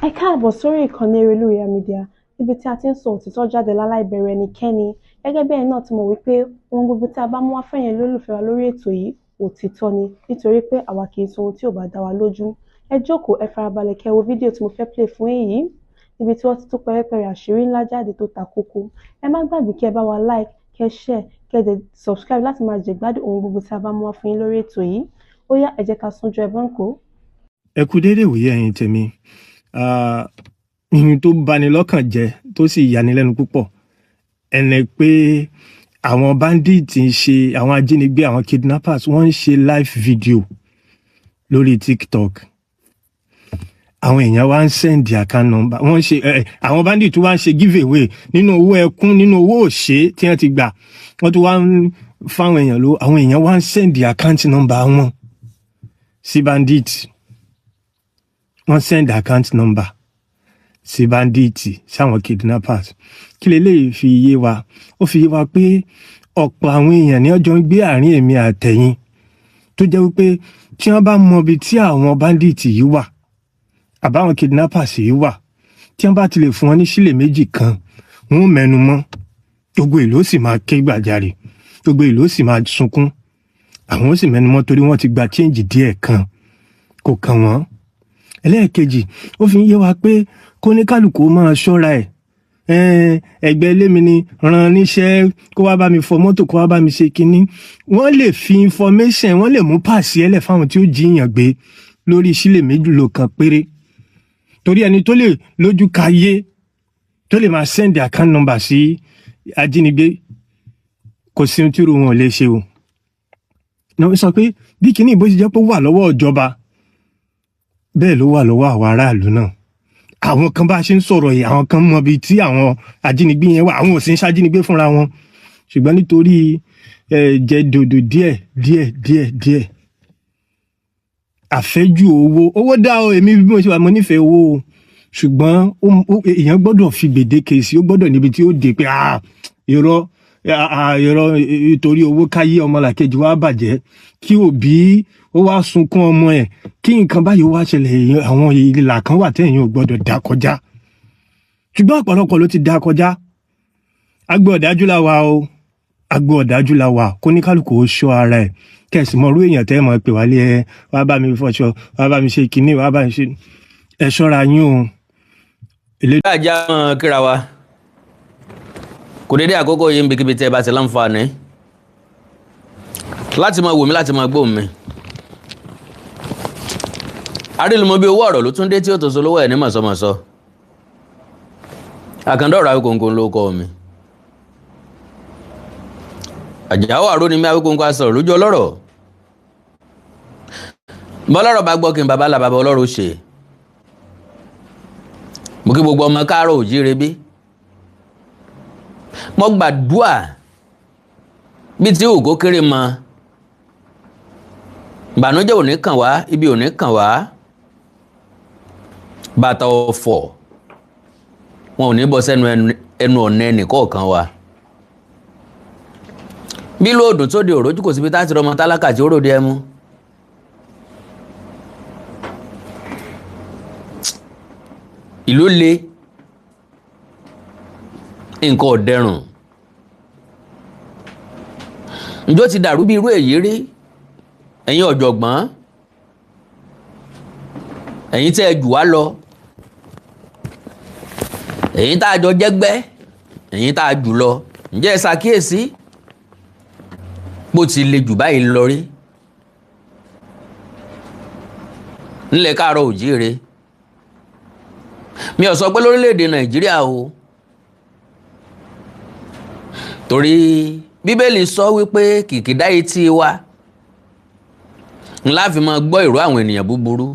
Ẹ káàbọ̀ sórí ìkànnì Erelúyà Media, níbi tí a ti ń sọ òtítọ́ jáde láláì bẹ̀rù ẹnikẹ́ni. Gẹ́gẹ́ bí ẹ̀yin náà ti mọ̀ wípé ohun gbogbo tí a bá mú wá fẹ́yin olólùfẹ́ wa lórí ètò yìí, òtítọ́ ni, nítorí pé àwa kì í sọ ohun tí ò bá dá wa lójú. Ẹ jókòó, ẹ farabalẹ̀ kẹ́ wo fídíò tí mo fẹ́ play fún yín, níbi tí wọ́n ti tú pẹ́rẹ́pẹ́rẹ́ àṣírí ńlá jáde tó ta kókó. Ẹ má gbàgbé kí ẹ bá wa like, kẹ́ share, kẹ́ dẹ̀ subscribe láti máa jẹ̀gbádùn ohun gbogbo tí a bá mú wá fún yín lórí ètò yìí. Ó yá, ẹ jẹ́ ká súnjọ ẹ bọ́ǹkó. Ẹ kú déédéé wòye, ẹ̀yin tèmi. Ihun tó bani lọ́kàn jẹ́ tó sì yanilẹ́nu púpọ̀ ẹni pé àwọn bandits ń ṣe, àwọn ajínigbé, àwọn kidnappers, wọ́n ń ṣe live video lórí TikTok. Àwọn èèyàn wá ń send account number. Wọ́n ń ṣe àwọn bandits wá ń ṣe give away nínú owó ẹkún, nínú owó òṣè tí wọ́n ti gbà. Wọ́n tún wá ń fáwọn èèyàn lówó. Àwọn èèyàn wá ń send account number wọn sí bandit. Wọ́n send account number sí bandit, sáwọn kidnappers. Kí leléyìí fi yé wa? Ó fi yé wa pé ọ̀pọ̀ àwọn èèyàn ní ọjọ́ ń gbé àárín èmi àtẹ̀yìn, tó jẹ́ wípé tí wọ́n bá mọ ibi tí àwọn bandit yìí wà àbáwọn kidnappers yìí wà, tí wọ́n bá ti lè fún wọn ní sílè méjì kan, wọn ò mẹ́nu mọ́. Gbogbo ìlú ó sì máa ké gbàjarè, gbogbo ìlú ó sì máa sunkún, àwọn ó sì mẹ́nu mọ́, torí wọ́n ti gba change díẹ̀ kan, kò kàn wọ́n. Ẹlẹ́ẹ̀kejì, ó fi ń yé wa pé kóníkálukú máa ṣọ́ra ẹ̀. Ẹgbẹ́ ilé mi ni ràn níṣẹ́, kó wá bá mi fọ mọ́tò, kó wá bá mi ṣe kinní. Wọ́n lè fi information, wọ́n lè mú pàṣẹ ẹlẹ̀ fáwọn tí ó jíyàn gbé lórí sílè méjìló kan péré, torí ẹni tó lè lójú kayé, tó lè máa send account number sí ajínigbé, kò sí ohun tí irú wọn ò lè ṣe o. Ní wọ́n sọ pé bí kinní ìbò ṣe jẹ́ pé ó wà lọ́wọ́ ìjọba, bẹ́ẹ̀ ló wà lọ́wọ́ àwọn aráàlú náà. Àwọn kan, bá a ṣe ń sọ̀rọ̀ yìí, àwọn kan mọ ibi tí àwọn ajínigbé yẹn wà. Àwọn ò sì ń ṣajínigbé fúnra wọn, ṣùgbọ́n nítorí ẹ jẹ dòdò díẹ̀ díẹ̀ díẹ̀ díẹ̀, àfẹ́jù owó. Owó dá o. Èmi bí mo ṣe wà, mo nífẹ̀ẹ́ owó o, ṣùgbọ́n èèyàn gbọ́dọ̀ fi gbèdéke sí. Ó gbọ́dọ̀ níbi tí ó dé pé, ah, irọ́, ah, irọ́, nítorí owó káyé ọmọlàkejì wa bàjẹ́, kí òbí ó wá sunkún ọmọ ẹ̀, kí nǹkan báyìí ó wá ṣẹlẹ̀. Àwọn ìlà kan wà téèyàn ò gbọ́dọ̀ dá kọjá, ṣùgbọ́n ọ̀pọ̀lọpọ̀ ló ti dá kọjá. Agbo ọ̀dájú la wà o, agbo ọ̀dájú la wà. Kó ní kálukú ó ṣọ́ ara ẹ̀, kẹ̀sì mọ irú èèyàn tẹ́ ẹ mọ̀ pé wálé ẹ wá bá mi fọṣọ, wá bá mi ṣe kinní, wá bá mi ṣe. Ẹ ṣọ́ra yín o. Ajá mọ́ kíra wa kò dédé àkókò yìí, níbikíbi tẹ́ ẹ bá ti láǹfààní láti máa wò mí, láti máa gbóhùn mi. Arílùmọ́ bí owó ọ̀rọ̀ ló tún dé tí ó tó so lówó ẹ̀ ní mọ̀sọ́mọ̀sọ́. Àkàndọ̀rọ̀ Awíkonko ló kọ́ mi. Àjàó àró ni mí. Awíkonko asọ̀rọ̀ lójú ọlọ́rọ̀. Bọ́lọ́rọ̀ bá gbọ́ kí n bàbá là bàbá ọlọ́rọ̀ ṣe. Mo kí gbogbo ọmọ káàárọ̀ òjíire. Bí mo gbàdúà bí tí ògó kéré mọ, ìbànújẹ́ ò ní kàn wá, ibi ò ní kàn wá, bàtà ọ̀fọ̀ wọn ò ní bọ́ sẹ́nu ẹnu ọ̀nà ẹnìkọ̀ọ̀kan wa. Bí lóòdùn tó di òrójú, kò síbi tá a ti rọmọ tálákà tí ó ròde ẹmu. Ìlú le, nǹkan ò dẹrùn. Njó ti dàrú bí irú èyí rí? Ẹ̀yin ọ̀jọ̀gbọ́n, ẹ̀yin tẹ́ ẹ jù wá lọ, ẹ̀yin tá a jọ jẹ́gbẹ́, ẹ̀yin tá a jù lọ, ǹjẹ́ ẹ ṣàkíyèsí bó ti le jù báyìí lọ rí nílẹ̀ káàárọ̀ òjíire? Mi ò sọ pé lórílẹ̀‐èdè Nàìjíríà o, torí Bíbélì sọ wípé kìkìdá etí wa ńlá fi máa gbọ́ ìró àwọn ènìyàn búburú,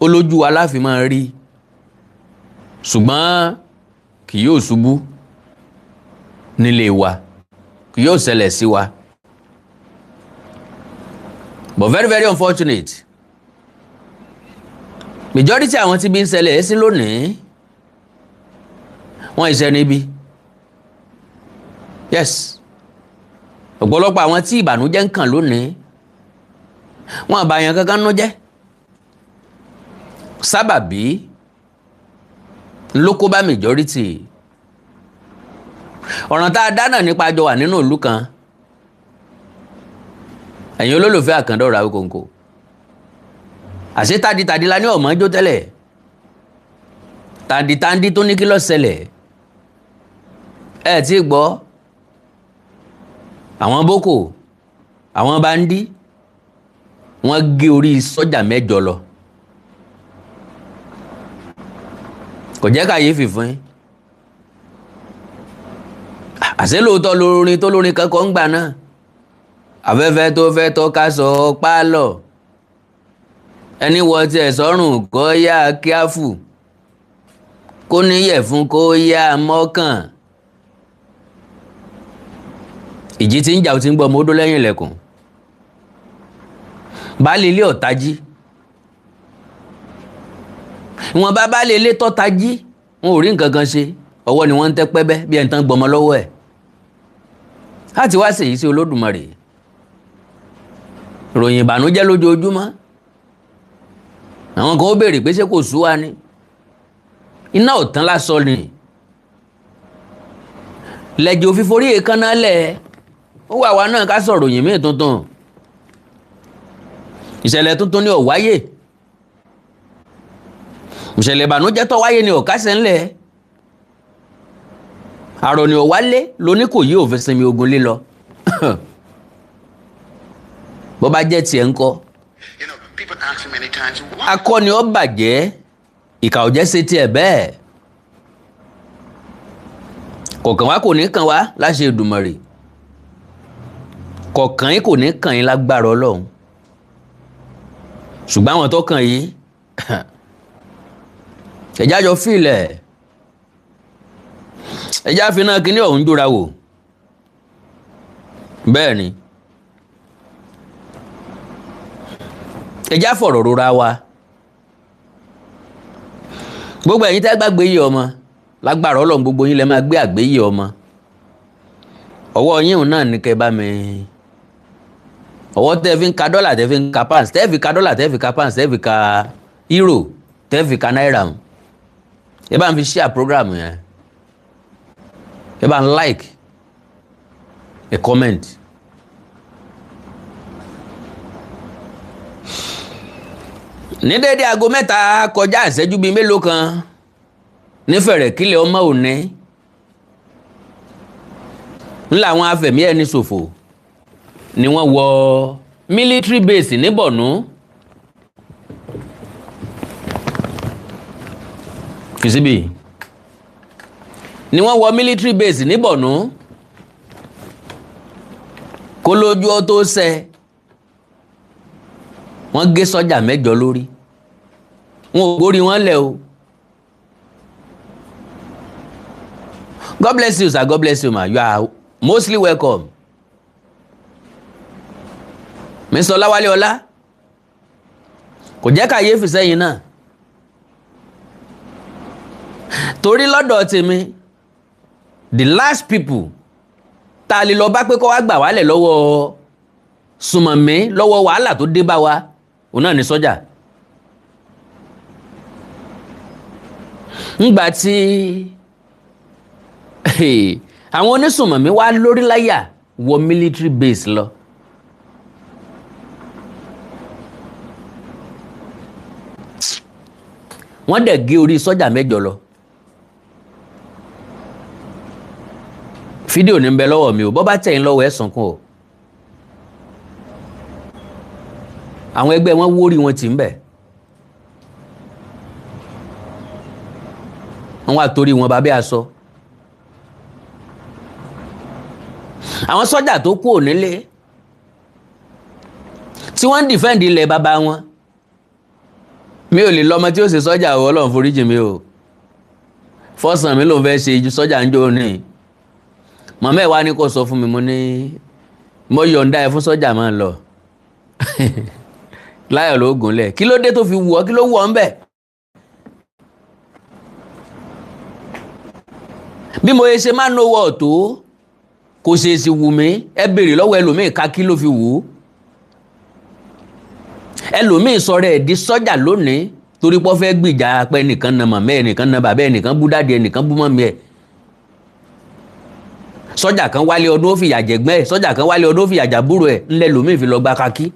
ó lójú wa láfi máa rí, ṣùgbọ́n kì yóò ṣubú nílé wa, kì yóò ṣẹlẹ̀ sí wa. But very, very unfortunate, majority àwọn tí bí ń ṣẹlẹ̀ sí lónìí, wọ́n ìṣẹ́ níbí. Yes, ọ̀pọ̀lọpọ̀ àwọn tí ìbànújẹ́ ń kàn lónìí, wọn àbàyàn kankan nú jẹ́ sábàbí. Ló kó bá majority. Ọ̀ràn tá a dá náà nípa àjọ wà nínú ìlú kan. Ẹ̀yin olólùfẹ́ Àkàndọ̀rọ̀ Awíkonko, àṣé tàdítàdí la ní ọ̀mọ́ jó tẹ́lẹ̀, tàǹdìtàǹdì tó ní kí ló ṣẹlẹ̀? Ẹ tí gbọ́, àwọn boko, àwọn bandit, wọ́n gé orí sọ́jà 8 lọ. Kò jẹ́ kàyéfì fún yín. Àṣé lóòótọ́ lórin tó lórin kankan ń gbà náà, afẹ́fẹ́ tó fẹ́ tọ́ka sọ pálọ̀, ẹni wọ tiẹ̀ sọ́rùn kó yá kíáfù, kó níyẹ̀ fún kó yá mọ́kàn. Ìjì tí ń jà ó ti ń gbọ́ ọmọ odó lẹ́yìn ilẹ̀kùn. Baálé ilé ọ̀tá jí, ìwọ̀n bá baálé ilé tọ́ta jí, wọn ò rí nǹkan kan ṣe, ọwọ́ ni wọ́n ń tẹ́ pẹ́bẹ́ bí ẹni tán gbọmọ lọ́wọ́ ẹ̀. Láti wá ṣèyí sí Olódùmarè, ìròyìn ìbànújẹ́ lójoojúmọ́. Àwọn kan ó béèrè pé ṣé kò sú wa ni? Iná ò tán lásán ni, lẹ́jọ́ fíforí èékánná lẹ̀. Ó wà wá náà ká sọ̀rọ̀ òyìn míì tuntun. Ìṣẹ̀lẹ̀ tuntun ni ò wáyé, ìṣẹ̀lẹ̀ ìbànújẹ́ tó wáyé ni ò kásẹ̀ ńlẹ̀. Àrò ni ò wálé lóní kò yí òfin sinmi ogun lílọ. Bó bá jẹ́ tiẹ̀ ńkọ́? Akọni ó bàjẹ́, ìkà ò jẹ́ ṣe tiẹ̀ bẹ́ẹ̀. Kọ̀ọ̀kan wá kò ní kàn wá láṣẹ Èdùmàrè, kọ̀ọ̀kan yín kò ní kàn yín lágbára Ọlọ́run. Ṣùgbọ́n àwọn tó kàn yín, ẹ̀já jọ fílẹ̀, ẹ̀já fi náà kíní ọ̀hún jóra wò. Bẹ́ẹ̀ ni, ẹ̀já fọ̀rọ̀ rora wa. Gbogbo ẹ̀yin tẹ́ gbàgbé yìí ọmọ lágbára Ọlọ́run, gbogbo yín lẹ máa gbé àgbéyìí ọmọ. Ọwọ́ yín náà ní kẹ́ bá mi, ọwọ́ tẹ́ fi ń ka dọ́là, tẹ́ fi ń ka pounds, tẹ́ fi ka dọ́là, tẹ́ fi ka pounds, tẹ́ fi ka euro, tẹ́ fi ka náírà, ẹ bá ń fi share program yẹn, ẹ bá ń like, ẹ comment. Ní dédé 3:00 kọjá ìṣẹ́jú bíi mélòó kan nífẹ̀rẹ̀ kílẹ̀ ọmọ òní ńlá, àwọn afẹ̀mí ẹni ṣòfò ni wọ́n wọ military base ní Borno. Kìsíbì ni wọ́n wọ military base ní Borno, kó lójú ọ tó ṣẹ, wọ́n gé sọ́jà 8 lórí, wọn ò gbórí wọn lẹ̀ o. God bless you, sir. God bless you, ma. You are mostly welcome. Mr. Ọláwálé Ọlá, kò jẹ́ kàyéfì sẹ́yìn náà, torí lọ́dọ̀ tèmi, the last people tá a lè lọ bá pé kó wá gbà wálẹ̀ lọ́wọ́ sùmọ̀mí, lọ́wọ́ wàhálà tó dé bá wa, òun náà ní sọ́jà. Ńgbà tí àwọn onísùmọ̀mí wá lórí láyà wọ military base lọ, wọ́n dẹ̀ gé orí sọ́jà 8 lọ. Fídíò ní ń bẹ lọ́wọ́ mi o, bọ́ bá tẹ̀yìn lọ́wọ́ ẹ̀ sunkún o. Àwọn ẹgbẹ́ wọn wórí wọn tì ń bẹ̀, wọ́n wá torí wọn bàbá aṣọ. Àwọn sọ́jà tó kú nílé tí wọ́n ń dìfẹ́ǹdì ilẹ̀ bàbá wọn. Mi ò lè lọ́mọ tí ó ṣe sọ́jà o, Ọlọ́run foríjì mi o. Fọ́sàn mi ló ń fẹ́ ṣe sọ́jà ń jó ní. Màmá ẹ̀ wá ní kó sọ fún mi, mo ní mo yọ̀ǹda ẹ fún sọ́jà máa lọ. Láyọ̀ ló gúnlẹ̀. Kí ló dé tó fi wù ọ́? Kí ló wù ọ́ ń bẹ̀? Bí mo ṣe máa ń náwó ọ̀tó, kò ṣe é sì wù mí. Ẹ béèrè lọ́wọ́ ẹlòmíì ká kí ló fi wù ú. Ẹlòmíì sọ̀rọ̀ ẹ̀ di sọ́jà lónìí Torí pọ́ fẹ́ gbìjà pé ẹnìkan na màmá, ẹnìkan na bàbá, ẹnìkan bú daddy, ẹnìkan bú mummy ẹ̀. Sọ́jà kan wálé ọdún, ó fìyà jẹ̀gbọ́n ẹ̀. Sọ́jà kan wálé ọdún, ó fìyà jàbúrò ẹ̀. Ńlẹ̀ lòmíì fi lọ gba kakí,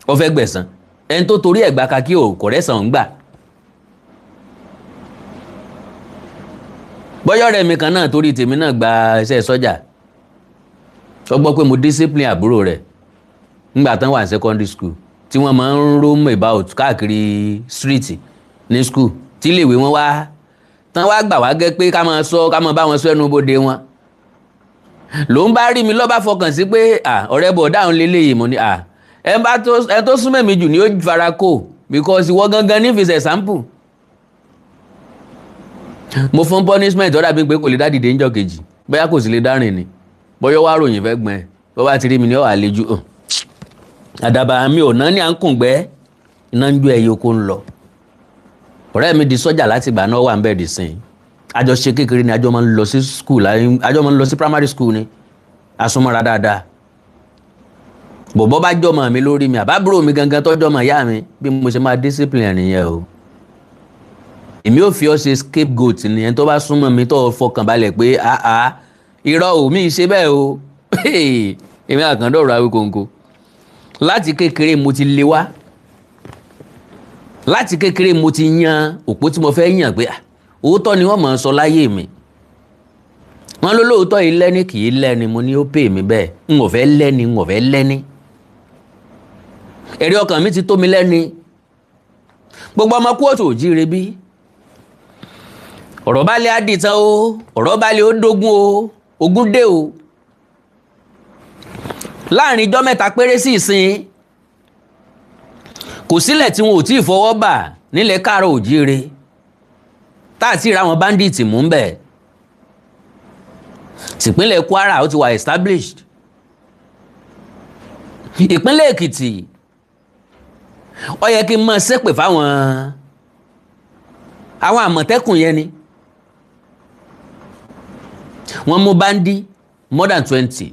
ó fẹ́ gbẹ̀san. Ẹni tó torí ẹ̀ gba kakí ò kọ̀rẹ́sàn ń gbà. Bọ́yọ̀ rẹ̀ mi kan náà torí tèmi náà gba iṣẹ́ sọ́jà, ó gbọ́ pé mo discipline àbúrò rẹ̀ ńgbà tán wà ní secondary school, tí wọ́n máa ń roam about káàkiri street ní school, tí iléèwé wọn wá tán wá gbà wá gẹ́ pé ká máa sọ, ká máa bá wọn sọ ẹnu bodè wọn. Ló ń bá rí mi, lọ́ba fọkàn sí pé ọ̀rẹ́ bọ̀ dáhùn lélẹ́yìí. Mo ní ẹ tó súnmọ́ mi jù ní ó fara kó, because ìwọ gangan ní fi ṣe sample. Mo fún punishment, ó dàbí pé kò lè dá dìde níjọ́ kejì, bóyá kò sì lè dárìn ni, bóyá wàá ròyìn fẹ́ gbọ́n ẹ. Bó bá ti rí mi ní ọ̀hà àlejò àdàbà mi ò náà ní à ń kùngbẹ́ iná ń jó ẹyẹ oko ń lọ. Ọ̀rẹ́ mi di sọ́jà láti ìgbà náà, wà ń bẹ̀ dì sìn. Àjọ ṣe kékeré ni, àjọ máa ń lọ sí school, àjọ máa ń lọ sí primary school ni, àsomọ́ra dáadáa. Bọ̀bọ́ bá jọmọ mi lórí mi, àbábúrò mi gangan tọ́jọ́ mọ̀ ìyá mi, bí mo ṣe máa discipline nìyẹn o. Èmi ò fi ọ́ ṣe scapegoat ni. Ẹni tó bá súnmọ́ mi tó fọkàn balẹ̀ pé àá irọ́ ò mí ṣe bẹ́ẹ̀ o. Èmi àkàndọ̀rọ̀ Awíkonko, láti kékeré mo ti lé wá, láti kékeré mo ti yan òpó tí mo fẹ́ yàn pé òótọ́ ni wọ́n máa ń sọ láyé mi. Wọ́n ló lóòótọ́ yìí lẹ́ni kì í lẹ́ni. Mo ní ó pè mí bẹ́ẹ̀, n ò fẹ́ lẹ́ni, n ò fẹ́ lẹ́ni. Ẹ̀rí ọkàn mi ti tó mi lẹ́ni. Gbogbo ọmọ kóòtù òjíire bí ọ̀rọ̀ bá lé àdìtàn o, ọ̀rọ̀ bá lé ó dógún o, ogún dé o. Láàrin ijọ́ 3 péré sí ìsìn, kò sílẹ̀ tí wọn ò tí ì fọwọ́ bà nílẹ̀ káàrọ̀ òjíire tá àti ìra àwọn bandits mú ń bẹ̀. Tìpínlẹ̀ Kwara, ó ti wà established. Ìpínlẹ̀ Èkìtì, ó yẹ kí n máa ṣépè fáwọn àwọn Àmọ̀tẹ́kùn yẹn ni. Wọ́n mú bandit more than 20.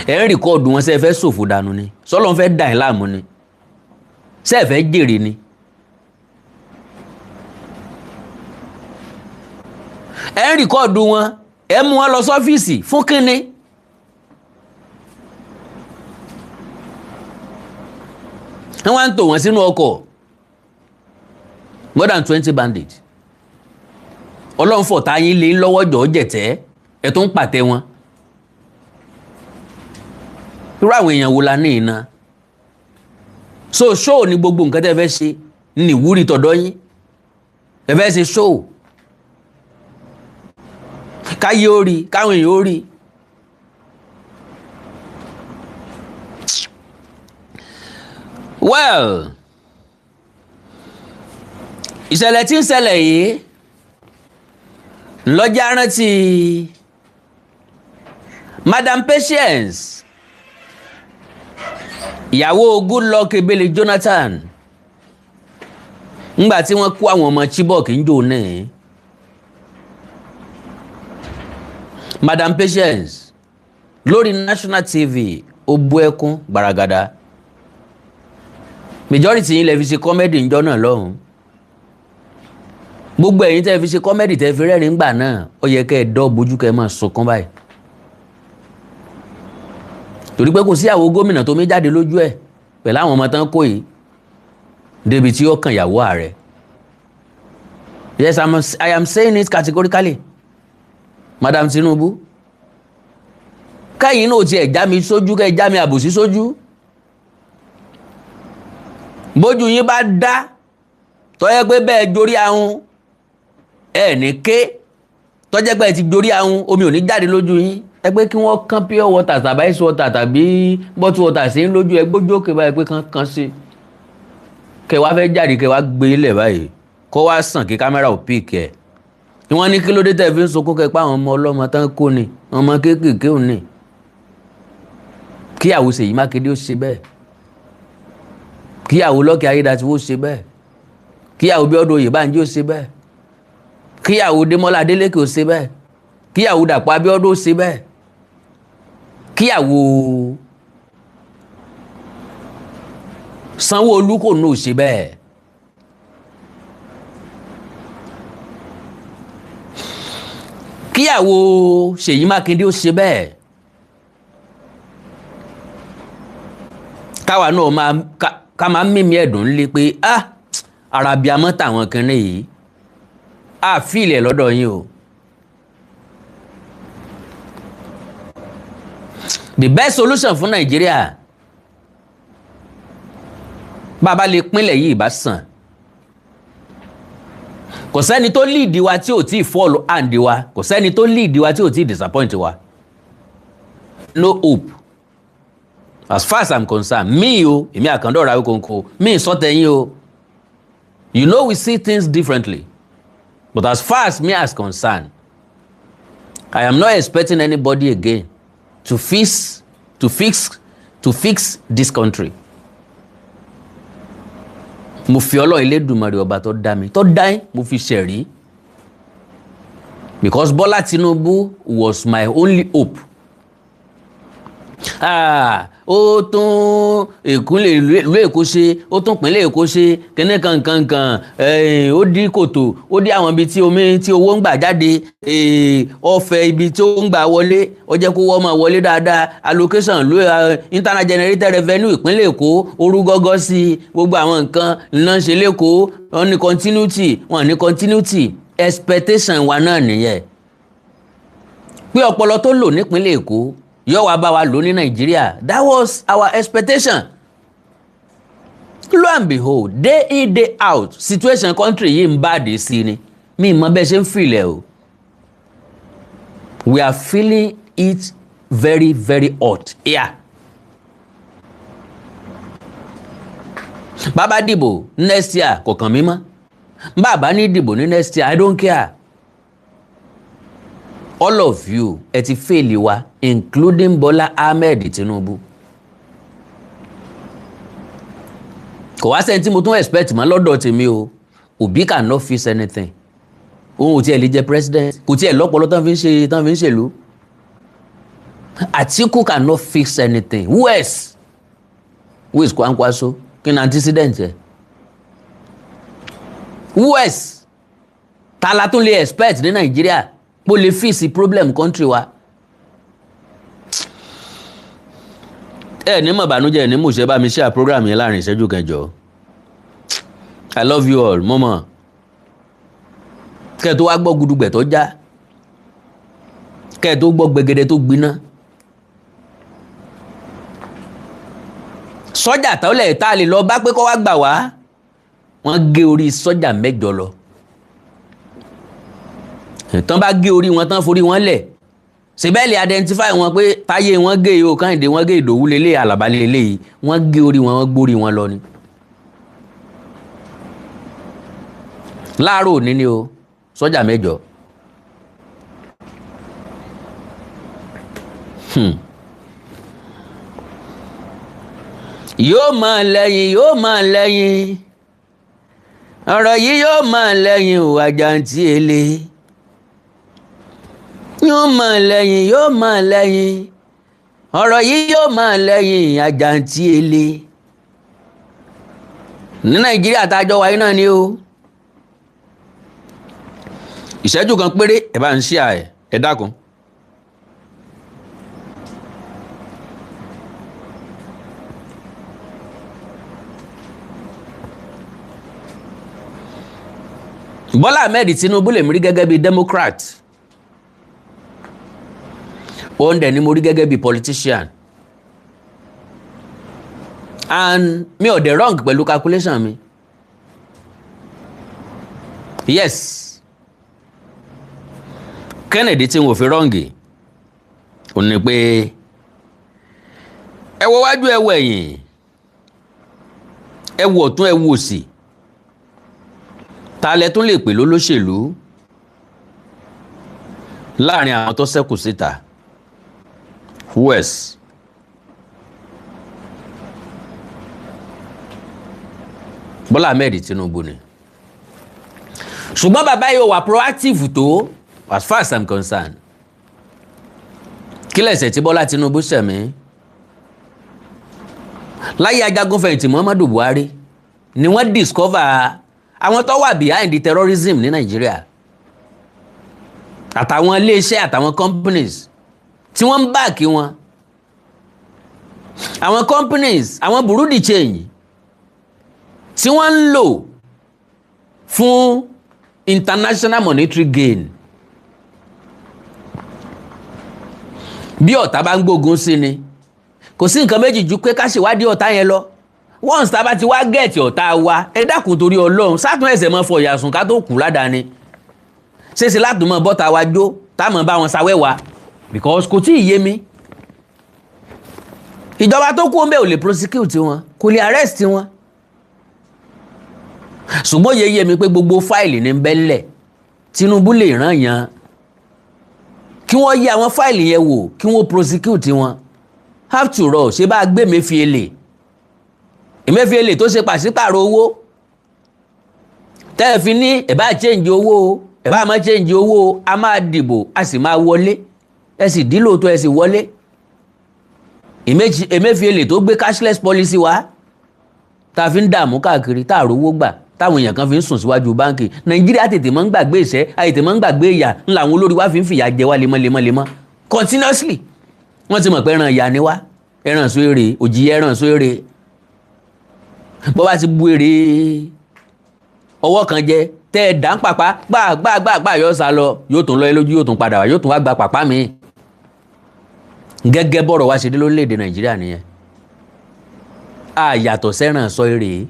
Ẹ̀ ń record wọn. Ṣe é fẹ́ ṣòfò dànù ni? Sọlọ́n fẹ́ dà ẹ́ láàmú ni? Ṣe é fẹ́ jèrè ni? Ẹ̀ ń record wọn, ẹ̀ mú wọn lọ sọ́fíìsì fún kínní? Wọ́n wá ń tò wọ́n sínú ọkọ̀, more than 20 bandits. Ọlọ́run fọ̀tá yín lé lọ́wọ́ jọ̀ọ́ jẹ̀tẹ́ ẹ̀ tó ń pàtẹ wọn. Irú àwọn èèyàn wo la ní iná? So show ni gbogbo nǹkan tẹ́ fẹ́ ṣe ní ìwúrí tọ̀dọ̀ yín. Ẹ fẹ́ ṣe show káyé ó rí, káwọn èèyàn ó rí. Well, ìṣẹ̀lẹ̀ tí ń ṣẹlẹ̀ yìí lọ́jà rántí Madam Patience, ìyàwó Goodluck Ebele Jonathan, ńgbà tí wọ́n kó àwọn ọmọ Chibok ń jò náà. Madam Patience lórí National TV, ó bú ẹkún gbaragada. Majority yín lè fi ṣe comedy ńjọ́ náà lọ́hùn. Gbogbo ẹ̀yin tẹ́ fi ṣe comedy, tẹ́ fi rẹ́rìn gbà náà, ó yẹ kẹ́ ẹ dọ́ bójú, kẹ́ ẹ máa sunkún báyìí, torí pé kò sí àwọn gómìnà tó mí jáde lójú ẹ̀ pẹ̀lú àwọn ọmọ tán kó yìí débi tí ó kàn yàwó ààrẹ. Yes, I am saying it categorically. Madam Tinubu, kẹ́yìn náà tiẹ̀ já mi sójú, kẹ́ ẹ já mi àbòsí sójú. Bójú yín bá dá tọ́jẹ́ pé bẹ́ẹ̀ jorí ahun ẹ̀ ní ké, tọ́jẹ́ pé ẹ ti jorí ahun, omi ò ní jáde lójú yín. Ẹ pé kí wọ́n kán pure water tàbí ice water tàbí bottle water sí lójú ẹ, gbójú òkè báyìí pé kán kán sí, kẹ wá fẹ́ jáde, kẹ wá gbé ilẹ̀ báyìí, kó wá sàn kí kámẹ́rà ò píìkì ẹ̀. Ni wọ́n ní kí ló dé tẹ̀ fi ń sunkún? Kẹ pa àwọn ọmọ ọlọ́mọ tán kó ni, ọmọ kéékèèké ò ní. Kíyàwó Ṣèyí Mákindé ó ṣe bẹ́ẹ̀, kíyàwó Lọ́kì Ayédàtiwó ṣe bẹ́ẹ̀, kíyàwó Bíọ́dún Oyèbánjí ó ṣe bẹ́ẹ̀, kíyàwó Démọ́lá Adélékè ó ṣe bẹ́ẹ̀, kíyàwó Dàpọ̀ Abíọ́dún ó ṣe bẹ́ẹ̀, kíyàwó Sanwó-Olú kò ní ò ṣe bẹ́ẹ̀. Kíyàwó Ṣèyí Mákindé ó ṣe bẹ́ẹ̀, káwa náà máa ká máa mímí ẹ̀dùn lé pé, ah, arabiamọ́ tàwọn kinní yìí á fìlẹ̀ lọ́dọ̀ yín o. The best solution fún Nàìjíríà, bàbá lè pínlẹ̀ yìí bá sàn, kò sẹ́ni tó lead wa tí ò tí ì fall hand wa, kò sẹ́ni tó lead wa tí ò tí ì disappoint wa. No hope as far as I'm concerned. Me o, èmi Àkàndọ̀rọ̀ Awíkonko, mi sọ́tẹ̀yìn o. You know we see things differently, but as far as me as concerned, I am not expecting anybody again to fix this country. Mo fi Ọlọ́run Elédùmarè, ọba tó dá mi, tó dá yín, mo fi ṣẹ̀rí, because Bọ́lá Tinubu was my only hope. Ah, ó tún ìkúnlẹ̀ ìlú Èkó ṣe, ó tún pínlẹ̀ Èkó ṣe, kíní kankankan, ó dí kòtò, ó dí àwọn ibi tí omi tí owó ń gbà jáde, ó fẹ́ ibi tí ó ń gbà wọlé, ó jẹ́ kó wọ́n máa wọlé dáadáa. Allocation ló internal generated revenue ìpínlẹ̀ Èkó orú gọ́gọ́ sí i. Gbogbo àwọn nǹkan ńlá ń ṣe lẹ́kọ̀ọ́. Wọ́n ní continuity, wọ́n ní continuity. Expectation wa náà nìyẹn pé ọpọlọ tó lò nípínlẹ̀ Èkó yóò wá bá wa lò ní Nàìjíríà. That was our expectation. Lo and behold, day in, day out, situation country yìí ń bá dé sí ni. Mi mọ bẹ́ẹ̀ ṣe ń feel ẹ̀ o. We are feeling it very, very hot here. Bàbá dìbò next year, kò kàn mí mọ́. Bàbá ní dìbò ní next year, I don't care. All of you, ẹ ti fail wa, including Bola Ahmed Tinubu. Kò wá sẹ́ni tí mo tún expect mọ́ lọ́dọ̀ tèmi o. Obi cannot fix anything. Òun ò tiẹ̀ lè jẹ president, kò tiẹ̀ lọ́pọlọ tán fi ń ṣe, tán fi ń ṣèlú. Atiku cannot fix anything. Who else? Who is Kwankwaso? Kí ni antecedent ẹ? Who else? Ta la tún lè expect ní Nàìjíríà pó lè fix problem country wa? Ẹ ní mọ̀ bànújẹ́ ní mòṣẹ́. Bá mi share program yẹn láàrin ìṣẹ́jú kẹjọ. I love you all. Mọ́mọ́ kẹ́ ẹ tó wá gbọ́ gudugbẹ̀ tó já, kẹ́ ẹ tó gbọ́ gbẹgẹdẹ tó gbiná, sọ́jà tọ́lẹ̀ tá a lè lọ bá pé kó wá gbà wá, wọ́n gé orí sọ́jà 8 lọ. Tán bá gé orí wọn tán, forí wọn lẹ̀ síbẹ̀, lè identify wọn pé táyé wọn gé yìí o, Kẹ́hìndé wọn gé, Ìdòwú lélẹ̀, Àlàbá lélẹ̀ yìí. Wọ́n gé orí wọn, wọ́n gbórí wọn lọ ni. Láàárọ̀ òní ni o, sọ́jà 8. Yóò máa lẹ́yìn, yóò máa lẹ́yìn, ọ̀rọ̀ yìí yóò máa lẹ́yìn o. Àjàǹtí ele yóò máa lẹ́yìn, yóò máa lẹ́yìn, ọ̀rọ̀ yìí yóò máa lẹ́yìn. Àjàǹtí ele ní Nàìjíríà tá a jọ wáyé náà ni o. Ìṣẹ́jú kan péré, ẹ bá ń ṣí à ẹ, ẹ dákun. Bọ́lá Ahmed Tinubu lèmi rí gẹ́gẹ́ bí Democrat, òun dẹ̀ ni mo rí gẹ́gẹ́ bí politician, and mi ò dẹ̀ wrong pẹ̀lú calculation mi. Yes, Kennedy tí n ò fi wrong ò ní pé ẹ wo wájú, ẹ wo ẹ̀yìn, ẹ wo ọ̀tún, ẹ wo òsì, ta lẹ tún lè pè lólóṣèlú láàrin àwọn tó ṣẹ́kù síta? Who else? Bọ́lá Ahmed Tinubu ni. Ṣùgbọ́n bàbá yìí ò wà proactive tó, as far as I'm concerned. Kí lẹ̀ṣẹ̀ tí Bọ́lá Tinubu ṣẹ̀ mí? Láyé ajagunfẹ̀yìntì Muhammadu Buhari ni wọ́n discover àwọn tó wà behind the terrorism ní Nàìjíríà, àtàwọn iléeṣẹ́, àtàwọn companies tí wọ́n ń back wọn, àwọn companies, àwọn bureau de change tí wọ́n ń lò fún international monetary gain. Bí ọ̀tá bá ń gbógun sí ni, kò sí nǹkan méjì ju pé ká ṣèwádìí ọ̀tá yẹn lọ. Once tá a bá ti wá get ọ̀tá wa, ẹ dákun, torí Ọlọ́run, sátún ẹsẹ̀ mọ́ fọyà sùn ká tó kù ládàá ni ṣéṣe látùn mọ́ bọ́ta wa jó tá mọ́ bá wọn ṣawẹ́wà, because kò tí ì yé mi. Ìjọba tó kú ọ̀nbẹ ò lè prosecute wọn, kò lè arrest wọn, ṣùgbọ́n yé mi pé gbogbo fáìlì ní bẹ́lẹ̀. Tinubu lè ràn yàn kí wọ́n yí àwọn fáìlì yẹn wò, kí wọ́n prosecute wọn. After all, ṣé bá a gbé Emefiele, Emefiele tó ṣe pàṣípàrọ̀ owó tẹ́ ẹ fi ní ẹ̀ bá change owó, ẹ̀ bá má change owó, a máa dìbò, a sì máa wọlé, ẹ sì dín lóòótọ́, ẹ sì wọlé. Emefiele tó gbé cashless policy wá, tá a fi ń dààmú káàkiri, tá a rówó gbà, táwọn èèyàn kan fi ń sùn síwájú báńkì. Nàìjíríà tètè máa ń gbàgbé ìṣẹ́, àyètè máa ń gbàgbé ìyà ńlá àwọn olórí wa fi ń fìyà jẹ wá lemọ́lemọ́lemọ́ continuously. Wọ́n ti mọ̀ pé ẹran ìyà ni wá, ẹran sọ èrè òjìyẹ, ẹran sọ èrè. Bó bá ti bu èrè ọwọ́ kan jẹ, tẹ́ ẹ dá ń pàpà gbà gbà gbà gbà, yóò sá lọ, yóò tún lọ lójú, yóò tún padà wá, yóò tún wá gba pàpà mi. Gẹ́gẹ́ bọ́rọ̀ wá ṣe dé lórílẹ̀‐èdè Nàìjíríà nìyẹn. A yàtọ̀ sẹ́ràn sọ èrè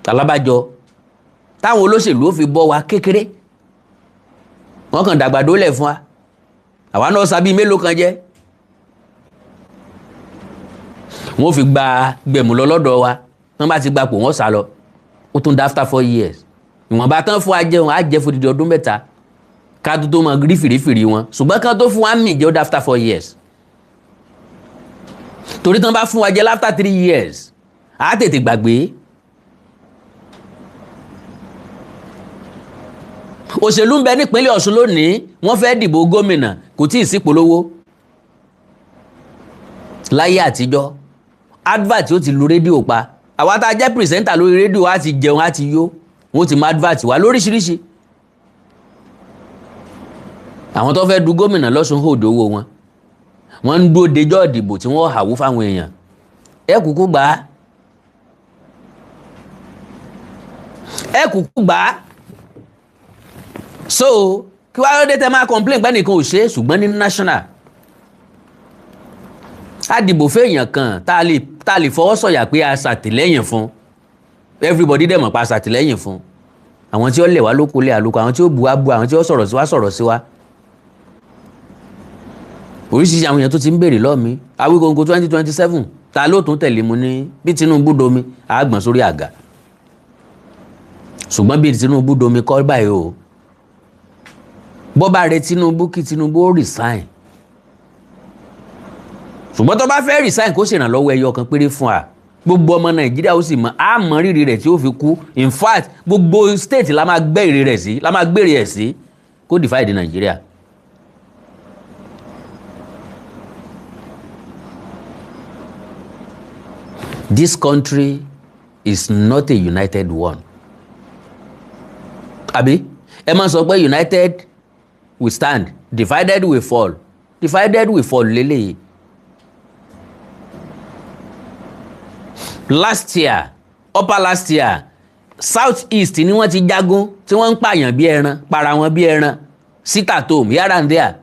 alábàjọ táwọn olóṣèlú ó fi bọ́ wa kékeré. Wọ́n kàn dàgbàdo lẹ̀ fún wa, àwa náà sábì mélòó kan jẹ́, wọ́n fi gba gbẹ̀mú lọ lọ́dọ̀ wa. Wọ́n bá ti gbapò, wọ́n sá lọ. Ó tún dá after 4 years. Ìwọ̀nba tán fún wa jẹun, á jẹ́ fún odidi ọdún 3 ká tó tó mọ rí fìrífìrí wọn. Ṣùgbọ́n kan tó fún wa mì jẹ́, ó dá after 4 years, torí tán bá fún wa jẹ after 3 years, á tètè gbàgbé. Òṣèlú ń bẹ nípínlẹ̀ Ọ̀ṣun lónìí, wọ́n fẹ́ dìbò gómìnà, kò tí ì sí polówó. Láyé àtijọ́, advert ó ti lu rédíò pa. Àwa tá a jẹ́ presenter lórí rédíò á ti jẹun, á ti yó, wọ́n ti mú advert wá lóríṣiríṣi. Àwọn tó fẹ́ du gómìnà lọ́sùn hòdò owó wọn, wọ́n ń dúró dejọ́ ìdìbò tí wọ́n hàwó fáwọn èèyàn. Ẹ kúkú gbà á, ẹ kúkú gbà á. So kí wàá lóde tẹ máa complain pé nìkan ò ṣe é? Ṣùgbọ́n ní national, a dìbò fẹ́yàn kan tá a lè fọwọ́ sọ̀yà pé a ṣàtìlẹ́yìn fún. Everybody dẹ̀ mọ̀ pa ṣàtìlẹ́yìn fún. Àwọn tí ó lẹ̀ wá lóko lé àlùkò, àwọn tí ó bu wá bu, àwọn tí ó sọ̀rọ̀ sí wá sọ̀rọ̀ sí wá. Oríṣiríṣi àwọn èèyàn tó ti ń béèrè lọ́ọ̀ mi, Awíkonko, 2027, ta ló tún tẹ̀lé mu ní? Bí Tinubu domi, àágbọ̀n sórí àga. Ṣùgbọ́n bí Tinubu domi kọ́ báyìí o, bó bá rẹ Tinubu, kí Tinubu ó resign. Ṣùgbọ́n tó bá fẹ́ resign, kó ṣèrànlọ́wọ́ ẹyọ kan péré fún wa, gbogbo ọmọ Nàìjíríà ó sì mọ, á mọ rírì rẹ̀ tí ó fi kú. In fact, gbogbo state la máa gbé èrè rẹ̀ sí, la máa gbére ẹ̀ sí, kó divide Nàìjíríà. This country is not a united one. Àbí ẹ máa sọ pé united we stand, divided we fall? Divided we fall lélẹ́yìí. Last year, upper last year, South East ni wọ́n ti jagun tí wọ́n ń pààyàn bí ẹran, para wọn bí ẹran, sit at home here and there.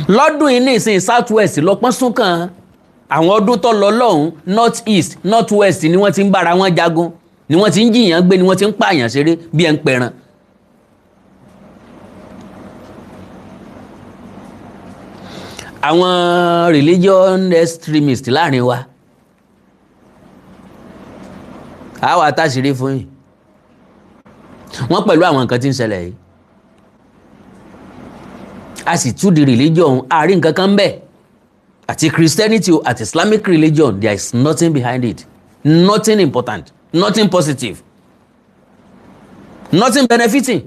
Lọ́dún yìí nísìnyí, South West lọ́pọ́n sún kàn. Àwọn ọdún tó lọ lọ́hùn, North East, North West ni wọ́n ti ń bára wọn jagun, ni wọ́n ti ń jìyàn gbé, ni wọ́n ti ń pààyàn ṣeré bí ẹ ń pẹran. Àwọn religion extremist láàrin wa, a wà táṣìírí fún yìí wọ́n pẹ̀lú àwọn nǹkan tí ń ṣẹlẹ̀ yìí. A sì tú di religion, àárín nǹkan kan bẹ́ẹ̀, àti Christianity àti Islamic religion, there is nothing behind it, nothing important, nothing positive, nothing benefiting.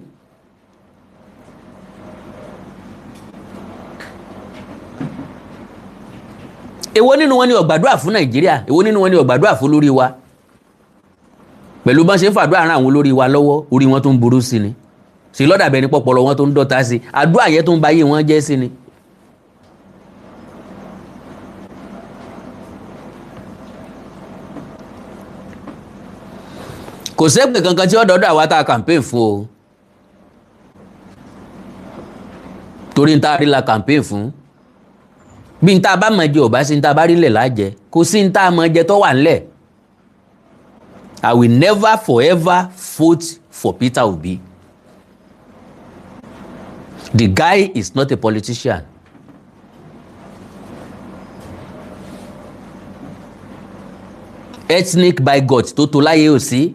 Èwo nínú wọn ni ó gbàdúrà fún Nàìjíríà? Èwo nínú wọn ni ó gbàdúrà fún olórí wa? Pẹ̀lú bọ́n ṣe ń fàdúrà ran àwọn olórí wa lọ́wọ́, orí wọn tó ń burú sí ni, sí lọ́dà bẹ́ẹ̀ ni pọ̀pọ̀lọ wọn tó ń dọ́ta sí, àdúrà yẹn tó ń ba ayé wọn jẹ́ sí ni. Kò sẹ́pẹ̀ kankan tí ó dọ́dọ̀ àwa tá a campaign fún o, torí n ta rí la campaign fún. Bí n ta bá mọ̀ jẹ ò bá sí, n ta bá rí lẹ̀ lájẹ, kò sí n ta mọ̀ jẹ tó wà ńlẹ̀. I will never forever vote for Peter Obi. The guy is not a politician. Ethnic bigot tó tó láyé ò sí.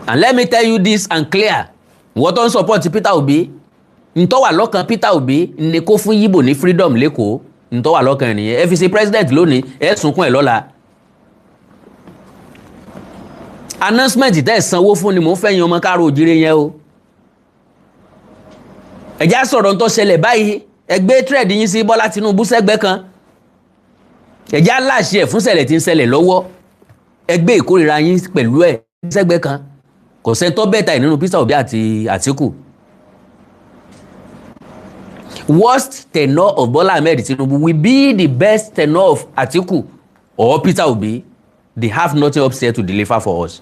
And let me tell you this and clear, wọ́n tó ń support Peter Obi, ntọ́ wà lọ́kàn Peter Obi ní kó fún Yíbò ní freedom l'Ékòó. Ntọ́ wà lọ́kàn ẹ̀ nìyẹn. Ẹ fi ṣe president lónìí, ẹ sunkún ẹ̀ lọ́la. Announcement tẹ́ ẹ̀ sanwó fún ni mò ń fẹ́ yan ọmọ káàró òjìrè yẹn o. Ẹ̀já sọ̀rọ̀ ń tó ṣẹlẹ̀ báyìí. Ẹ gbé trend yín sí Bọ́lá Tinubu sẹ́gbẹ́ kan, ẹ̀já láṣẹ ẹ̀ fún ṣẹlẹ̀ tí ń ṣẹlẹ̀ lọ́wọ́. Ẹ gbé ìkórìíra yín pẹ̀lú ẹ̀ sẹ́gbẹ́ kan. Kò sẹ́ńtọ́ bẹ́ẹ̀ ta ẹ̀ nínú Peter Obi àti Àtíkù. Worst tenure of Bola Ahmed Tinubu will be the best tenure of Atiku or Peter Obi. They have nothing upstairs to deliver for us.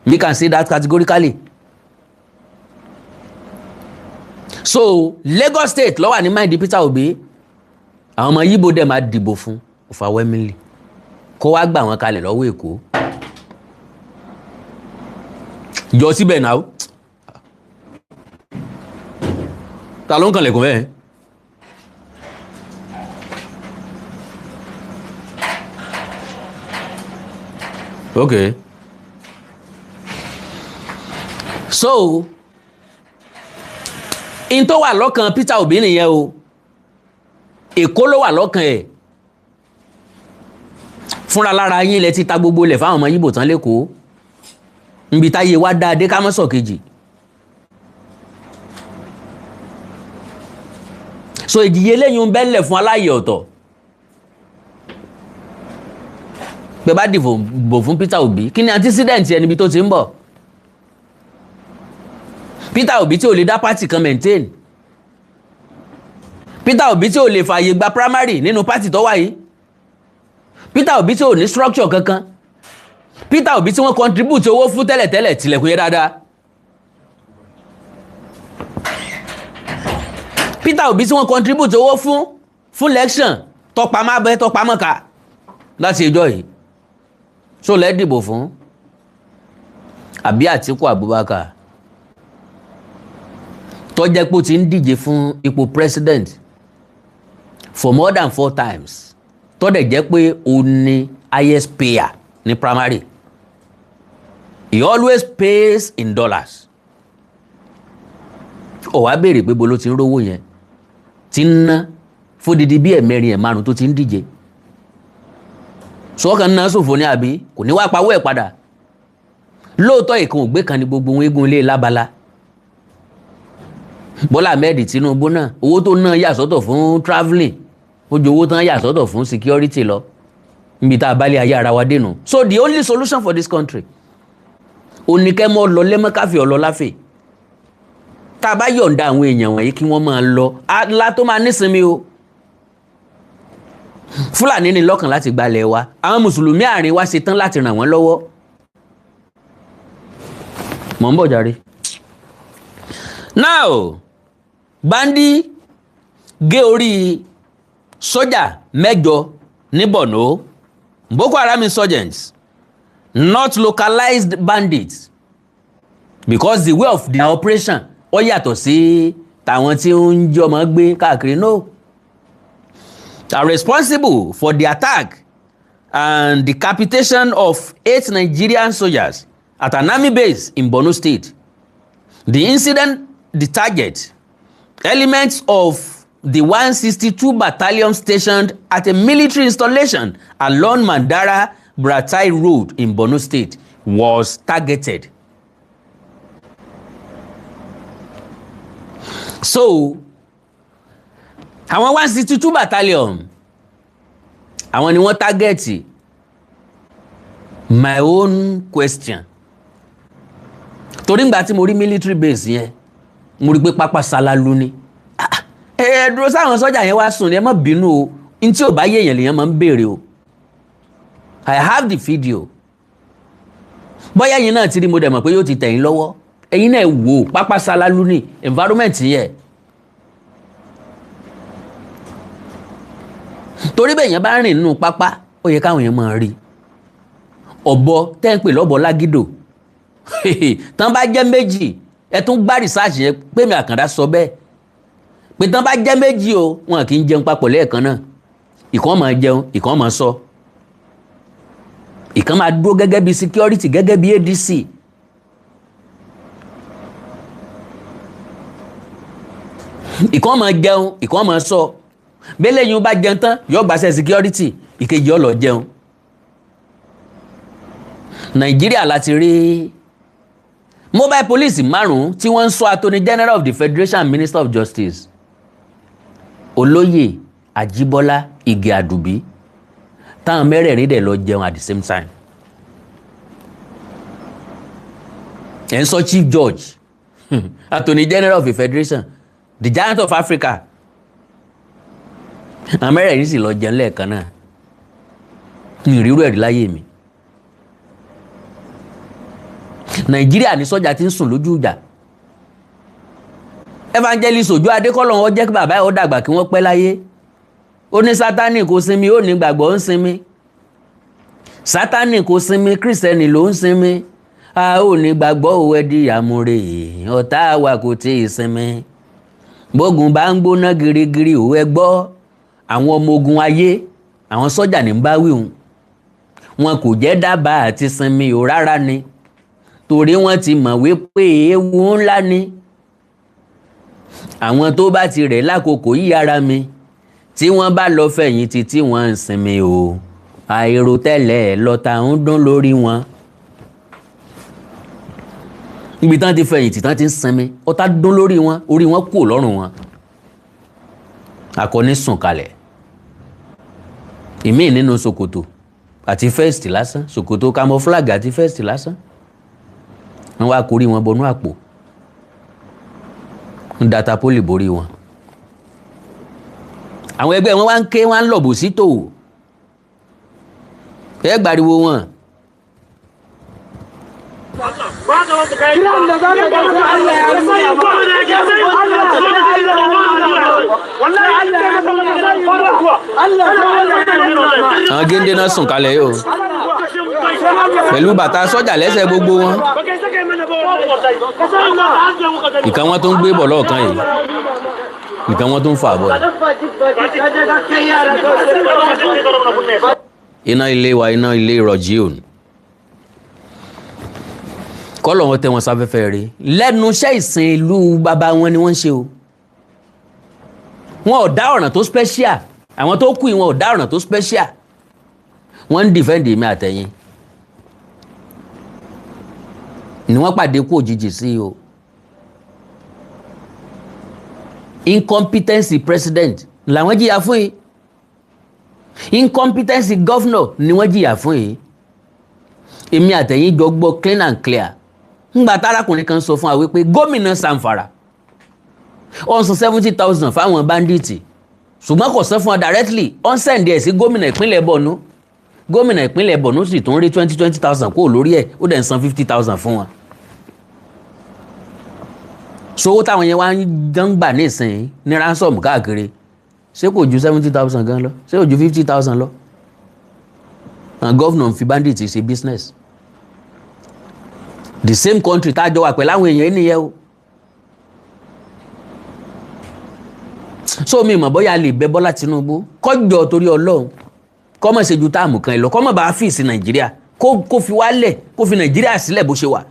We can say that categorically. So Lagos State ló wà ní mind Peter Obi. Àwọn ọmọ Yíbo dẹ̀ máa dìbò fún overwhelmingly, kó wá gbà wọ́n kalẹ̀ lọ́wọ́ Èkó. Jọ síbẹ̀ náà, ta ló ń kànlẹ̀kùn bẹ́ẹ̀? Okay, so in tó wà lọ́kàn Peter Obi nìyẹn o. Èkó ló wà lọ́kàn ẹ̀. Fúnra lára yín lẹ ti ta gbogbo ilẹ̀ fáwọn ọmọ Yíbò tán l'Ékòó, níbi táyé wá dáa dé, ká mọ́ sọ̀ kejì. So ìdíyẹ eléyìí ń bẹ́lẹ̀ fún aláyè ọ̀tọ̀ pé bá dìbò bò fún Peter Obi. Kí ni antecedent ẹni bí tó ti ń bọ̀? Peter Obi tí ò lè dá party kan maintain, Peter Obi tí ò lè fààyè gba primary nínú party tó wà yìí, Peter Obi tí ò ní structure kankan, Peter Obi tí wọ́n contribute owó fún tẹ́lẹ̀tẹ́lẹ̀, tilẹ̀kùn yẹn dáadáa, Peter Obi tí wọ́n contribute owó fún election, tọpamọ́ abẹ́ tọpamọ́ ká láti ìjọ yìí. So lẹ́ dìbò fún àbí Àtíkù Abubakar, tó jẹ́ pé ó ti ń díje fún ipò president for more than four times, tó dẹ̀ jẹ́ pé ó ní highest payer ní primary? He always pays in dollars. Ó wá béèrè pé bo ló ti ń rówó yẹn ti ń ná fódìdí bí ẹ̀mẹrin ẹ̀ márùn tó ti ń díje. Sọ́kàn náà ṣòfò ní àbí kò ní wá pawó ẹ̀ padà. Lóòótọ́, ìkan ògbé kan ní gbogbo ohun eégún ilé lábala. Bọ́lá Ahmed Tinubu náà, owó tó ná yà sọ́tọ̀ fún travelling, ó ju owó tán yà sọ́tọ̀ fún security lọ. Níbi tá a bá lé ayé ara wa dénú. So the only solution for this country, oníkẹ́mọ́ lọ lẹ́mọ́káfẹ́ ọlọ́láfẹ́. Tá a bá yọ̀ǹda àwọn èèyàn wọ̀nyí kí wọ́n máa lọ alá tó máa nísinmi o. Fúlàní ní lọ́kàn láti gbalẹ̀ wa. Àwọn mùsùlùmí àárín wa ṣe tán láti ràn wọ́n lọ́wọ́. Mọ̀ ń bọ̀ jàre. Now, bandit gé orí sójà mẹ́jọ ní Borno. Boko Haram insurgents, not localized bandits, because the way of their operation ó yàtọ̀ sí tàwọn tí ń jọmọ gbé káàkiri, no, are responsible for the attack and decapitation of eight Nigerian soldiers at an army base in Borno State. The incident, the target elements of the 162 Battalion stationed at a military installation along Mandara Buratai Road in Borno State, was targeted. So, Àwọn 162 Battalion, àwọn ni wọ́n target. My own question, torí ngbà tí mo rí military base yẹn, mo rí pé pápá ṣalalu ni. Ẹ ẹ dúró, sáwọn sọ́jà yẹn wá sùn ni? Ẹ má bínú o, n tí ò bá yéèyàn lèèyàn máa ń béèrè o. I have the video. Bóyá ẹ̀yin náà ti rí, mo dẹ̀ mọ̀ pé yóò ti tẹ̀ yín lọ́wọ́. Ẹ̀yin náà wò ó, pápá ṣalalu ni environment yẹn. Torí bẹ́ẹ̀ yẹn bá rìn nínú pápá, ó yẹ káwọn yẹn máa rí ọ̀bọ tẹ́ ń pè lọ́bọ lágídò. Tán bá jẹ́ méjì, ẹ tún gbá research yẹn pé mi Àkàndá sọ bẹ́ẹ̀ pé tán bá jẹ́ méjì o, wọn kì í jẹun papọ̀ lẹ́ẹ̀kan náà. Ìkan máa jẹun, ìkan máa sọ, ìkan máa dúró gẹ́gẹ́ bí security, gẹ́gẹ́ bí ADC. Ìkan máa jẹun, ìkan máa sọ. Bẹ́lẹ̀ yín bá jẹun tán, yóò gbàṣẹ security, ìkejì ó lọ jẹun. Nàìjíríà láti rí mobile police márùn-ún tí wọ́n ń sọ Attorney General of the Federation and Minister of Justice, Olóyè Àjíbọ́lá Ìgè Àdùbí, táwọn mẹ́rẹ̀ẹ̀rin dẹ̀ lọ jẹun at the same time. Ẹ̀ ń sọ Chief Judge, Attorney General of the Federation, the giant of Africa, àwọn mẹ́rẹ̀ẹ̀rin sì lọ jẹun lẹ́ẹ̀kan náà. Ní ìrírú ẹ̀rí láyé mi. Nàìjíríà ní sọ́jà ti ń sùn lójú ìjà. Evangelist Òjó Adékọ́lọ́, wọn jẹ́ kí bàbá ẹ̀ ó dàgbà, kí wọ́n pẹ́ láyé. Ó ní Sátánì kò sinmi, ó ní gbàgbọ́ ń sinmi. Sátánì kò sinmi, Kírísítẹ́nì ló ń sinmi. A ò ní gbàgbọ́ òwe di àmúre, ọ̀tá wa kò tí ì sinmi. Bógun bá ń gbóná girigiri, òwe gbọ́. Àwọn ọmọ ogun ayé, àwọn sọ́jà ní bá wíhun, wọn kò jẹ́ dábàá àti sinmi ò rárá ni, torí wọ́n ti mọ̀ wípé ewu ńlá ni. Àwọn tó bá ti rẹ̀ lákòókò yí ara mi, tí wọ́n bá lọ fẹ̀yìntì tí wọ́n ń sinmi o, àìròtẹ́lẹ̀ lọ́ta ń dún lórí wọn. Níbi tán ti fẹ̀yìntì, tán ti ń sinmi, ọ̀tá dún lórí wọn, orí wọn kù lọ́rùn wọn. Akọni sùn kalẹ̀, ìmíì nínú ṣòkòtò àti fẹ́ẹ̀sì lásán, ṣòkòtò camouflage àti fẹ́ẹ̀sì lásán, wọ́n wá korí wọn bọnú àpò, ń data pólì borí wọn. Àwọn ẹgbẹ́ wọn wá ń ké, wọn ń lọ̀bù sí tò, ẹ gbariwo wọn. Àwọn géńdé náà sùn kalẹ̀ yìí o, pẹ̀lú bàtà sọ́jà lẹ́sẹ̀ gbogbo wọn. Ìkan wọn tó ń gbé bọ̀ lọ́ọ̀kan yìí, ìkan wọn tó ń fà bọ̀ yìí. Iná ilé wa, iná ilé ìrọ̀jì òní kọ́lọ̀ wọn tẹ wọn sáfẹ́fẹ́ rí lẹ́nu iṣẹ́ ìsìn ìlú bàbá wọn ni wọ́n ń ṣe o. Wọn ò dá ọ̀ràn tó special, àwọn tó kù yìí wọn ò dá ọ̀ràn tó special. Wọ́n ń dìfẹ́ǹdì mi àtẹ̀yìn ni wọ́n pàdé kú òjijì sí o. Incompetency president làwọn jìyà fún yìí, incompetency governor ni wọ́n jìyà fún yìí. Èmi àtẹ̀yìn jọ gbọ́ clean and clear ńgbà tárakùnrin kan sọ fún wa wípé gómìnà Zamfara ó ń san 70,000 fáwọn bandits, ṣùgbọ́n kò san fún wa directly, ó ń send ẹ̀ sí gómìnà ìpínlẹ̀ Borno. Gómìnà ìpínlẹ̀ Borno sì tún rí 20,000 kúrò lórí ẹ̀, ó dẹ̀ ń san 50,000 fún wọn. Sowó táwọn yẹn wá ń dán gbà nísìnyí ní ransom káàkiri, ṣé kò ju 70,000 gan lọ? Ṣé kò ju 50,000 lọ? And governor fi bandits ṣe business. The same country tá a jọ wà pẹ̀lú àwọn èèyàn nìyẹn o. So mi mọ̀ bóyá lè bẹ Bọ́lá Tinubu kọjọ torí Ọlọ́run, kọ́mọ̀ ṣe ju táàmù kan lọ, kọ́mọ̀ bá fíìsì Nàìjíríà, kó fi wálẹ̀, kó fi Nàìjíríà sílẹ̀ bó ṣe wà,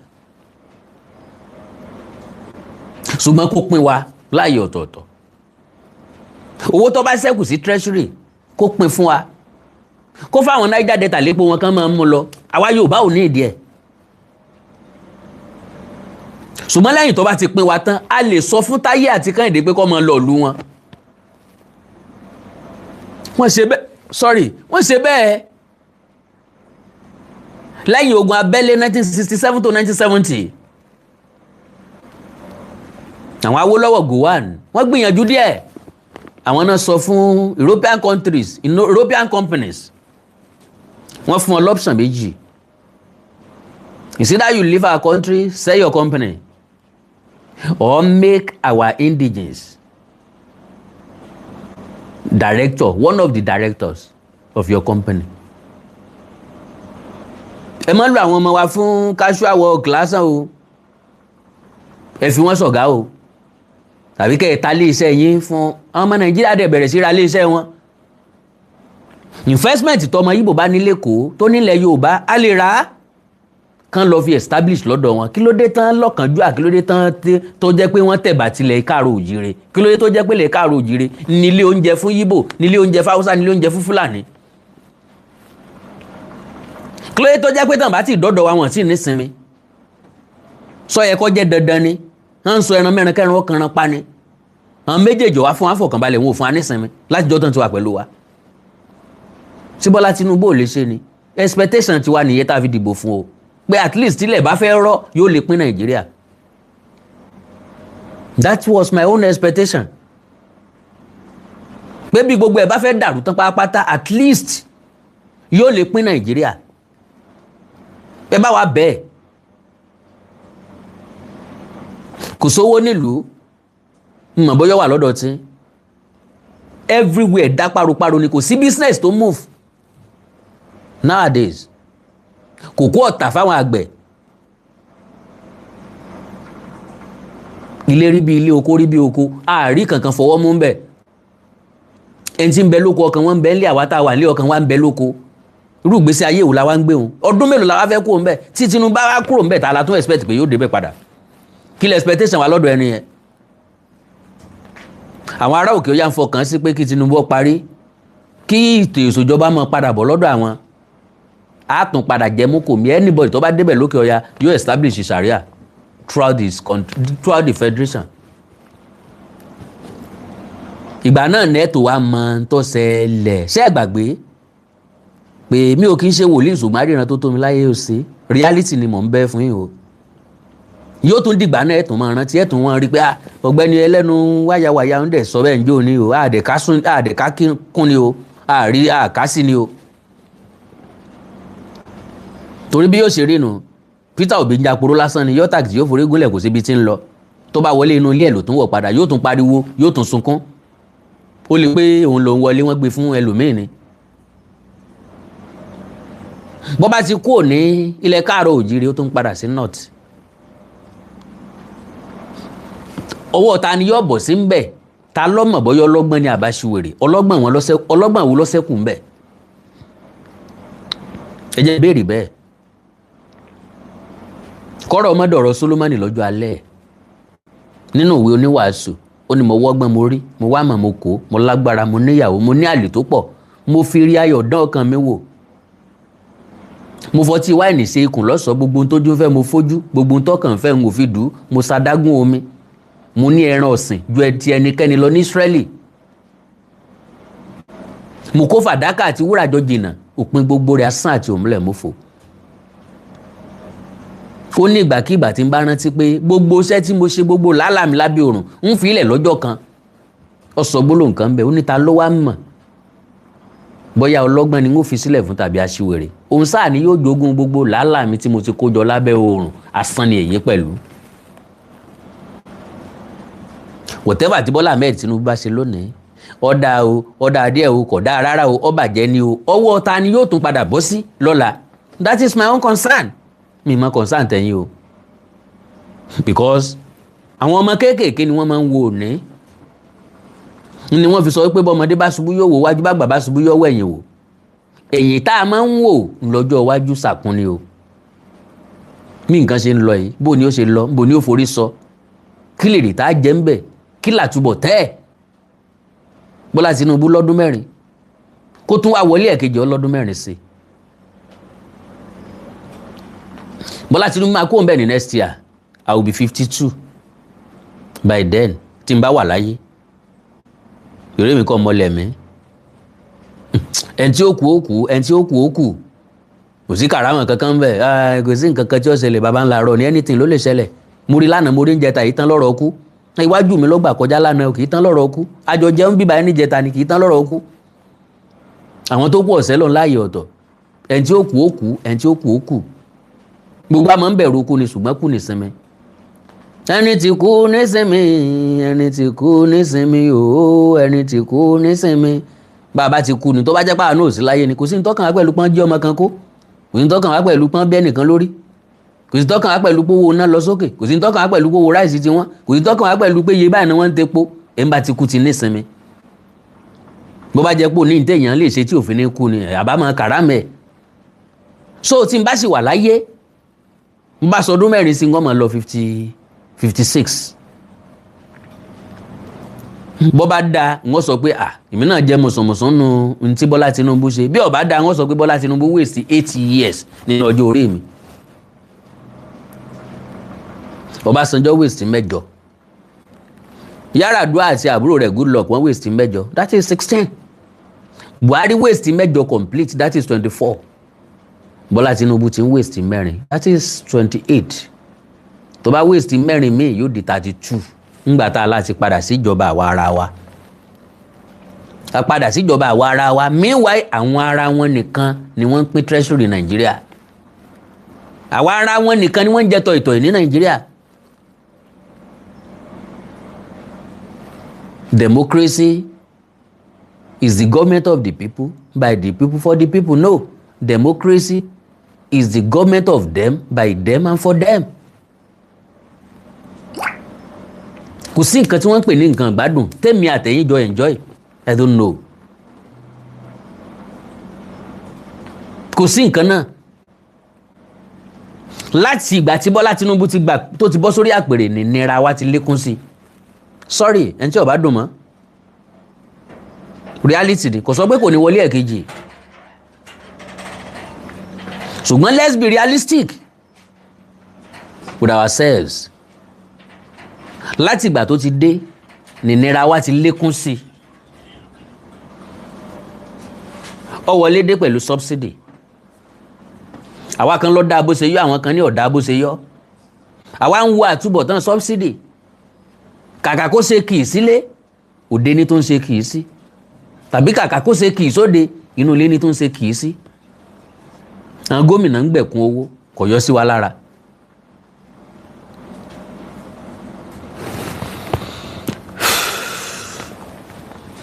ṣùgbọ́n kó pín wa láàyè ọ̀tọ̀ọ̀tọ̀. Owó tó bá ṣẹ́kù sí treasury kó pín fún wa, kó fáwọn Niger Delta lépo wọn kán máa ń mú lọ. Àwa Yorùbá ò ní ìdí ẹ̀. Ṣùgbọ́n lẹ́yìn tó bá ti pín wa tán, a lè sọ fún Táyé àti Kẹ́hìndé pé kó máa lọ ìlú wọn. Wọ́n ṣe bẹ́ẹ̀, sorry, wọ́n ṣe bẹ́ẹ̀ lẹ́yìn ogun abẹ́lé 1967 to 1970. Àwọn Awólọ́wọ̀, Gowon, wọ́n gbìyànjú díẹ̀. Àwọn náà sọ fún European countries, European companies, wọ́n fún wọn l'option méjì: it's either you leave our country, sell your company, or make our indigenes director, one of the directors of your company. Ẹ má lo àwọn ọmọ wa fún casual work lásán o, ẹ fi wọ́n ṣọ̀gá o, tàbí kẹ́ ẹ ta ilé iṣẹ́ yín fún àwọn ọmọ Nàìjíríà. Dẹ̀ bẹ̀rẹ̀ sí ra ilé iṣẹ́ wọn. Investment tọmọ Ìgbò bá nílé kó tó nílẹ̀ Yorùbá, á lè rà á kán lọ fi establish lọ́dọ̀ wọn. Kí ló dé tán lọ́kànjúà? Kí ló dé tán tó jẹ́ pé wọ́n tẹ̀bà tilẹ̀ káàró òjìire? Kí ló dé tó jẹ́ pé lè káàró òjìire nílé oúnjẹ fún Yíbò, nílé oúnjẹ fún Haúsá, nílé oúnjẹ fún Fúlàní? Kí ló dé tó jẹ́ pé tàn bá ti dọ́dọ̀ wa, wọ́n sì nísinmi? Sọ yẹ kó jẹ́ dandan ni wọ́n ń sọ ẹran mẹ́rin kẹrin ọkànran pa ni. Àwọn méjèèjì wá fún àfọ̀kànbalẹ̀, wọn ò fún wa nísinmi láti jọ́ tán ti wà pẹ̀lú wa. Tí Bọ́lá Tinubu ò lè ṣe ni expectation tiwa nìyẹn tá a fi dìbò fún o, pé at least tílẹ̀ bá fẹ́ rọ́, yóò lè pín Nàìjíríà. That was my own expectation, pé bí gbogbo ẹ̀ bá fẹ́ dàrú tán pátápátá, at least yóò lè pín Nàìjíríà. Ẹ bá wa bẹ́ẹ̀, kò sówó nílùú, mọ̀ bóyá wà lọ́dọ̀ tí everywhere dá paroparo ni, kò sí business tó move nowadays, kò kó ọ̀tà fáwọn àgbẹ̀, ilé rí bí ilé, oko rí bí oko, àárí kankan fọwọ́ mú bẹ̀. Ẹni tí ń bẹ lóko, ọkàn wọn ń bẹ ńlé. Àwa tá a wà nílé, ọkàn wa ń bẹ lóko. Irú ìgbésí ayé wo la wá ń gbé wọn? Ọdún mélòó la wá fẹ́ kúrò ńbẹ̀? Tí Tinubu bá wá kúrò ńbẹ̀, tá a la tún expect pé yóò débẹ̀ padà? Kí lè expectation wa lọ́dọ̀ ẹni yẹn? Àwọn ará òkè ọ̀yà ń fọkàn sí pé kí Tinubu ó parí, kí ètò ìṣòjọba máa padà bọ̀ lọ́dọ̀ àwọn, á tún padà jẹ́ mú kò mí. Anybody tó bá débẹ̀ lókè ọ̀yà yóò establish sharia throughout this country, throughout the federation. Ìgbà náà nẹ́ẹ̀tò wa mọ tó ṣẹlẹ̀. Ṣé ẹ gbàgbé pé mi ò kí ń ṣe wòlíì, ṣùgbọ́n àríran tó tó mi láyé ó ṣe, reality ni mò ń bẹ́ fún yín o. Yóò tún dìgbà náà, ẹ̀tún máa rántí, ẹ̀tún wọn rí pé ọ̀gbẹ́ni ẹlẹ́nu wáyàwáyà ń dẹ̀ sọ bẹ́ẹ̀ ń jó ni o, àdẹ̀ká kún ni o, àrí àkásí ni o. Torí bí yóò ṣe rí nu, Peter Obi ń japoro lásán ni, yóò tàkìtì, yóò forí gúnlẹ̀, kò síbi tí ń lọ. Tó bá wọlé, inú ilé ẹ̀ ló tún wọ̀ padà, yóò tún pariwo, yóò tún sunkún. Ó lè pé òun lòún wọlé, wọ́n gbé fún ẹlòmíì ni. Bó bá ti kúrò ní ilẹ̀ káàárọ̀ òjìrì, ó tún padà sí north. Ọwọ́ ta ni yóò bọ̀ sí ń bẹ̀? Ta lọ́mọ̀ bọ́yọ́ ọlọ́gbọ́n ni àbáṣiwèrè? Ọlọ́gbọ́n wo lọ́sẹ̀kù ń bẹ̀? Ẹ jẹ́ béèrè bẹ́ẹ̀. Kọ́rọ̀ ọmọdọ̀rọ̀ Solomoni lọ́jọ́ alẹ́ nínú ìwé oníwàásù, ó ní mo wọ́gbọ́n, mo rí, mo wá mọ̀, mo kó, mo lágbára, mo níyàwó, mo ní àlè tó pọ̀, mo fi rí ayọ̀ dán ọkàn mi wò, mo fọtí wáìnì ṣe ikùn lọ́sọ̀ọ́, gbogbo ohun tójú fẹ́ mo fojú, gbogbo ohun tọkàn fẹ́ n ò fi dùn, mo ṣadágún omi, mo ní ẹran ọ̀sìn ju ẹtì ẹnikẹ́ni lọ ní Ísírẹ́lì, mo kó fàdákà àti wúrà jọ jìnnà, òpin gbogbo rẹ̀ asán àti òmùlẹ̀ mọ́fò. Ó ní ìgbàkigbà tí ń bá rántí pé gbogbo iṣẹ́ tí mo ṣe, gbogbo làálàá mi lábẹ́ òrùn, ń fi ilẹ̀ lọ́jọ́ kan. Ó sọ gbólóhùn kan bẹ́ẹ̀, ó ní ta ló wá mọ̀ bóyá ọlọ́gbọ́n ni ń fi sílẹ̀ fún tàbí aṣiwèrè? Òun sáà ni yóò jogún gbogbo làálàá mi tí mo ti kó jọ lábẹ́ òrùn, asán ni èyí pẹ̀lú. Whatever tí Bọ́lá Ahmed Tinubu bá ṣe lónìí, ọ̀dà o, ọ̀dà díẹ̀ o, kò dáa rárá o, ó bàjẹ́ ni o, ọwọ́ ta ni yóò tún padà bọ́ sí lọ́la? That is my own concern. Mi mọ concern tẹ̀yìn o, because àwọn ọmọ kéékèèké ni wọ́n máa ń wo òní, ni wọ́n fi sọ pé bọ́mọdé bá ṣubú yóò wò wájú, bá gbà bá ṣubú yóò wẹ̀yìn wò. Ẹ̀yìn tá a máa ń wò lọ́jọ́ iwájú sàkún ni o. Bí nǹkan ṣe ń lọ yìí, bó ni ó ṣe lọ, bó ni ó forí sọ, kí lè rí tá a jẹ́ ń bẹ̀, kí làtúbọ̀ tẹ́ ẹ̀? Bọ́lá Tinubu lọ́dún 4, kó tún wá wọlé ẹ̀kejì ọlọ́dún 4 sí i. Bọ́lá Tinubu máa kó ń bẹ̀ ní next year. I will be 52 by then, tí n bá wà láyé. Ìrẹ́ mi kọ́ mọ́lẹ̀ mi. Ẹni tí ó kú ó kú, ẹni tí ó kú ó kú. Kò sí kàrámọ̀ kankan bẹ́ẹ̀, kò sí nǹkan kan tí ó ṣẹlẹ̀. Baba ńlá rọ ní anything ló lè ṣẹlẹ̀. Mo rí lánàá, mo rí ń jẹta yìí tán lọ́rọ̀ kú. Iwájú mi ló gbà kọjá lánàá, kì í tán lọ́rọ̀ kú. Àjọ jẹun bíbá ẹni jẹta ni, kì í tán lọ́rọ̀ kú. Àwọn tó kú ọ̀sẹ́ lọ láàyè ọ̀tọ̀. Ẹni tí ó kú ó kú, ẹni tí ó kú ó kú. Gbogbo àmọ́ ń bẹ̀rù kú ni, ṣùgbọ́n kú nísinmi. Ẹni tí kú nísinmi, ẹni tí kú nísinmi ooo, ẹni tí kú nísinmi. Bàbá ti kú ni, tó bá jẹ́ pé àánú ò sí láyé ni, kò sí ní tọ́kàn wá pẹ̀lú pọ́n jí ọmọ kan kó, kò sí ní tọ́kàn wá pẹ̀lú pọ́n bẹ́ẹ̀ nìkan lórí, kò sí tọ́kàn wá pẹ̀lú pé owó iná lọ sókè, kò sí tọ́kàn wá pẹ̀lú pé owó rice ti wọ́n, kò sí tọ́kàn wá pẹ̀lú pé iye báyìí ni wọ́n ń tepo. Ẹ̀ ń bá ti kú ti nísinmi. Bó bá jẹ́ pé òní ní téèyàn lè ṣe tí òfin ní kú ni, àbámọ̀ kàrámẹ̀. So tí n bá sì wà láyé, n bá sọdún 4 sí, n kọ́ máa lọ 56. Bó bá da, wọ́n sọ pé à èmi náà jẹ́ mọ̀sánmọ̀sán nu ntí Bọ́lá Tinubu ṣe. Bí ó bá da, wọ́n sọ pé Bọ́lá Tinubu waste 8 years nínú ọjọ́ orí mi. Ọbásanjọ́ waste 8, Yar'Adua àti àbúrò rẹ̀ Goodluck, wọ́n waste 8, that is 16. Buhari waste 8 complete, that is 24. Bọ́lá Tinubu ti ń waste 4, that is 28. Tó bá waste 4 míì, yóò di 32. Ńgbà tá a láti padà síjọba àwa ara wa, a padà síjọba àwa ara wa. Meanwhile, àwọn ara wọn nìkan ni wọ́n ń pín treasury Nàìjíríà. Àwa ara wọn nìkan ni wọ́n ń jẹ tọ̀ìtọ̀ì ní Nàìjíríà. Democracy is the government of the people, by the people, for the people. No, democracy is the government of them, by them and for them. Kò sí nǹkan tí wọ́n ń pè ní nǹkan ìgbádùn tèmi àtẹ̀yìn jọ enjoy. I don't know. Kò sí nǹkan náà. Láti ìgbà tí Bọ́lá Tinubu ti gbà tó ti bọ́ sórí àpèrè ní nira wa ti lékún sí. Sorry, ẹni tí ó bá dùn mọ́. Reality ni, kò sọ pé kò ní wọlé ẹ̀kejì. Ṣùgbọ́n let's be realistic with ourselves. Láti ìgbà tó ti dé ní nira wa ti lékún sí. Ó wọlé dé pẹ̀lú subsidy. Àwa kan ló dá bó ṣe yọ, àwọn kan ní ọ̀dá bó ṣe yọ. Àwa ń wo àtúbọ̀tán subsidy. Kàkà kó ṣe kì í sílé, òde ní tó ń ṣe kì í sí. Tàbí kàkà kó ṣe kì í sóde, inú ilé ní tó ń ṣe kì í sí. Àwọn gómìnà ń gbẹ̀kún owó, kò yọ sí wa lára.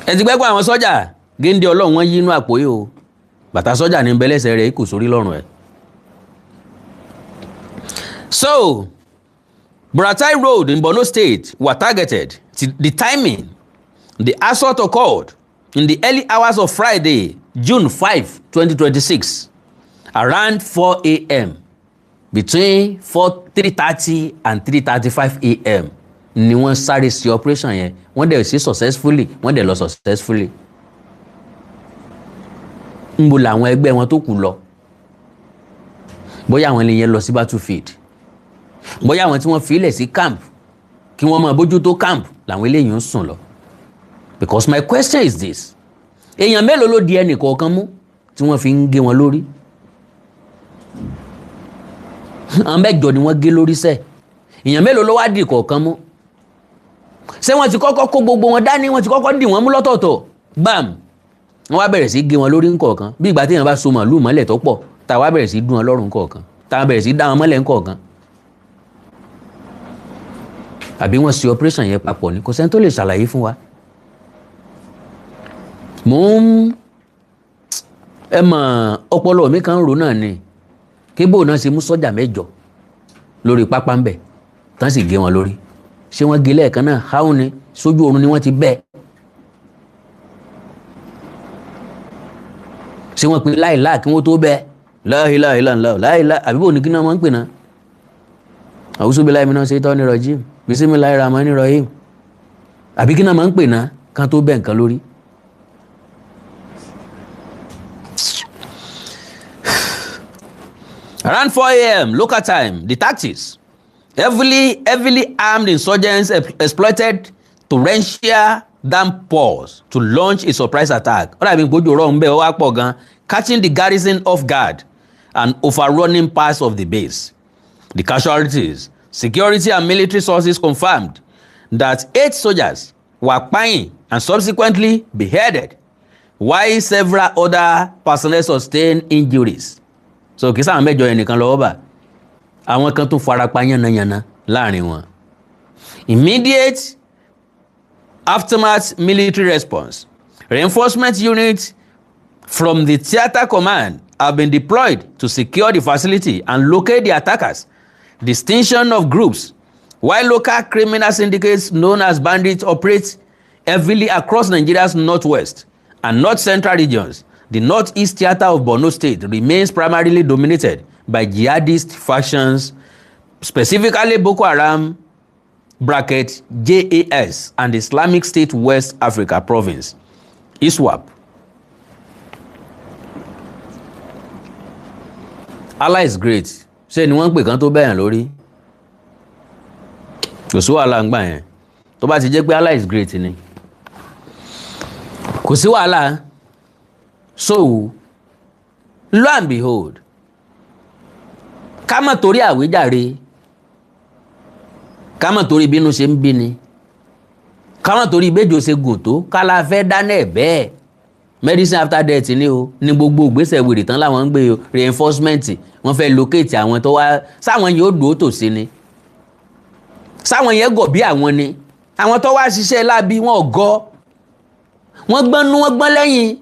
Ẹ ti gbẹ́gbẹ́ àwọn sọ́jà géńdé ọlọ́run wọn yí inú àpò yìí o. Bàtà sọ́jà ní bẹ́lẹ́sẹ̀ rẹ̀ kò sórí lọ́rùn ẹ̀. So, Buratai Road in Borno State were targeted. The timing, the assault occurred in the early hours of Friday, June 5, 2026, around 4 a.m. Between 3:30 and 3:35 a.m. ni wọ́n sáré sí operation yẹn. Wọ́n dẹ̀ sí successfully, wọ́n dẹ̀ lọ successfully. Ńbo làwọn ẹgbẹ́ wọn tó kù lọ? Bóyá àwọn ènìyàn lọ sí battlefield, bóyá àwọn tí wọ́n fi ilẹ̀ sí camp kí wọ́n máa bójú tó camp làwọn eléyìí ń sùn lọ. Because my question is this: èèyàn mélòó ló di ẹnì kọ̀ọ̀kan mú tí wọ́n fi ń gé wọn lórí? Àwọn 8 ni wọ́n gé lórí sẹ́ẹ̀. Èèyàn mélòó ló wá di kọ̀ọ̀kan mú? Ṣé wọ́n ti kọ́kọ́ kó gbogbo wọn dání? Wọ́n ti kọ́kọ́ dì wọ́n mú lọ́tọ̀ọ̀tọ̀, bam, wọ́n wá bẹ̀rẹ̀ sí gé wọn lórí ńkọ̀ọ̀kan, bí ìgbà téèyàn bá so màlúù mọ́lẹ̀ tó pọ̀, tá a wá bẹ̀rẹ̀ sí dún wọn lọ́rùn ńkọ̀ọ̀kan, tá a bẹ̀rẹ̀ sí dá wọn mọ́lẹ̀ ńkọ̀ọ̀kan. Àbí wọ́n ṣe operation yẹn papọ̀ ni? Kò sẹ́ni tó lè ṣàlàyé fún wa. Mò ń ẹ mọ̀, ọpọlọ mi kan ń ro náà ni, kébò náà ṣe mú sọ́jà 8 lórí pápá ń bẹ̀ tán sì gé wọn lórí. Ṣé wọ́n gé lẹ́ẹ̀kan náà? Háwọn ni sójú oorun ni wọ́n ti bẹ́ẹ̀. Ṣé wọ́n pe láìláà kí wọ́n tó bẹ́ẹ̀? Láìláìláìláà láìláà, àbí bò ní kí náà wọ́n ń pè náà? A'udhu billahi minash shaitani rajim, bismillahir rahmanir rahim, àbí kí náà máa ń pè náà kan tó bẹ́ẹ̀ nǹkan lórí. Around 4 a.m. local time, the tactics. Heavily armed insurgents exploited torrential downpours to launch a surprise attack. Ó dàbí gbójú rọ̀ ń bẹ́ẹ̀ wá pọ̀ gan, catching the garrison off guard and overrunning parts of the base. The casualties, security and military sources confirmed that 8 soldiers were kpain and subsequently beheaded, while several other personnel sustained injuries. So kì í sáwọn mẹ́jọ yẹn nìkan lọ́wọ́ bà, àwọn kan tún farapa yánnayànna láàrin wọn. Immediate aftermath military response. Reinforcement units from the theater command have been deployed to secure the facility and locate the attackers. Distinction of groups. While local criminal syndicates known as bandits operate heavily across Nigeria's northwest and north central regions, the northeast theater of Borno State remains primarily dominated by jihadist factions, specifically Boko Haram bracket JAS and Islamic State West Africa Province, ISWAP. Allah is great. Ṣé ni wọ́n ń pè kán tó bẹ̀yàn lórí? Kò sí wàhálà ń gbà yẹn. Tó bá ti jẹ́ pé Allah is great ni. Kò sí wàhálà. So, lo and behold, ká má torí àwíjàre, ká má torí bínú ṣe ń bí ni, ká má torí béjò ṣe gùn tó, ká la fẹ́ dáná ẹ̀ bẹ́ẹ̀. Medicine after death ni o, ní gbogbo ìgbésẹ̀ wèrè tán láwọn ń gbé o, reinforcement, wọ́n fẹ́ locate àwọn tó wá, sáwọn yẹn ó dùn ó tòsí ni, sáwọn yẹn gọ̀ bí àwọn ni, àwọn tó wá ṣiṣẹ́ láabi wọn ò gọ̀, wọ́n gbọ́n nú, wọ́n gbọ́n lẹ́yìn,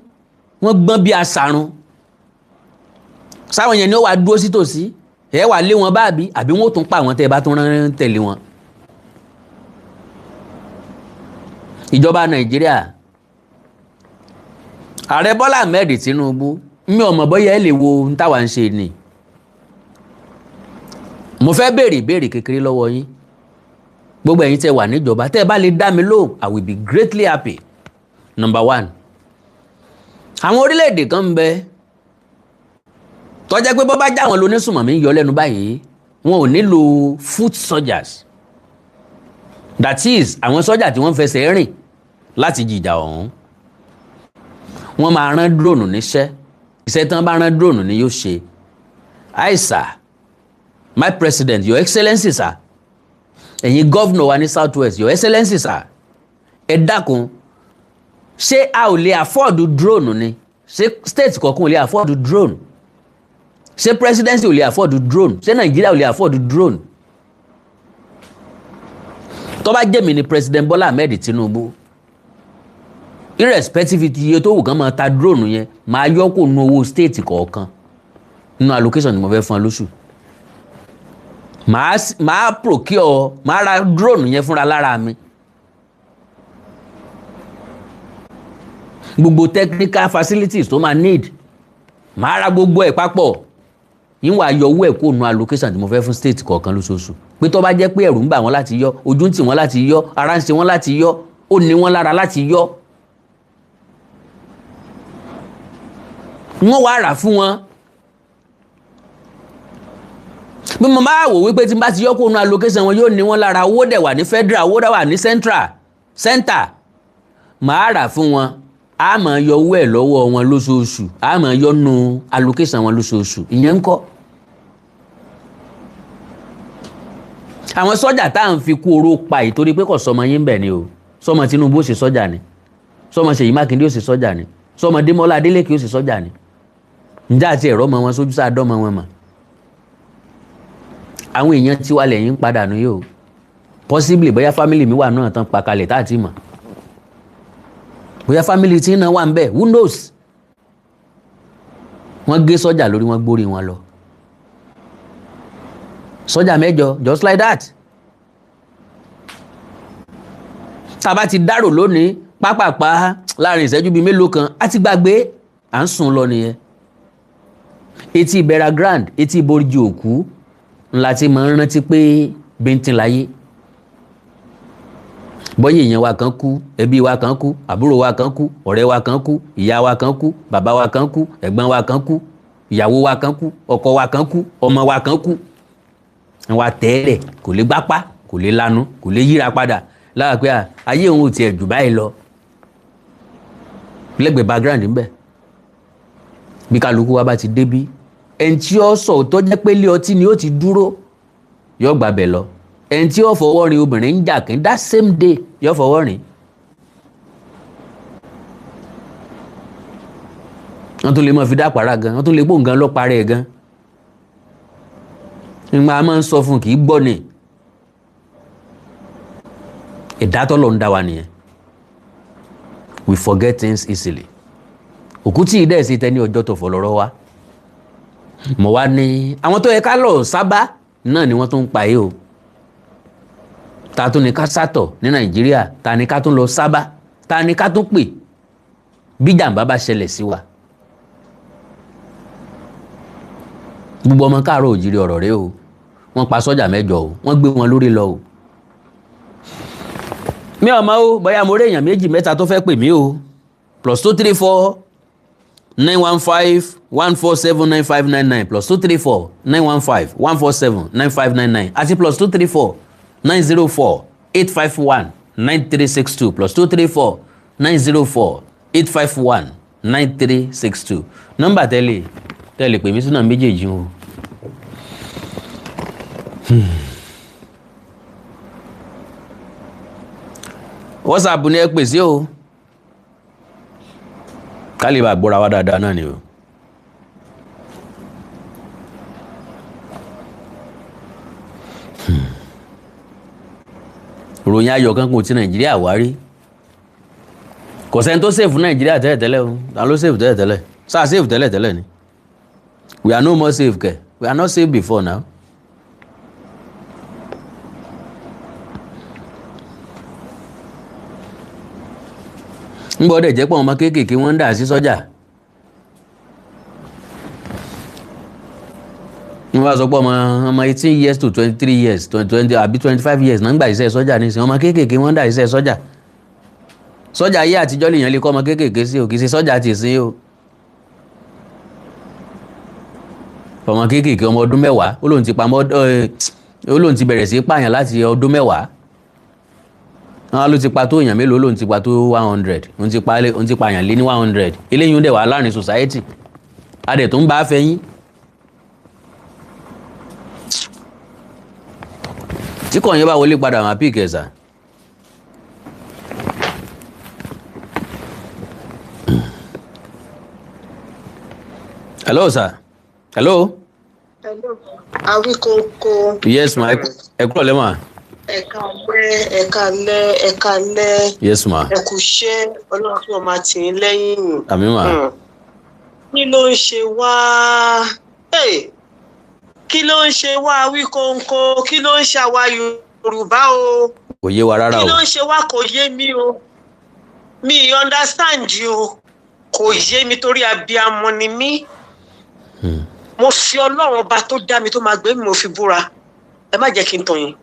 wọ́n gbọ́n bí asàrun, sáwọn yẹn ni ó wá dúró sí tòsí, ẹ wà lé wọn báàbí, àbí wọn ó tún pa àwọn tẹ́ ẹ bá tún rán tẹ̀lé wọn. Ìjọba Nàìjíríà, Ààrẹ Bọ́lá Ahmed Tinubu, mi ò mọ̀ bóyá ẹ lè wo ohun táwa ń ṣe ni. Mo fẹ́ béèrè ìbéèrè kékeré lọ́wọ́ yín. Gbogbo ẹ̀yin tẹ́ wà níjọba, tẹ́ ẹ bá lè dá mi lóhùn, I will be greatly happy. Number one, àwọn orílẹ̀-èdè kan ń bẹ tó jẹ́ pé bọ́ bá já wọn lónísùmọ̀mí yọ lẹ́nu báyìí, wọn ò nílò foot soldiers. That is, àwọn sọ́jà tí wọ́n fẹsẹ̀ rìn láti jìjà ọ̀hún. Wọ́n máa rán drone níṣẹ́. Iṣẹ́ tí wọ́n bá rán drone ni yóò ṣe. Aye sir, my president, your excellency sir, ẹ̀yin governor wa ní south west, your excellency sir, ẹ dákun, ṣé a ò lè afford drone ni? Ṣé state kọ̀ọ̀kan ò lè afford drone? Ṣé presidency ò lè afford drone? Ṣé Nàìjíríà ò lè afford drone? Tó bá jẹ́ mi ni President Bola Ahmed Tinubu, irrespective ti iye tó wù kán máa ta drone yẹn, máa yọ kó nu owó state kọ̀ọ̀kan nínú allocation tí mo fẹ́ fún ọ lóṣù. Màá procure, màá ra drone yẹn fúnra lára mi. Gbogbo technical facilities tó máa need, màá ra gbogbo ẹ̀ papọ̀. Yín wàá yọ owó ẹ̀ kó nu allocation tí mo fẹ́ fún state kọ̀ọ̀kan lóṣooṣù. Pé tó bá jẹ́ pé ẹ̀rù ń bà wọ́n láti yọ, ojú ń tì wọ́n láti yọ, ara ń ṣe wọ́n láti yọ, ó ní wọ́n lára láti yọ. Wọ́n wá rà fún wọn. Bí mo máa wò wípé tí n bá ti yọ kó nu allocation wọn yóò ní wọn lára, owó dẹ̀ wà ní federal, owó dẹ̀ wà ní center, màá rà fún wọn. A máa yọ owó ẹ̀ lọ́wọ́ wọn lóṣooṣù, a máa yọ nu allocation wọn lóṣooṣù. Ìyẹn ń kọ́. Àwọn sọ́jà tá à ń fi kú oró pa yìí torí pé kò sọmọ yín bẹ̀ ni o. Sọmọ Tinubu ó ṣe sọ́jà ni, sọmọ Ṣèyí Mákindé ó ṣe sọ́jà ni, sọmọ Démọ́lá Adélékè ó ṣe sọ́jà ni. Ǹjẹ́ àti ẹ̀rọ ọmọ wọn sójú sáà dọ́mọ wọn mọ̀? Àwọn èèyàn tiwa lẹ́yìn ń padà nù yìí o. Possibly bóyá family mi wà náà tán pa kalẹ̀ tá à ti mọ̀. Bóyá family tí náà wà ń bẹ̀, who knows? Wọ́n gé sọ́jà lórí, wọ́n gbórí wọn lọ. Sọ́jà mẹ́jọ, just like that. Tá a bá ti dárò lónìí, pápápá láàrin ìṣẹ́jú bíi mélòó kan, a ti gbàgbé, à ń sùn lọ nìyẹn. Etí Bera Grand, etí Borji òkú, ńlá tí mo ń rántí pé bíntín láyé. Bọ́yì èèyàn wa kan kú, ẹbí wa kan kú, àbúrò wa kan kú, ọ̀rẹ́ wa kan kú, ìyá wa kan kú, bàbá wa kan kú, ẹ̀gbọ́n wa kan kú, ìyàwó wa kan kú, ọkọ wa kan kú, ọmọ wa kan kú. Wa tẹ́lẹ̀ kò lè gbápá, kò lè lanu, kò lè yíra padà. Lára pé ayé òun ò tiẹ̀ jù báyìí lọ. Lẹ́gbẹ̀ẹ́ background ń bẹ. Bí kálukú wa bá ti débí, ẹni tí ó sọ tó jẹ́ pé ilé ọtí ni ó ti dúró yóò gbàbẹ̀ lọ. Ẹni tí ó fọwọ́ rin obìnrin ń jà kí that same day yóò fọwọ́ rìn. Wọ́n tún lè máa fi dápàrà gan, wọ́n tún lè gbóǹgan lọ parẹ́ gan. Ìgbà máa ń sọ fún kì í gbọ́ ni. Ẹ̀dá tọ́lọ̀ ń dá wa nìyẹn. We forget things easily. Òkú tí ìdẹ́ sí tẹ́ ní ọjọ́ tó fọ̀ lọ́rọ́ wa. Mo wá ní àwọn tó yẹ ká lọ sábà náà ni wọ́n tún ń pa yìí o. Ta tún ní ká sátọ̀ ní Nàìjíríà, ta ni ká tún lọ sábà, ta ni ká tún pè bí jàǹbá bá ṣẹlẹ̀ sí wa. Gbogbo ọmọ káàárọ̀ òjìrì ọ̀rọ̀ rẹ o. Wọ́n pa sọ́jà 8 o, wọ́n gbé wọn lórí lọ o. Mi ò mọ̀ o, bóyá mo rí èèyàn 2 mẹ́ta tó fẹ́ pè mí o. +234 915 147 9599, +234 915 147 9599 àti +234 904 851 9362, +234 904 851 9362. Nọ́mbà tẹ́lẹ̀ tẹ́lẹ̀ pè mí sínú méjèèjì o. WhatsApp ni ẹ pè sí o, ká lè bá gbọ́ra wa dáadáa náà ni o. Ròyìn ayọ̀ kan kò ti Nàìjíríà wá rí. Kò sẹ́ni tó sèfù Nàìjíríà tẹ́lẹ̀tẹ́lẹ̀ o. Ta ló sèfù tẹ́lẹ̀tẹ́lẹ̀? Sáà sèfù tẹ́lẹ̀tẹ́lẹ̀ ni. We are no more safe kẹ̀. We are not safe before now. Ń gbọ́dọ̀ jẹ́ pé ọmọ kéékèèké wọ́n ń dà sí sọ́jà. Wọ́n bá sọ pé ọmọ 18 years to 23 years, 20 àbí 25 years náà ń gbà iṣẹ́ sọ́jà nísìnyí. Ọmọ kéékèèké wọ́n ń dà iṣẹ́ sọ́jà. Sọ́jà ayé àtijọ́ lèèyàn lè kọ́ ọmọ kéékèèké sí o, kì í ṣe sọ́jà ti sìn o. Ọmọ kéékèèké ọmọ ọdún 10 ó lóun ti pamọ́, ó lóun ti bẹ̀rẹ̀ sí pààyàn láti ọdún 10. Wọ́n ló ti pa tó èèyàn mélòó, lóun ti pa tó 100, òun ti pààyàn lé ní 100. Eléyìí ń dẹ̀ wá láàrin society. Adẹ̀ tó ń bá a fẹ́yìn. Tí kò yẹn bá wọlé padà máa píìkì ẹ̀sà. Hello sir. Hello. Hello. Awíkóńkó. Yes ma, ẹ kúrò lẹ́mọ̀. Ẹ̀ka alẹ́, ẹ̀ka alẹ́, ẹ̀ka alẹ́. Yes ma. Ẹ kú iṣẹ́, Ọlọ́run tí wọ́n máa tì í lẹ́yìn. Àmín ma. Kí ló ń ṣe wá? Kí ló ń ṣe wá Awíkóńkó? Kí ló ń ṣe àwa Yorùbá o? Kò yé wa rárá o. Kí ló ń ṣe wá? Kò yé mi o. Mi understand o. Kò yé mi torí abiyamọ ni mí. Mo fi Ọlọ́run ọba tó dá mi tó máa gbé mi, mo fi búra. Ẹ má jẹ́ kí n tàn yín.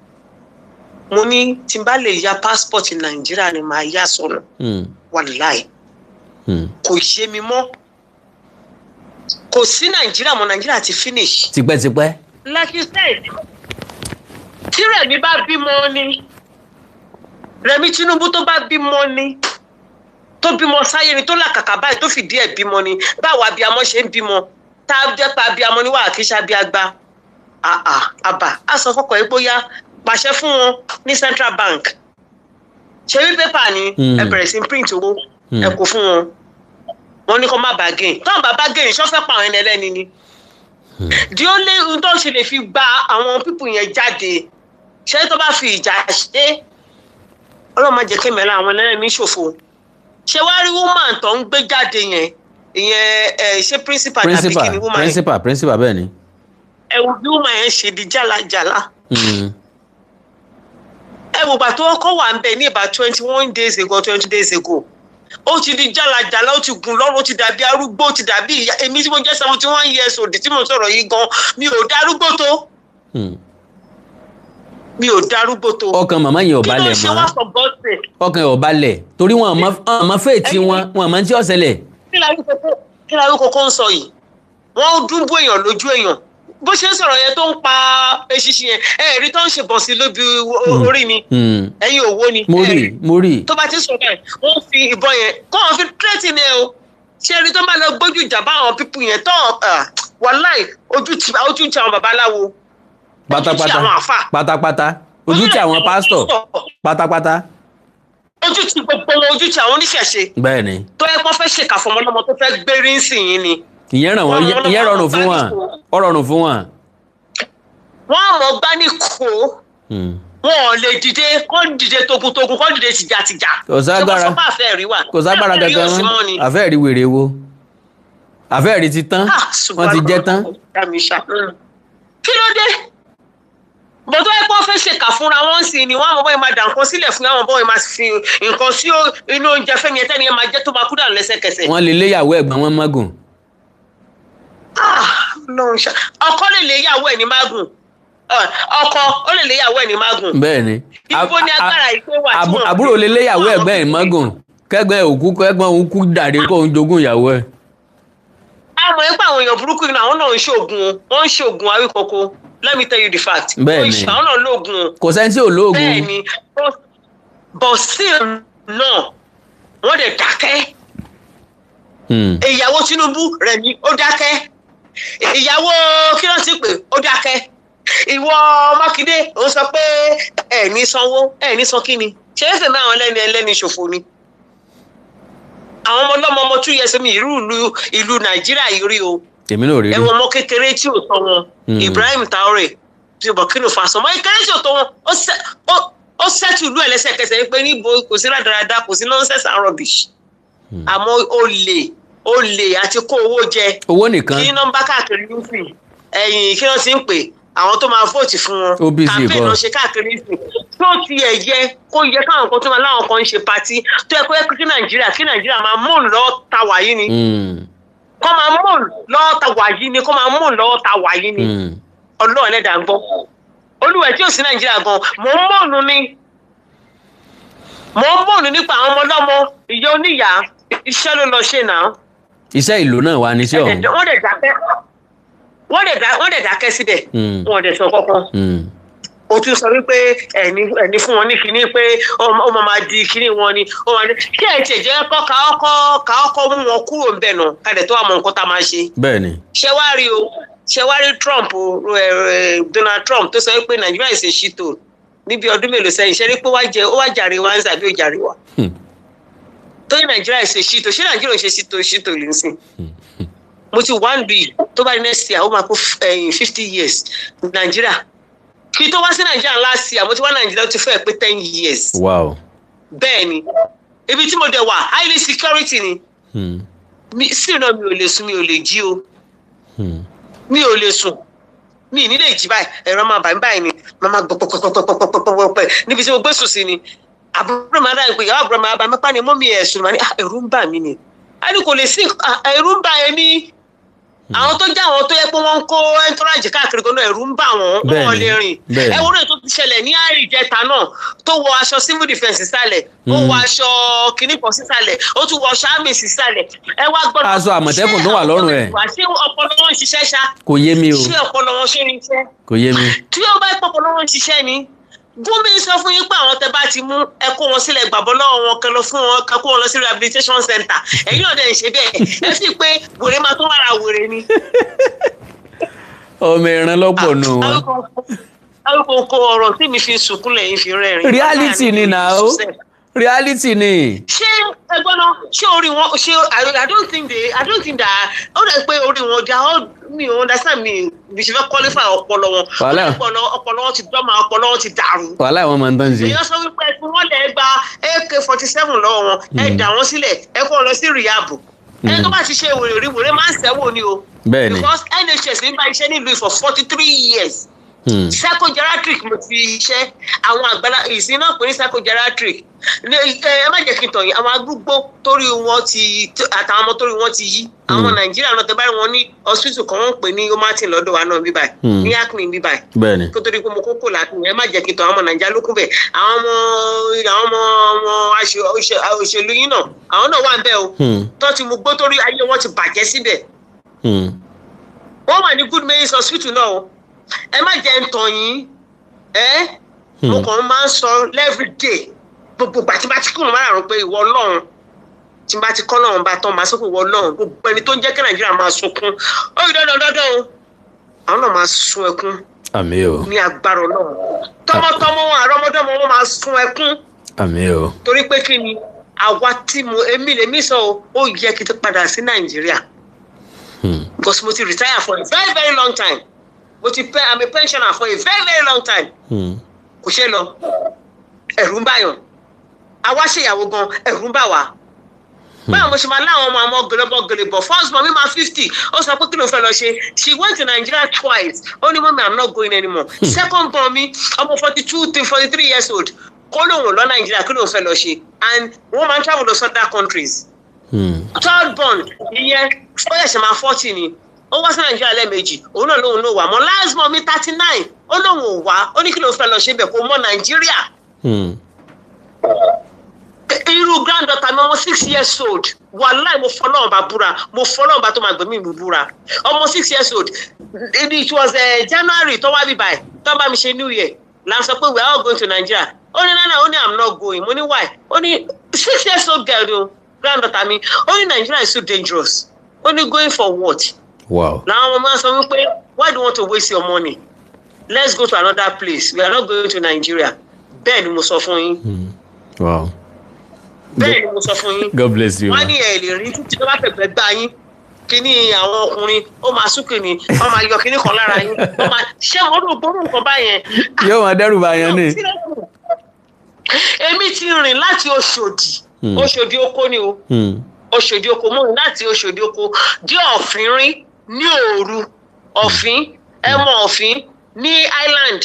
Mo ní tí n bá lè ya passport Nàìjíríà ni màá yá sọnù. Wàláì. Kò yé mi mọ́. Kò sí Nàìjíríà mọ́, Nàìjíríà ti finish. Tipẹ́tipẹ́. Like you said, tí Rẹ̀mí bá bímọ ni, Rẹ̀mí Tinubu tó bá bímọ ni, tó bímọ sáyé ni, tó làkàkà báyìí tó fìdí ẹ̀ bímọ ni, báwo abiyamọ ṣe ń bímọ, tá a jẹ́ pa abiyamọ ni wà kí ṣe abiyagba. Àbà á sọ fọkàn yìí bóyá pàṣẹ fún wọn ní Central Bank. Ṣé wí pépà ni ẹ bẹ̀rẹ̀ sí print owó ẹ kò fún wọn. Wọ́n ní kó má bargain. Tọ́n bá bargain, ṣọ́ fẹ́ pa àwọn ẹni ẹlẹ́ni ni. The only ohun tó ń ṣe lè fi gba àwọn pípù yẹn jáde, ṣé tó bá fi ìjà ṣe, Ọlọ́run má jẹ́ kémi àwọn ẹlẹ́ni ṣòfò. Ṣé wàá rí woman tó ń gbé jáde yẹn, ìyẹn ṣé principal tàbí kí ni woman yẹn? Principal bẹ́ẹ̀ ni. Ẹ wo bí woman yẹn ṣe di jálajàla. Ẹ wò gbà tó kọ́ wà ń bẹ ní about 21 days ago, 20 days ago. Ó ti di jálajàla, ó ti gùn lọ́rùn, ó ti dàbí arúgbó, ó ti dàbí ìyá. Èmi tí mo jẹ́ 71 years old tí mo sọ̀rọ̀ yìí gan, mi ò darúgbó tó. Mi ò darúgbó tó. Ọkàn màmá yẹn ò balẹ̀ mọ́. Ọkàn yẹn ò balẹ̀ torí wọn àmọ́ fèètì wọn, wọn àmọ́ tí ó ṣẹlẹ̀. Kí la Awíkóńkó ń sọ yìí? Wọ́n dúnbò èèyàn lójú èèyàn. Bó ṣe ń sọ̀rọ̀ yẹn tó ń pa eṣinṣin yẹn, ẹ rí tó ń ṣe bọ̀ sí lóbi orí ni. Ẹ̀yin òwò ni. Mo ẹ rí, mo rí. Tó bá ti sọ báyìí, wọ́n fi ìbọn yẹn kó wọn fi tírẹ́tì ni ẹ o. Ṣé ẹni tó bá lọ gbójú ìjà bá àwọn people yẹn tó, wàláì, ojú ti àwọn babaláwo, ojú ti Pátápátá. àwọn àfà, Pátápátá, ojú ti àwọn pásítọ̀ pátápátá. Ojú ti gbogbo wọn, ojú ti àwọn oníṣẹ̀ṣe Bẹ́ẹ̀ ni. tó yẹ kó fẹ́ ṣèkà fọmọ ọlọ́mọ tó fẹ́ gbé rí nsìn yín ni. Ìyẹn ràn wọ́n. Ìyẹn rọrùn fún wọn, ó rọrùn fún wọn. Wọ́n á mọ̀ gbá ní kó wọn ò lè dìde, kó dìde togun-togun, kó dìde tìjàtìjà. Kò ságbára. Ṣé wọ́n sọ pé àfẹ́ rí wà? Kò ságbára Àfẹ́ rí kankan ò sí mọ́. mọ́ ni. Àfẹ́ẹ̀rí wèrè wo? Àfẹ́ẹ̀rí ti tán. Ah, Wọ́n ti jẹ́ tán. Kí ló dé? Bọ̀dọ̀ ẹ pọ́n fẹ́ ṣèkà fúnra wọn sí ni wọ́n á mọ̀ bọ́ọ̀ máa dà nǹkan sílẹ̀ fún àwọn bọ́ọ̀ máa fi nǹkan sí inú oúnjẹ fẹ́mi ẹ̀ tẹ́ni ẹ máa jẹ́ tó máa kú dànù lẹ́sẹ̀kẹsẹ̀. Wọ́n lè léyàwó ẹ̀gbọ́n wọn mọ́gùn. Ah, Ọlọ́run ṣá, ọkọ lè léyàwó ẹ̀ ní mágùn. Ọkọ ó lè léyàwó ẹ̀ ní mágùn. Bẹ́ẹ̀ ni. Ibo ni agbára yìí pé wà tí wọ́n Àbúrò lè léyàwó ẹ̀gbọ́n ẹ̀ mọ́gùn, kẹ́gbọ́n ẹ̀ òkú, kẹ́gbọ́n òun kú dàrí kó òun jogún ìyàwó ẹ̀. Àmọ́ ẹ pé àwọn èèyàn burúkú yìí náà, àwọn náà ń ṣoògùn o. Wọ́n ń ṣoògùn Awíkoko. Let me tell you the fact. Bẹ́ẹ̀ Wọ́n ń ni. àwọn náà lóògùn o. Kò sẹ́ni tí ò lóògùn. Bẹ́ẹ̀ ni, but still náà wọ́n dẹ̀ dákẹ́. Ìyàwó Tinubu, Rẹ̀mí, ó dákẹ́. Ìyàwó kí ló ti pè, ó dákẹ́. Ìwọ Mákindé, ó sọ pé ẹ ní sanwó, ẹ ní san. Kí ni ṣé é fèmí àwọn ẹlẹ́ni ẹlẹ́ni ṣòfò ni? Àwọn ọmọ ọlọ́mọ, ọmọ 2 years mi, irú ìlú Nàìjíríà yìí rí o. Èmi náà rí rí. Ẹ̀wọ̀n ọmọ kékeré tí ò tọ́ wọn, Ibrahim Traore ti Burkina Faso, ọmọ kékeré tí ò tọ́ wọn, ó settle ìlú ẹ̀ lẹ́sẹ̀kẹsẹ̀ pé níbo kò sí rádaràda, kò sí nonsense and rubbish. Àmọ́ olè, olè àti kó owó jẹ Owó nìkan. kí nọ́mbà káàkiri ń sìn ẹ̀yìn, kí wọ́n ti ń pè àwọn tó máa vote fún wọn, Ó busy campaign gan. lọ ṣe káàkiri ń sìn. Tó tiẹ̀ yẹ kó yẹ káwọn kan tó máa láwọn kan ń ṣe party tó yẹ kó yẹ kí Nàìjíríà máa mourn lọ́wọ́ ta wà yìí ni, kó máa mourn lọ́wọ́ ta wà yìí ni, kó máa mourn lọ́wọ́ ta wà yìí ni. Ọlọ́run ẹlẹ́dàá ń gbọ́, olúwẹ̀ tí ò sí Nàìjíríà gan, mò ń mourn ni, mò ń mourn nípa àwọn ọmọ ọlọ́mọ, ìyá oníyàá. Iṣẹ́ ló lọ ṣe náà. Iṣẹ́ ìlú náà wà ní iṣẹ́ ọ̀hún. Wọ́n dẹ̀ dákẹ́, wọ́n dẹ̀ dákẹ́ síbẹ̀. Wọ́n dẹ̀ sọ kankan. O tún sọ wípé ẹni fún wọn ní kinní pé ó máa di kinní wọn ni, ó máa ní kí ẹ tiẹ̀ jẹ́ kọ́ ká ọkọ́ mú wọn kúrò ń bẹ̀ nà ká dẹ̀ tó wà mọ nǹkan tá a máa ṣe. Bẹ́ẹ̀ ni. Ṣé wá rí o, ṣé wá rí Trump o, Donald Trump tó sọ pé Nàìjíríà is a shithole níbi ọdún mélòó sẹ́yìn, ṣe rí pé ó wá jàre wá ń sàbí ó jàre wá tó ní Nàìjíríà is a shithole? Ṣé Nàìjíríà ò ṣe shithole, shithole nísìn? Mo ti wá ń bì tó bá ní next year ó máa kó 50 years Nàìjíríà. Kí tó wá sí Nàìjíríà last year, mo ti wá Nàìjíríà ó ti fẹ́ pé 10 years. Bẹ́ẹ̀ ni, ibi tí mo dẹ̀ wà, highly security ni. Mi sí náà, mi ò lè sùn, mi ò lè jí o. Mi ò lè sùn, mi ì ní lè jí báyìí, ẹ̀rọ máa bà mí báyìí ni, màá máa gbọ́ pọ̀pọ̀pọ̀pọ̀pọ̀pọ̀ níbi tí mo gbé sùn sí ni. Àbúrò máa dáhùn pé ìyàwó àbúrò máa bá mi pa ni, mọ́mí ẹ̀ sùn, màá ní, "Ah, ẹ̀rù ń bà mí ni." A ní kò lè sí, ah, ẹ̀rù ń bà ẹ̀mí. Àwọn tó jẹ́ àwọn tó yẹ pé wọ́n ń kó entourage káàkiri gan náà, ẹ̀rù ń bà wọ́n, wọ́n ò lè rìn. Ẹ wo lóye tó ti ṣẹlẹ̀ ní àìjẹta náà, tó wọ aṣọ civil defence sísàlẹ̀, ó wọ aṣọ kìnnì kan sísàlẹ̀, ó tún wọ aṣọ army sísàlẹ̀. Ẹ wá gbọ́dọ̀ Aṣọ Àmọ̀tẹ́kùn tó wà lọ́rùn ẹ̀. Ṣé ọpọlọ wọn ń ṣiṣẹ́ ṣá? Kò yé mi o. Ṣé ọpọlọ wọn ṣe ń ṣiṣẹ́? Kò yé mi. Tí ó bá pọpọlọ wọn ń ṣiṣẹ́ ni, Gumi sọ fún yín pé àwọn tẹ bá ti mú, ẹ kó wọn sílẹ̀, gbàbọ́ lọ́wọ́ wọn, kẹ lọ fún wọn, kẹ kó wọn lọ sí rehabilitation center. Ẹ̀yin náà dẹ̀ ń ṣe bẹ́ẹ̀, ẹ fi pé wèrè máa tún wàrà wèrè ni. Ọmọ ẹran lọ́pọ̀ nù wọn. Awíkóńkó ọ̀rọ̀ tí mi fi sunkún lẹ́yìn fi rẹ́rìn. Reality ni na o, reality ni. Ṣé ẹgbọ́n náà, ṣé orí wọn ṣé I don't think that ó dẹ̀ pé orí wọn jà ó. Mi ò understand, mi bí ṣe fẹ́ qualify ọpọlọ wọn. Wàhálà. Ọpọlọ wọn ti dọ́mà, ọpọlọ wọn ti dàrú. Wàhálà, ìwọ̀n máa ń tán ṣe. Èèyàn sọ wípé ẹ fi wọ́n lẹ̀ gba AK-47 lọ́wọ́ wọn, ẹ dà wọ́n sílẹ̀, ẹ kó wọn lọ sí rehab. Ẹni tó bá ti ṣe wèrè rí, wèrè máa ń sẹ́wọ̀ ni o. Bẹ́ẹ̀ ni. Because NHS ń bá iṣẹ́ nílùú for 43 years. Psychogeriatric mo ti iṣẹ́ àwọn àgbàlá ìsìn náà pè ní psychogeriatric. Ẹ má jẹ́ kí n tàn yín, àwọn arúgbó torí wọn ti àtàwọn ọmọ torí wọn ti yí, àwọn Nàìjíríà náà tẹ bá rí wọn ní hospital kan, wọ́n ń pè ní Omatin lọ́dọ̀ wa náà bíbáyìí, ní Acne bíbáyìí, Bẹ́ẹ̀ ni. kó tó di pé mo kókó làákùn. Ẹ má jẹ́ kí n tàn, àwọn ọmọ Nàìjíríà ló kún bẹ̀. Àwọn ọmọ òṣèlú yín náà, àwọn náà wà ń bẹ̀ o, tó ti mú gbó torí ayé wọn ti bàjẹ́ síbẹ̀. Wọ́n wà ní Good Mary's Hospital náà o. Ẹ má jẹ́ ń tàn yín ẹ́. Mo kàn máa ń sọ every day, gbogbo ìgbà tí bá ti kúrò márùn pé ìwọ Ọlọ́run, tí bá ti kọ́ lọ́run bá tán, máa sọ pé ìwọ Ọlọ́run, gbogbo ẹni tó ń jẹ́ kí Nàìjíríà máa sunkún, ó yí dandan dandan o, àwọn náà máa sun ẹkún. Àmín o. Ní agbára Ọlọ́run, tọmọtọmọ wọn, àrọmọdọ́mọ wọn máa sun ẹkún. Àmín o. Torí pé kí ni àwa tí mo èmi lèmi sọ o, ó yẹ kí n ti padà sí Nàìjíríà because mo ti retire for a very very long time. Mo ti pẹ́, I'm a pensioner for a very very long time. Kò ṣe lọ, ẹ̀rù ń báyàn. Àwa ṣèyàwó gan, ẹ̀rù ń bà wá. Báwo mo ṣe máa láwọn ọmọ àwọn gèlèbọ gèlèbọ? First born mi máa 50, ó sọ pé kí ló fẹ́ lọ ṣe. She went to Nigeria twice. Ó ní, "Mummy, I'm not going anymore." Second born mi, ọmọ 42 to 43 years old, kó lóun lọ Nigeria, kí ló fẹ́ lọ ṣe? And wọ́n máa ń travel to other countries. Third born, ìyẹn ó ṣẹ̀ṣẹ̀ máa 40 ni, ó wá sí Nàìjíríà lẹ́ẹ̀mejì, òun náà lóun ló wà mọ́. Last born mi, 39, ó lóun ò wá. Ó ní kí ló fẹ́ lọ ṣe bẹ̀, kó mọ́ Nàìjíríà. Irú granddaughter mi, ọmọ 6 years old, wàláì, mo fọlọ́run bá búra, mo fọlọ́run bá tó máa gbẹ̀mí mi búra, ọmọ 6 years old, it was January tó wá bí báyìí, tó bá mi ṣe New Year, là ń sọ pé we are all going to Nigeria. Ó ní nana, ó ní, "I'm not going." Mo ní, "Why?" Ó ní, 6 years old girl o, granddaughter mi, ó ní, "Nigeria is so dangerous." Ó ní, "Going for what?" Làwọn ọmọ máa ń sọ wípé, "Why do you want to waste your money? Let's go to another place. We are not going to Nigeria." Bẹ́ẹ̀ ni mo sọ fún yín. Bẹ́ẹ̀ ni mo sọ fún yín. God bless you, Wọ́n ma. ní ẹ̀ lè rí títí tó bá fẹ̀gbẹ́ gbá yín, kíní àwọn ọkùnrin ó máa súnkì ni, wọ́n máa yọ kíní kan lára yín, wọ́n máa ṣé wọ́n rò gbóró nǹkan báyẹn. Yóò máa dẹ́rù bá yẹn ní. Èmi ti rìn láti Òṣòdì, Òṣòdì oko ni o. Òṣòdì oko, mo rìn láti Òṣòdì oko dé Ọ̀fìnrín ní òru. Ọ̀fìn, ẹ mọ Ọ̀fìn ní island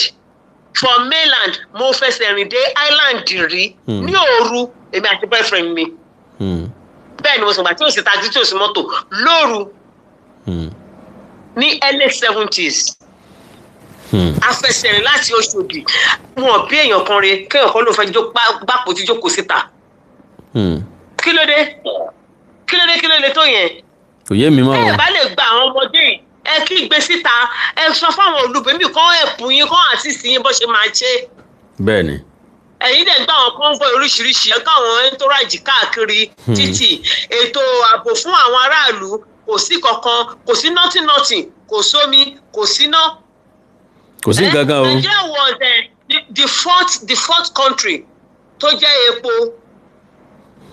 from mainland. Mo fẹsẹ̀ rìn dé island rí ní òru, èmi àti boyfriend mi. Bẹ́ẹ̀ ni mo sọ̀gbà tí ò sí taxi, tí ò sí mọ́tò lóru ní early 70s. Afẹsẹ̀rìn láti Òṣòdì, wọn bí èèyàn kan re kéèyàn kan ló fẹ́ gbàpò tí jókòó síta. Kí ló dé? Kí ló dé? Kí ló dé tó yẹn? Kò yé mi mọ́ Ẹ o. bá lè gba àwọn ọmọdé yìí, ẹ kí gbé síta, ẹ sọ fáwọn olùbẹ̀mí kan ẹ̀pù yín kan àti ìsìn bó ṣe máa ṣe. Bẹ́ẹ̀ ni. Ẹ̀yin dẹ̀ ń gbọ́ àwọn convoy oríṣiríṣi, ẹ kọ́ àwọn entourage káàkiri títì. Ètò ààbò fún àwọn aráàlú kò sí kankan, kò sí nothing nothing, kò sómi, kò síná. Kò sí nǹkan kan o. Nigeria was the fourth country tó jẹ́ epo,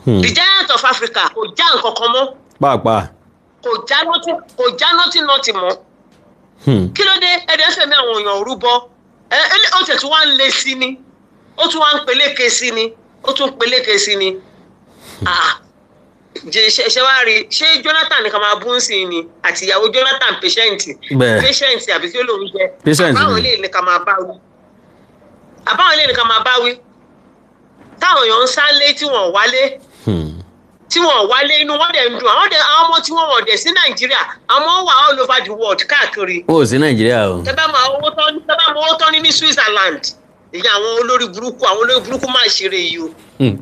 the giant of Africa. Kò já nǹkan kan mọ́. Pàápàá. Kò já nothing, kò já nothing nothing mọ́. Kí ló dé? Ẹ̀dẹ̀ fẹ̀mí àwọn èèyàn rúbọ. Ẹ ẹ, ó tẹ̀ tún wá ń le sí ni, ó tún wá ń peléke sí ni, ó tún ń peléke sí ni. Ah, ṣe wá rí, ṣé Jonathan nìkan máa bú sí ni àti ìyàwó Jonathan, Patient? Bẹ́ẹ̀. Patient àbí kí ló lóun jẹ? Patient Àbáwọn ni. eléyìí nìkan máa bá wí, àbáwọn eléyìí nìkan máa bá wí, táwọn èèyàn ń sálé tí wọ́n wálé, tí wọ́n wálé, inú wọn dẹ̀ ń dùn. Àwọn dẹ̀, àwọn ọmọ tí wọ́n wọ̀ dẹ̀ sí Nàìjíríà, àwọn wà all over the world káàkiri. Ó sí Nàìjíríà o. Tẹ bá mọ owó tán ní ní Switzerland, ìyẹn àwọn olórí burúkú, àwọn olórí burúkú máa ṣeré yìí o.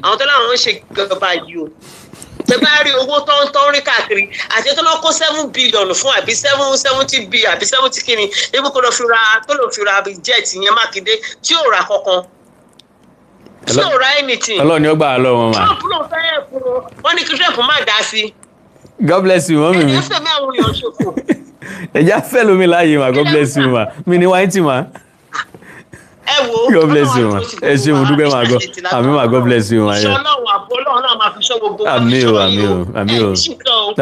Àwọn tó láwọn ń ṣe ìjọba yìí o, tẹ bá rí owó tó ń tán rí káàkiri, àti tó lọ kó 7 billion fún, àbí 7 70 billion, àbí 70 kìíní ibi kó lọ fi ra, tó lọ fi ra jet yẹn, Mákindé tí ò ra kankan, tí ò ra anything. Ọlọ́run ni ó gbà á lọ́wọ́ wọn mà. Trump ló fẹ́ ẹ̀kún wọn, wọ́n ní kí Trump má dá sí. God bless you, mummy mi. Ẹ̀yẹ́ fẹ̀mí àwọn èèyàn ṣòfò. Ẹ̀já fẹ́ lómi láàyè mà. God bless you ma. Mi ní wáyé tì mà. Ẹ wo. God bless you ma. Ẹ ṣé, mo dúpẹ́ ma. God, àmín ma. God bless you ma. Ìṣọ́ Ọlọ́run, àbọ̀ Ọlọ́run náà máa fi ṣọ́ gbogbo wa. Àmín o, àmín o, àmín o.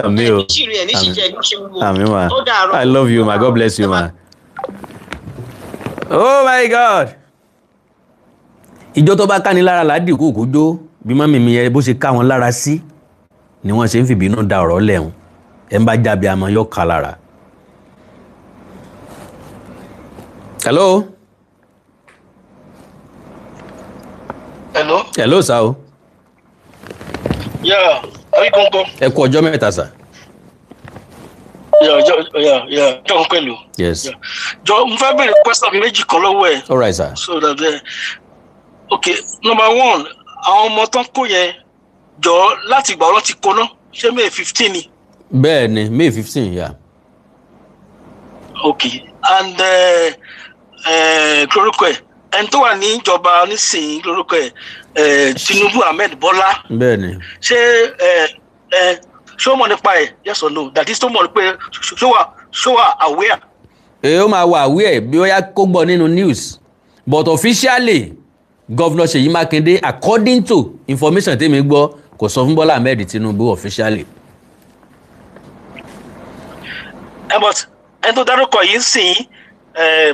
Àmín o. Ẹ̀ ní ṣìrì, ẹ̀ ní ṣìjẹ́, ẹ̀ ní ṣe wo. Àmín ma. Ó dàárọ̀. I love you ma. God bless you ma. Oh my God. Ìjọ tó bá ká ní lára ládìí kúkú jó. Bí mummy mi yẹ bó ṣe ká wọn lára sí ni wọ́n ṣe ń fìbínú da ọ̀rọ̀ lẹ́hùn. Ẹ̀ ń bá jábí àmọ́ yóò ká lára. Hello. Hello. Hello sir o. Yeah, Awikonko. Ẹ kú ọjọ́ mẹ́ta sir. Yeah, John pẹ̀lú. Yes. Yeah. Jọ, mo fẹ́ bèrè question mi méjì kan lọ́wọ́ ẹ̀. All right sir. So that okay, number one, àwọn ọmọ tán kó yẹn, jọ, láti ìgbà ọlọ́ ti kó ná, ṣé May 15 ni? Bẹ́ẹ̀ ni, May 15, yeah. Okay, and lórúkọ ẹ, ẹni tó wà níjọba nísìnyí, lórúkọ ẹ, Tinubu Ahmed Bọ́lá. Bẹ́ẹ̀ni. Ṣé ẹ ẹ ṣé ó mọ̀ nípa ẹ̀, yes or no? That is, tó mọ̀ pé ṣó wà aware? Èyí ó máa wà aware bí ó yá kó gbọ́ nínú news, but officially, Governor Ṣèyí Mákindé, according to information tèmi gbọ́, kò sọ fún Bọ́lá Ahmed Tinubu officially. Ẹ, but ẹni tó dárúkọ yìí ń sìn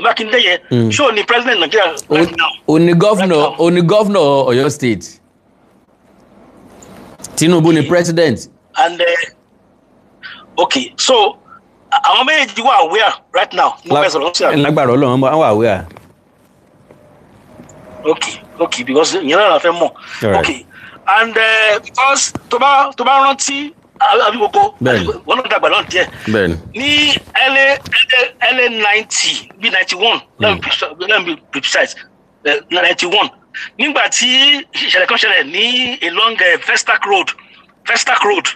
Mákindé yẹn, ṣó ní president Nigeria right now? Ó ní governor. Right now. Ó ní governor Ọ̀yọ́ State. Tinubu ni president. And okay, so àwọn méjèèjì wà aware right now mo fẹ́ sọ̀rọ̀ sí àná? Lágbára Ọlọ́run, wọ́n wà aware. Okay, because ìyẹn náà la fẹ́ mọ̀. All right. Okay, and because tó bá rántí àbí gbogbo wọn náà dàgbà náà díẹ̀ Bẹ́ẹ̀ni. ní early 90 bí 91, let me be precise, 91, nígbà tí ìṣẹ̀lẹ̀ kan ṣẹlẹ̀ ní along Festac Road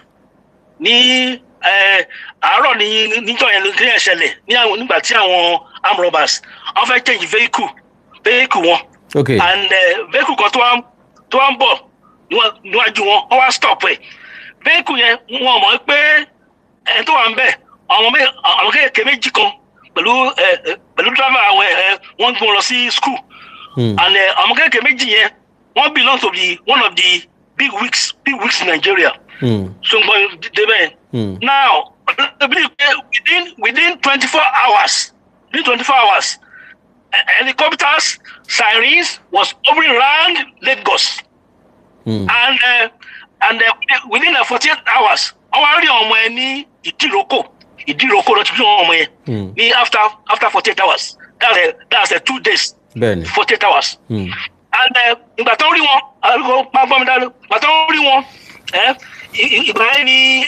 ní àárọ̀ ní níjọ́ yẹn ní ẹ̀ ṣẹlẹ̀ ní àwọn nígbà tí àwọn armed robbers, wọ́n fẹ́ change vehicle wọn and vehicle kan tó wá ń bọ̀ níwájú wọn, wọ́n wá stop ẹ̀. Vehicle yẹn, wọn mọ̀ pé ẹni tó wà ń bẹ̀, àwọn kéèké méjì kan pẹ̀lú driver àwọn ẹ, wọ́n ń gbọ́n lọ sí school. And àwọn kéèké méjì yẹn, wọ́n belong to the one of the big wigs in Nigeria. So n gbọ́n débẹ̀. Now, believe pé within 24 hours, within 24 hours, helicopters sirens was hovering round Lagos. And within the 48 hours, wọ́n wá rí ọmọ ẹ ní Ìdíròkò. Ìdíròkò ló ti fi ọmọ yẹn ní after 48 hours. That's 2 days. 48 hours. And ìgbà tó ń rí wọn, àbíkó máa gbọ́ mi dáadọ́, ìgbà tó ń rí wọn, ìgbà yẹn ni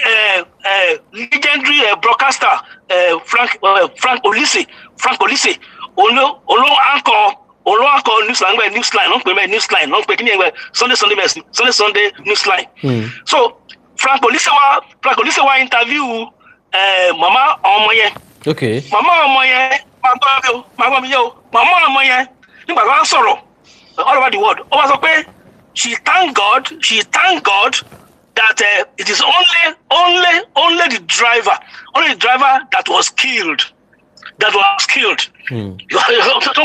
legendary broadcaster Frank Olise, òun ló anchor newsline gbẹ newsline ló ń pè mẹ newsline ló ń pè kí ni ẹ gbẹ Sunday Sunday newsline. So Frank Olise wa interview mama ọmọ yẹn. Màmá ọmọ yẹn, máa gbọ́ mi o, máa gbọ́ mi yé o, màmá ọmọ yẹn, nígbà tó wá ń sọ̀rọ̀ all over the world, ó wá sọ pé she thank God that it is only the driver that was killed. Tó ń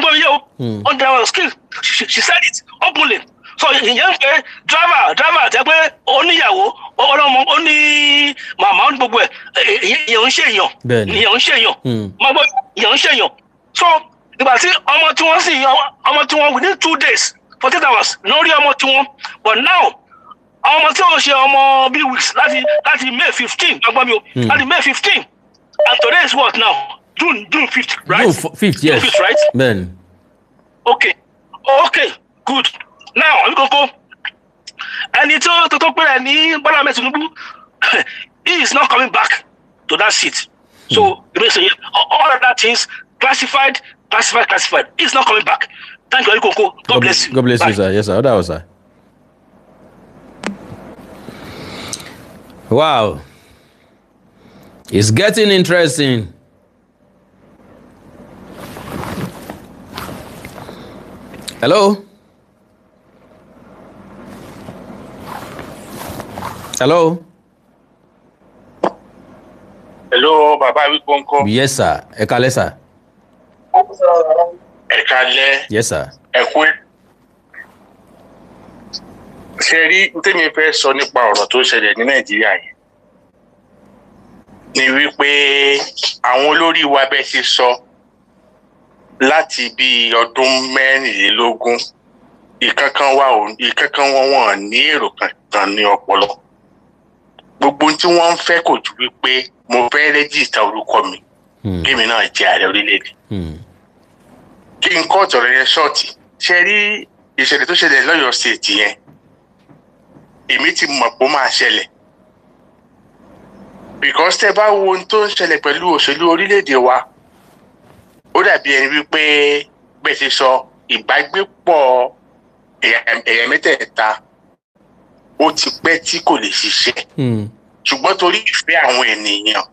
gbọ́ mi yé o? Only driver was killed. She said it openly. So ìyẹn ń pè driver tẹ pé ó níyàwó, ọlọ́mọ, ó ní màmá, ó ní gbogbo ẹ̀, ìyẹn ń ṣe èèyàn. Ìyẹn ń ṣe èèyàn. Máa gbọ́, ìyẹn ń ṣe èèyàn. So ìgbà tí ọmọ tí wọ́n sì ọmọ tí wọ́n within 2 days, 48 hours lórí ọmọ tí wọ́n, but now ọmọ tí wọ́n ṣe ọmọ bíi weeks láti May 15, máa gbọ́ mi o, láti May 15, and today is what now? June 5th, right? June 5th, yes. June 5th, right? Bẹ́ẹ̀ni. Okay, good. Now, àbí kókó ẹni tó pèrè ní Bọ́lá Ahmed Tinubu, he is not coming back to that seat. So basically, all other things classified, classified, classified. He is not coming back. Thank you, Koko. God bless you. God bless Bye. you, sir. Yes, sir. Ó dàbọ̀, sir. Wow, it's getting interesting. Hello, hello. Hello, bàbá Wípọ́nkọ́. Yes, sir. Ẹ kálẹ́, sir. Ẹ kálẹ́. Yes, sir. Ẹ kú. Ṣe rí tèmi fẹ́ sọ nípa ọ̀rọ̀ tó ṣẹlẹ̀ ní Nàìjíríà yẹn ni wípé àwọn olórí wa, bẹ́ẹ̀ ṣe sọ, láti bí ọdún 24, ìkankan wa ò ìkankan wọn wọn ní èrò kankan ní ọpọlọ. Gbogbo ohun tí wọ́n ń fẹ́ kò ju wípé mo fẹ́ register orúkọ mi, kémi náà jẹ́ ààrẹ orílẹ̀-èdè. Kí n kọ́ ọ̀tọ̀rọ̀ yẹn short, ṣe rí ìṣẹ̀lẹ̀ tó ṣẹlẹ̀ lọ́yọ̀ọ́ State yẹn, èmi ti mọ̀ pé ó máa ṣẹlẹ̀, because tẹ́ bá wo ohun tó ń ṣẹlẹ̀ pẹ̀lú òṣèlú orílẹ̀-èdè wa, ó dàbí ẹni wípé bẹ́ẹ̀ ṣe sọ, ìbágbépọ̀ ẹ̀yà mẹ́tẹ̀ẹ̀ta, ó ti pẹ́ tí kò lè ṣiṣẹ́. Ṣùgbọ́n torí ìfẹ́ àwọn ènìyàn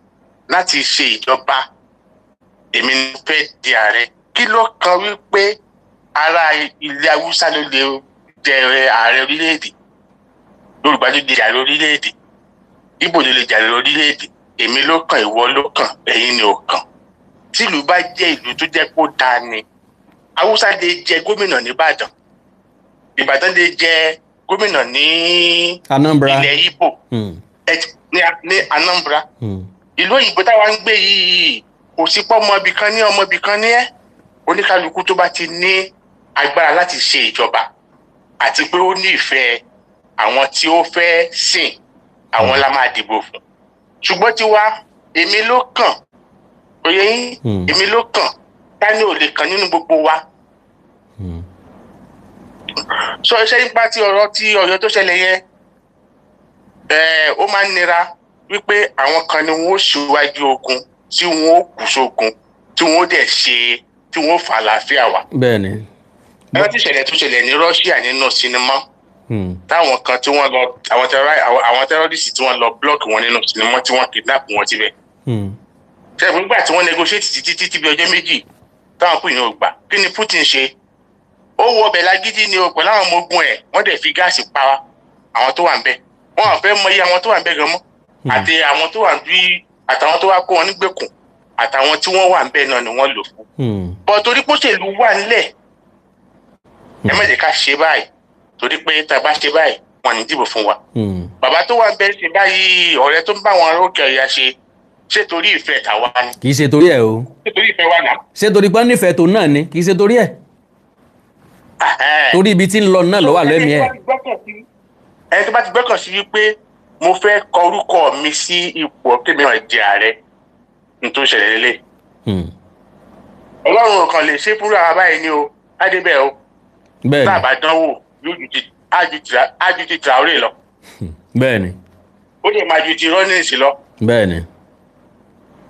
láti ṣe ìjọba Èmi ni fẹ́ di ààrẹ. Kí ló kan wípé ará ilẹ̀ Haúsá ló lè jẹ ààrẹ orílẹ̀-èdè, Yorùbá ló lè jẹ ààrẹ orílẹ̀-èdè, Ìgbò ló lè jẹ ààrẹ orílẹ̀-èdè? Èmi ló kàn, ìwọ ló kàn, ẹ̀yin ni ò kàn. Tílùú bá jẹ́ ìlú tó jẹ́ kó dáa ni, Haúsá lè jẹ gómìnà nìbàdàn, Ìbàdàn lè jẹ gómìnà ní Anambra, ilẹ̀ Ìgbò, ní Anambra. Ìlú òyìnbó táwa ń gbé yìí, kò sí pọ́ ọmọ ibì kan ní ọmọ ibì kan ní ẹ́. Oníkálukú tó bá ti ní agbára láti ṣe ìjọba àti pé ó ní ìfẹ́ àwọn tí ó fẹ́ sìn, àwọn la máa dìbò fún. Ṣùgbọ́n tiwa, èmi ló kàn, òye yín, èmi ló kàn, ta ni ò lè kàn nínú gbogbo wa? Sọ iṣẹ́ nípa ti ọ̀rọ̀ ti Ọ̀yọ́ tó ṣẹlẹ̀ yẹn, ó máa ń nira wípé àwọn kan ni wọ́n ó ṣíwájú ogun, tí wọ́n ó kú sógun, tí wọ́n ó dẹ̀ ṣe, tí wọ́n ó fà àlàáfíà wá. Bẹ́ẹ̀ni. Ẹ̀rọ tí ìṣẹ̀lẹ̀ tó ṣẹlẹ̀ ní Russia nínú sinimá, táwọn kan tí wọ́n lọ, àwọn terrorist tí wọ́n lọ block wọn nínú sinimá, tí wọ́n kidnap wọn síbẹ̀. Ṣẹ́gun, nígbà tí wọ́n negotiate títí títí bí ọjọ́ 2 táwọn kù yẹn ò gbà, kí ni Putin ṣe? Ó wọ ọbẹ̀ lágídí ni o, pẹ̀lú àwọn ọmọ ogun ẹ̀. Wọ́n dẹ̀ fi gáàsì pa àwọn tó wà ń bẹ̀. Wọ́n ò fẹ́ mọ iye àwọn tó wà ń bẹ̀ gan mọ́, àti àwọn tó wà bí, àtàwọn tó wá kó wọn nígbèkùn, àtàwọn tí wọ́n wà ń bẹ̀ náà ni wọ́n lò fún. Bọ̀ torí pé òṣèlú wà nílẹ̀, ẹ má jẹ́ ká ṣe báyìí, torí pé tá a bá ṣe báyìí, wọn ní dìbò fún wa. Bàbá tó wà ń bẹ̀ ṣe báyìí, ọ̀rẹ́ tó ń bá wọn rókè ọ̀yà ṣe, ṣé torí ìfẹ́ tàwa ni? Kì í ṣe torí ẹ̀ o. Ṣé torí ìfẹ́ wa náà? Ṣé torí pé nífẹ̀ẹ́ tó náà ni? Kì í ṣe torí ẹ̀. Torí ibi tí ń lọ náà ló wà lẹ́mìí ẹ̀. Ẹni tó bá ti gbọ́kàn sí wípé mo fẹ́ kọ orúkọ mi sí ipò kémi náà jẹ ààrẹ, ní tó ṣẹlẹ̀ lélẹ̀. Ọlọ́run kan lè ṣe fúnra wa báyìí ni o, á débẹ̀ o. Tá a bá dánwò, yóò ju ti Traoré lọ. Ó lè máa ju ti Rawlings lọ.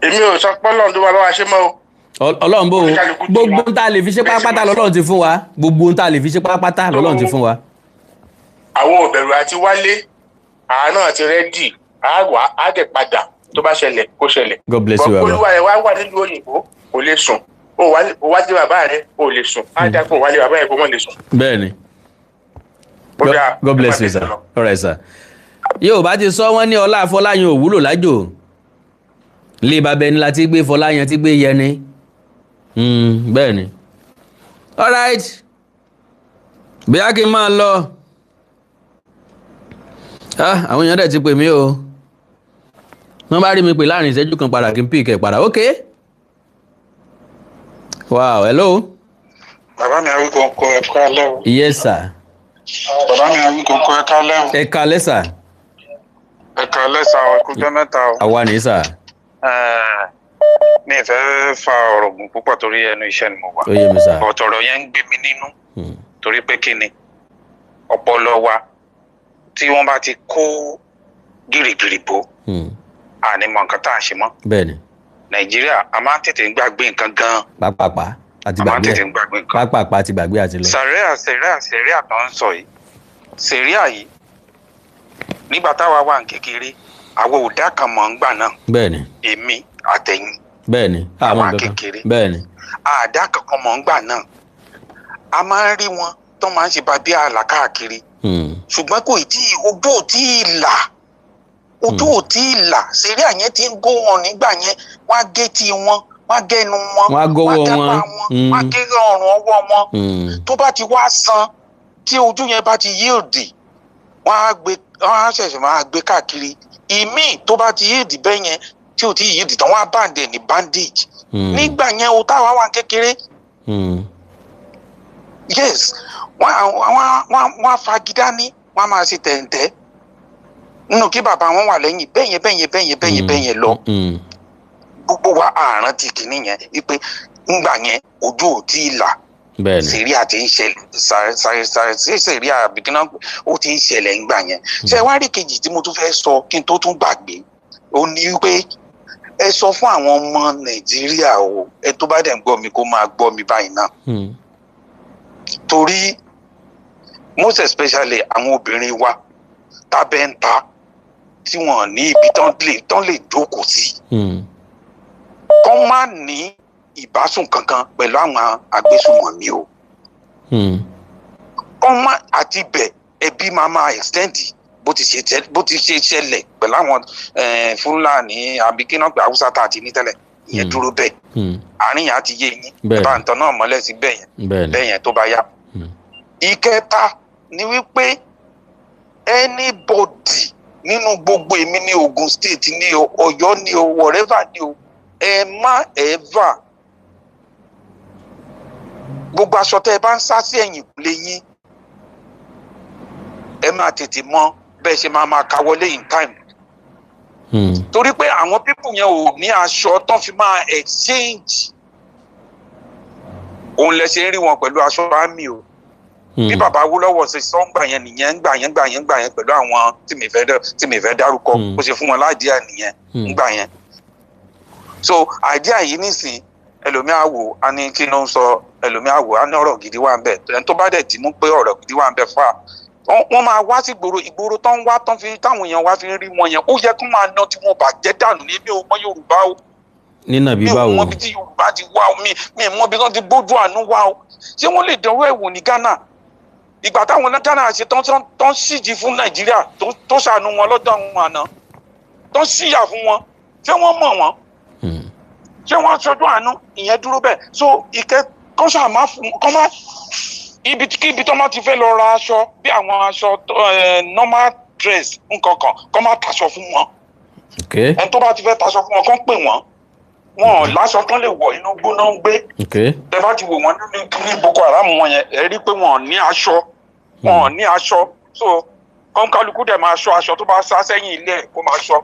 Èmi ò sọ pé Ọlọ́run tó máa bá wa ṣe mọ́ o. Ọlọ́run bò ó, gbogbo ohun tá a lè fi ṣe pátápátá lọ́lọ́run ti fún wa. Gbogbo ohun tá a lè fi ṣe pátápátá lọ́lọ́run ti fún wa. Àwọn òbẹ̀rù àti wálé, àá náà ti ready, á wà á dẹ̀ padà. Tó bá ṣẹlẹ̀, kó ṣẹlẹ̀. God bless you, baba. Olúwa rẹ̀ wá wà nílùú òyìnbó, kò lè sùn. Ó wá dé bàbá rẹ̀, ó lè sùn. Á dá kó wálé bàbá rẹ̀, kó wọ́n lè sùn. Bẹ́ẹ̀ni. God bless you, sir. All right, sir. Yóò bá ti sọ, wọ́n ní ọlá Afọláyan ò wúlò lájò. Ilé bàbá ẹni la ti gbé Fọláyan ti gbé yẹni. Bẹ́ẹ̀ni. All right, bí a kì í máa lọ, àwọn èèyàn dẹ̀ ti pè mí o. Wọ́n bá rí mi pè láàrin ìṣẹ́jú kan padà, kí n pick ẹ̀ padà. Ok, wow, hello. Bàbá mi Awíkonko, ẹ káalẹ́ o. Yes, sir. Bàbá mi Awíkonko, ẹ káalẹ́ o. Ẹ káalẹ́, sir. Ẹ káalẹ́ sir o, ẹ kújọ́ mẹ́ta o. Àwa ní, sir. Mi ì fẹ́ fa ọ̀rọ̀ gùn púpọ̀ torí ẹnu iṣẹ́ ni mo wà. Ó yé mi, sir. Ọ̀tọ̀rọ̀ yẹn ń gbé mi nínú torí pé kí ni, ọpọlọ wa, tí wọ́n bá ti kó gìrìgìrì bò, àní mọ nǹkan tá à ń ṣe mọ́. Nàìjíríà, a máa ń tètè ń gbàgbé nǹkan gan-an. Pápápá àti A máa ń gbàgbé tètè ẹ̀. ń gbàgbé nǹkan. Pápápá àti gbàgbé àti lọ. Sàríà, sẹríà, sẹríà tó ń sọ yìí, sẹríà yìí, nígbà táwa wà ní kékeré, àwọn ò dá kan mọ̀ ń gbà náà. Èmi àtẹ̀yìn, Bẹ́ẹ̀ni, àmọ́ àwa nǹkan kan. kékeré, àdá kankan mọ̀ ń gbà náà. A máa ń rí wọn tó máa ń ṣe bàbí àlà káàkiri, ṣùgbọ́n kò tí ì, ojú ò tí ì là, ojú ò tí ì là. Sẹríà yẹn ti ń gó wọn nígbà yẹn. Wọ́n á gé tí wọn, wọ́n á gẹ́nu wọn, Wọ́n á gọ́wọ́ wọ́n á wọn. dápá wọn, wọ́n á gé ọrùn ọwọ́ wọn. Tó bá ti wá san, tí ojú yẹn bá ti yield, wọ́n á gbé, wọ́n á ṣẹ̀ṣẹ̀ máa gbé káàkiri. Ìmíì tó bá ti yield bẹ́ẹ̀ yẹn, tí ò tí yield tán, wọ́n á bind ẹ̀ ní bandage. Nígbà yẹn o, táwa wà kékeré, yes, wọ́n á fagídá ní wọ́n á máa ṣe tẹ̀ǹtẹ̀ nínú kí bàbá wọn wà lẹ́yìn bẹ́yẹn bẹ́yẹn bẹ́yẹn bẹ́yẹn bẹ́yẹn lọ. Gbogbo wa àrùn ti kìíní yẹn wípé ńgbà yẹn, ojú ò tí ì là. Sẹ̀ríà ti ń ṣẹlẹ̀, sẹ̀ríà àbíkínà, ó ti ń ṣẹlẹ̀ ńgbà yẹn. Ṣé wá rí kejì tí mo tún fẹ́ sọ kí n tó tún gbàgbé, ó ní wípé ẹ sọ fún àwọn ọmọ Nàìjíríà o, ẹ tó bá dẹ̀ ń gbọ́ mi, kó máa gbọ́ mi báyìí náà, torí most especially àwọn obìnrin wa tábẹ́ ń ta, tí wọ́n ní ibi tán lè jókòó sí, kán má ní ìbásùn kankan pẹ̀lú àwọn agbésùnmọ̀mí o. Kọ́ má àti bẹ̀ ẹbí máa extend bó ti ṣe ṣẹlẹ̀ pẹ̀lú àwọn Fúlàní àbí kí náà pé Haúsá tá a ti ní tẹ́lẹ̀, ìyẹn dúró bẹ́ẹ̀. Àárín yẹn á ti yé yín, bá ń tan náà mọ́lẹ̀ sí bẹ́ẹ̀ yẹn bẹ́ẹ̀ yẹn tó bá yá. Ìkẹta ni wípé anybody nínú gbogbo èmi ní Ogun State ní o, Ọ̀yọ́ ní o, whatever ní o, ẹ má ever gbogbo aṣọ tẹ́ ẹ bá ń sá sí ẹ̀yìn lé yín, ẹ máa tètè mọ bẹ́ẹ̀ ṣe máa kawọlé in time. Torí pé àwọn people yẹn ò ní aṣọ tán fi máa exchange, òun lẹ ṣe ń rí wọn pẹ̀lú aṣọ army o. Bí bàbá Awólọ́wọ̀ ṣe sọ ń gbà yẹn nìyẹn, ń gbà yẹn gbà yẹn gbà yẹn pẹ̀lú àwọn tí mi fẹ́ dárúkọ, ó ṣe fún wọn láìdíà nìyẹn ń gbà yẹn. So àìdíà yìí nísìn, ẹlòmíà wò á ní kí ló ń sọ, ẹlòmíà wò á ní ọ̀rọ̀ gidi wà ń bẹ̀. Ẹni tó bá dẹ̀ ti mú pé ọ̀rọ̀ gidi wà ń bẹ̀ fà, wọ́n máa wá sí ìgboro, ìgboro tó ń wá tán fi táwọn èèyàn wá fi ń rí wọn yẹn, ó yẹ kó máa ná tí wọn bàjẹ́ dànù ní. Mi ò mọ Yorùbá o, nínà bí báwo, mi ò mọ bí tí Yorùbá ti wá o, mi ò mọ bí wọ́n ti bójú àánú wá o. Ṣé wọ́n lè dánwó ẹ̀wò ní Ghana? Ìgbà táwọn Ghana ṣe tán ṣíjì fún Nàìjíríà tó ṣàánú wọn lọ́dọ̀ àwọn àná, tán ṣíyà fún wọn, ṣé wọ́n mọ̀ wọ́n? Ṣé wọ́n ṣojú àánú? Ìyẹn dúró bẹ́ẹ̀. So ìkẹ́ kọ́ṣà má fún kọ́ má ibikíbi tó má ti fẹ́ lọ ra aṣọ bí àwọn aṣọ normal dress nǹkan kan kọ́ má taṣọ fún wọn. Ẹni tó bá ti fẹ́ taṣọ fún wọn kọ́ ń pè wọ́n, wọn láṣọ tán lè wọ̀, inú gbóná ń gbé. Tẹ bá ti wò wọ́n nínú ní Boko Haram wọn yẹn, ẹ rí pé wọn ní aṣọ, wọn ní aṣọ. So kọ́ńkálukú dẹ̀ máa ṣọ aṣọ tó bá sá sẹ́yìn ilé ẹ̀ kó máa ṣọ.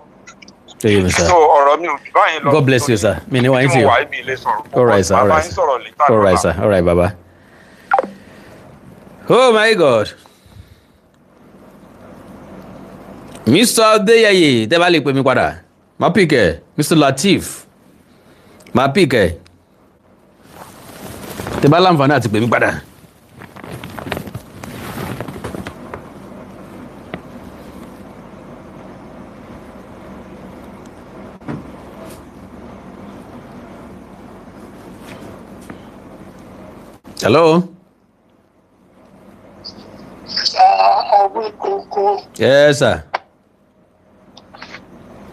So ọ̀rọ̀ mi ò jù báyìí lọ. God bless you sir. Mi ní wáyé tí o. All right sir, all right sir, all right sir, all right baba. Oh my God. Mr. Adeyeye, tẹ́ bá lè pè mí padà, má pìkẹ́. Mr. Lateef, má pìkẹ́. Tẹ́ bá láǹfààní àti pè mí padà. Hello. Yes sir.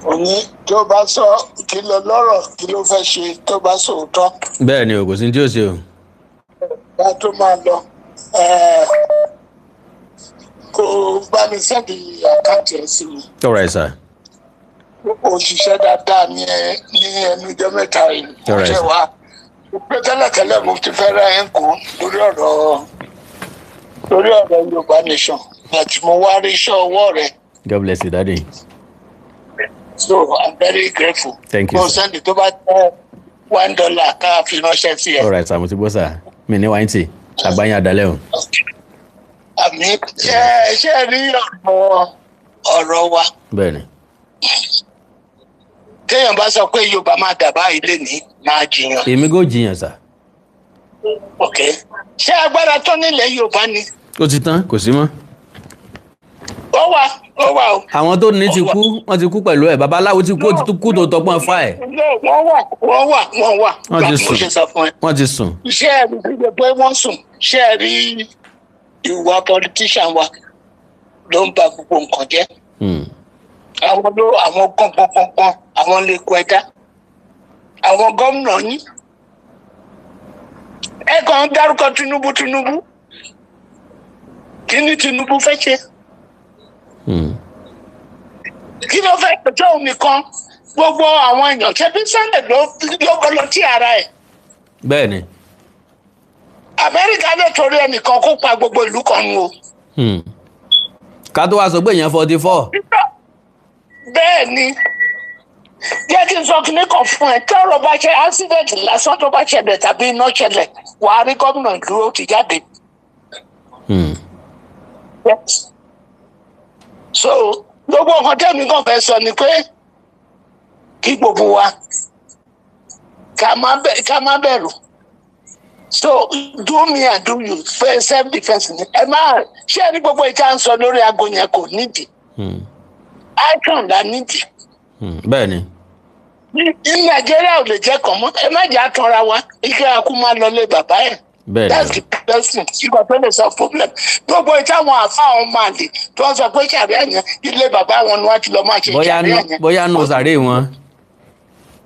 Òní tó bá sọ kí lọ lọ́rọ̀ kí ló fẹ́ ṣe tó bá sòótọ́. Bẹ́ẹ̀ ni o, kò sí ní tí ó ṣe o. Bá tó máa lọ, kó bá mi sẹ́ndì àkáǹtì ẹ̀ sí mi. All right sir. Òṣìṣẹ́ dáadáa ní ẹnu ọjọ́ mẹ́ta yìí. All right sir. Pé tẹ́lẹ̀tẹ́lẹ̀ mo ti fẹ́ ra ẹ̀ ń kó lórí ọ̀rọ̀ Yorùbá Nation, but mo wá rí iṣẹ́ ọwọ́ rẹ̀. God bless you daddy. So I'm very grateful. Thank you sir. Mo sẹ́ndì tó bá tẹ́ $1 ká fi ránṣẹ́ sí ẹ. All right sir, mo ti gbọ́ sir, mi ní wáyé tì àgbáyé àdálẹ́ o. Àmì ṣe rí ọ̀rọ̀ wa. Bẹ́ẹ̀ni. Téèyàn bá sọ pé Yorùbá máa dà báyìí lénìí, máa jiyàn. Èmi kò jiyàn sà. Ok, ṣé agbára tó nílẹ̀ Yorùbá ni? Ó ti tán, kò sí mọ́. Ó wà, ó wà o. Àwọn tó ní ti kú, wọ́n ti kú pẹ̀lú ẹ̀. Babaláwo ti kú, ó ti kú tó tọpọ́n fá ẹ̀. Wọ́n wà, wọ́n wà, wọ́n wà. Wọ́n ti sùn, wọ́n ti sùn. Ṣé ẹ rí i pé wọ́n sùn? Ṣé ẹ rí ìwà politician wa ló ń ba gbogbo nǹkan jẹ́? Àwọn ló àwọn gbọ̀ngbọ̀ngbọ̀ngbọ̀n àwọn lè kó ẹ̀dá. Àwọn gómìnà yín. Ẹ kàn ń dárúkọ Tinubu Tinubu. Kí ni Tinubu fẹ́ ṣe? Kí ló fẹ́ pẹ̀jọ́ òun nìkan? Gbogbo àwọn èèyàn ṣe bí Sunday ló volunteer ara ẹ̀. Bẹ́ẹ̀ni. Amẹ́ríkà lè torí ẹnìkan kó pa gbogbo ìlú kan nù o. Ká tó wá sọ pé èèyàn 44. Bẹ́ẹ̀ ni, jẹ́ kí n sọ kinní kan fún ẹ, tọ́rọ̀ bá ṣe accident lásán tó bá ṣẹlẹ̀ tàbí iná ṣẹlẹ̀, wàá rí gómìnà ìlú ó ti jáde. Yes. So gbogbo nǹkan tẹ́mi kàn fẹ́ sọ ni pé kí gbogbo wa ká má bẹ̀rù. So do me and do you, self defence ni ẹ máa ṣé ní gbogbo ìta ń sọ lórí aago yẹn kò nídìí. Action la nídìí. Bẹ́ẹ̀ ni. Ní Nàìjíríà ò lè jẹ́ kàn mọ́, ẹ má jẹ́ àtọ́ra wa, ike akú máa lọ lé bàbá ẹ̀. That's the person ìgbà tó lè solve problem. Gbogbo ìtàwọn àfa àwọn máa lè tó ń sọ pé ṣàríà yẹn, ilé bàbá wọn ni wọ́n ti lọ máa ṣe ṣàríà yẹn. Bóyá nù sàré wọn.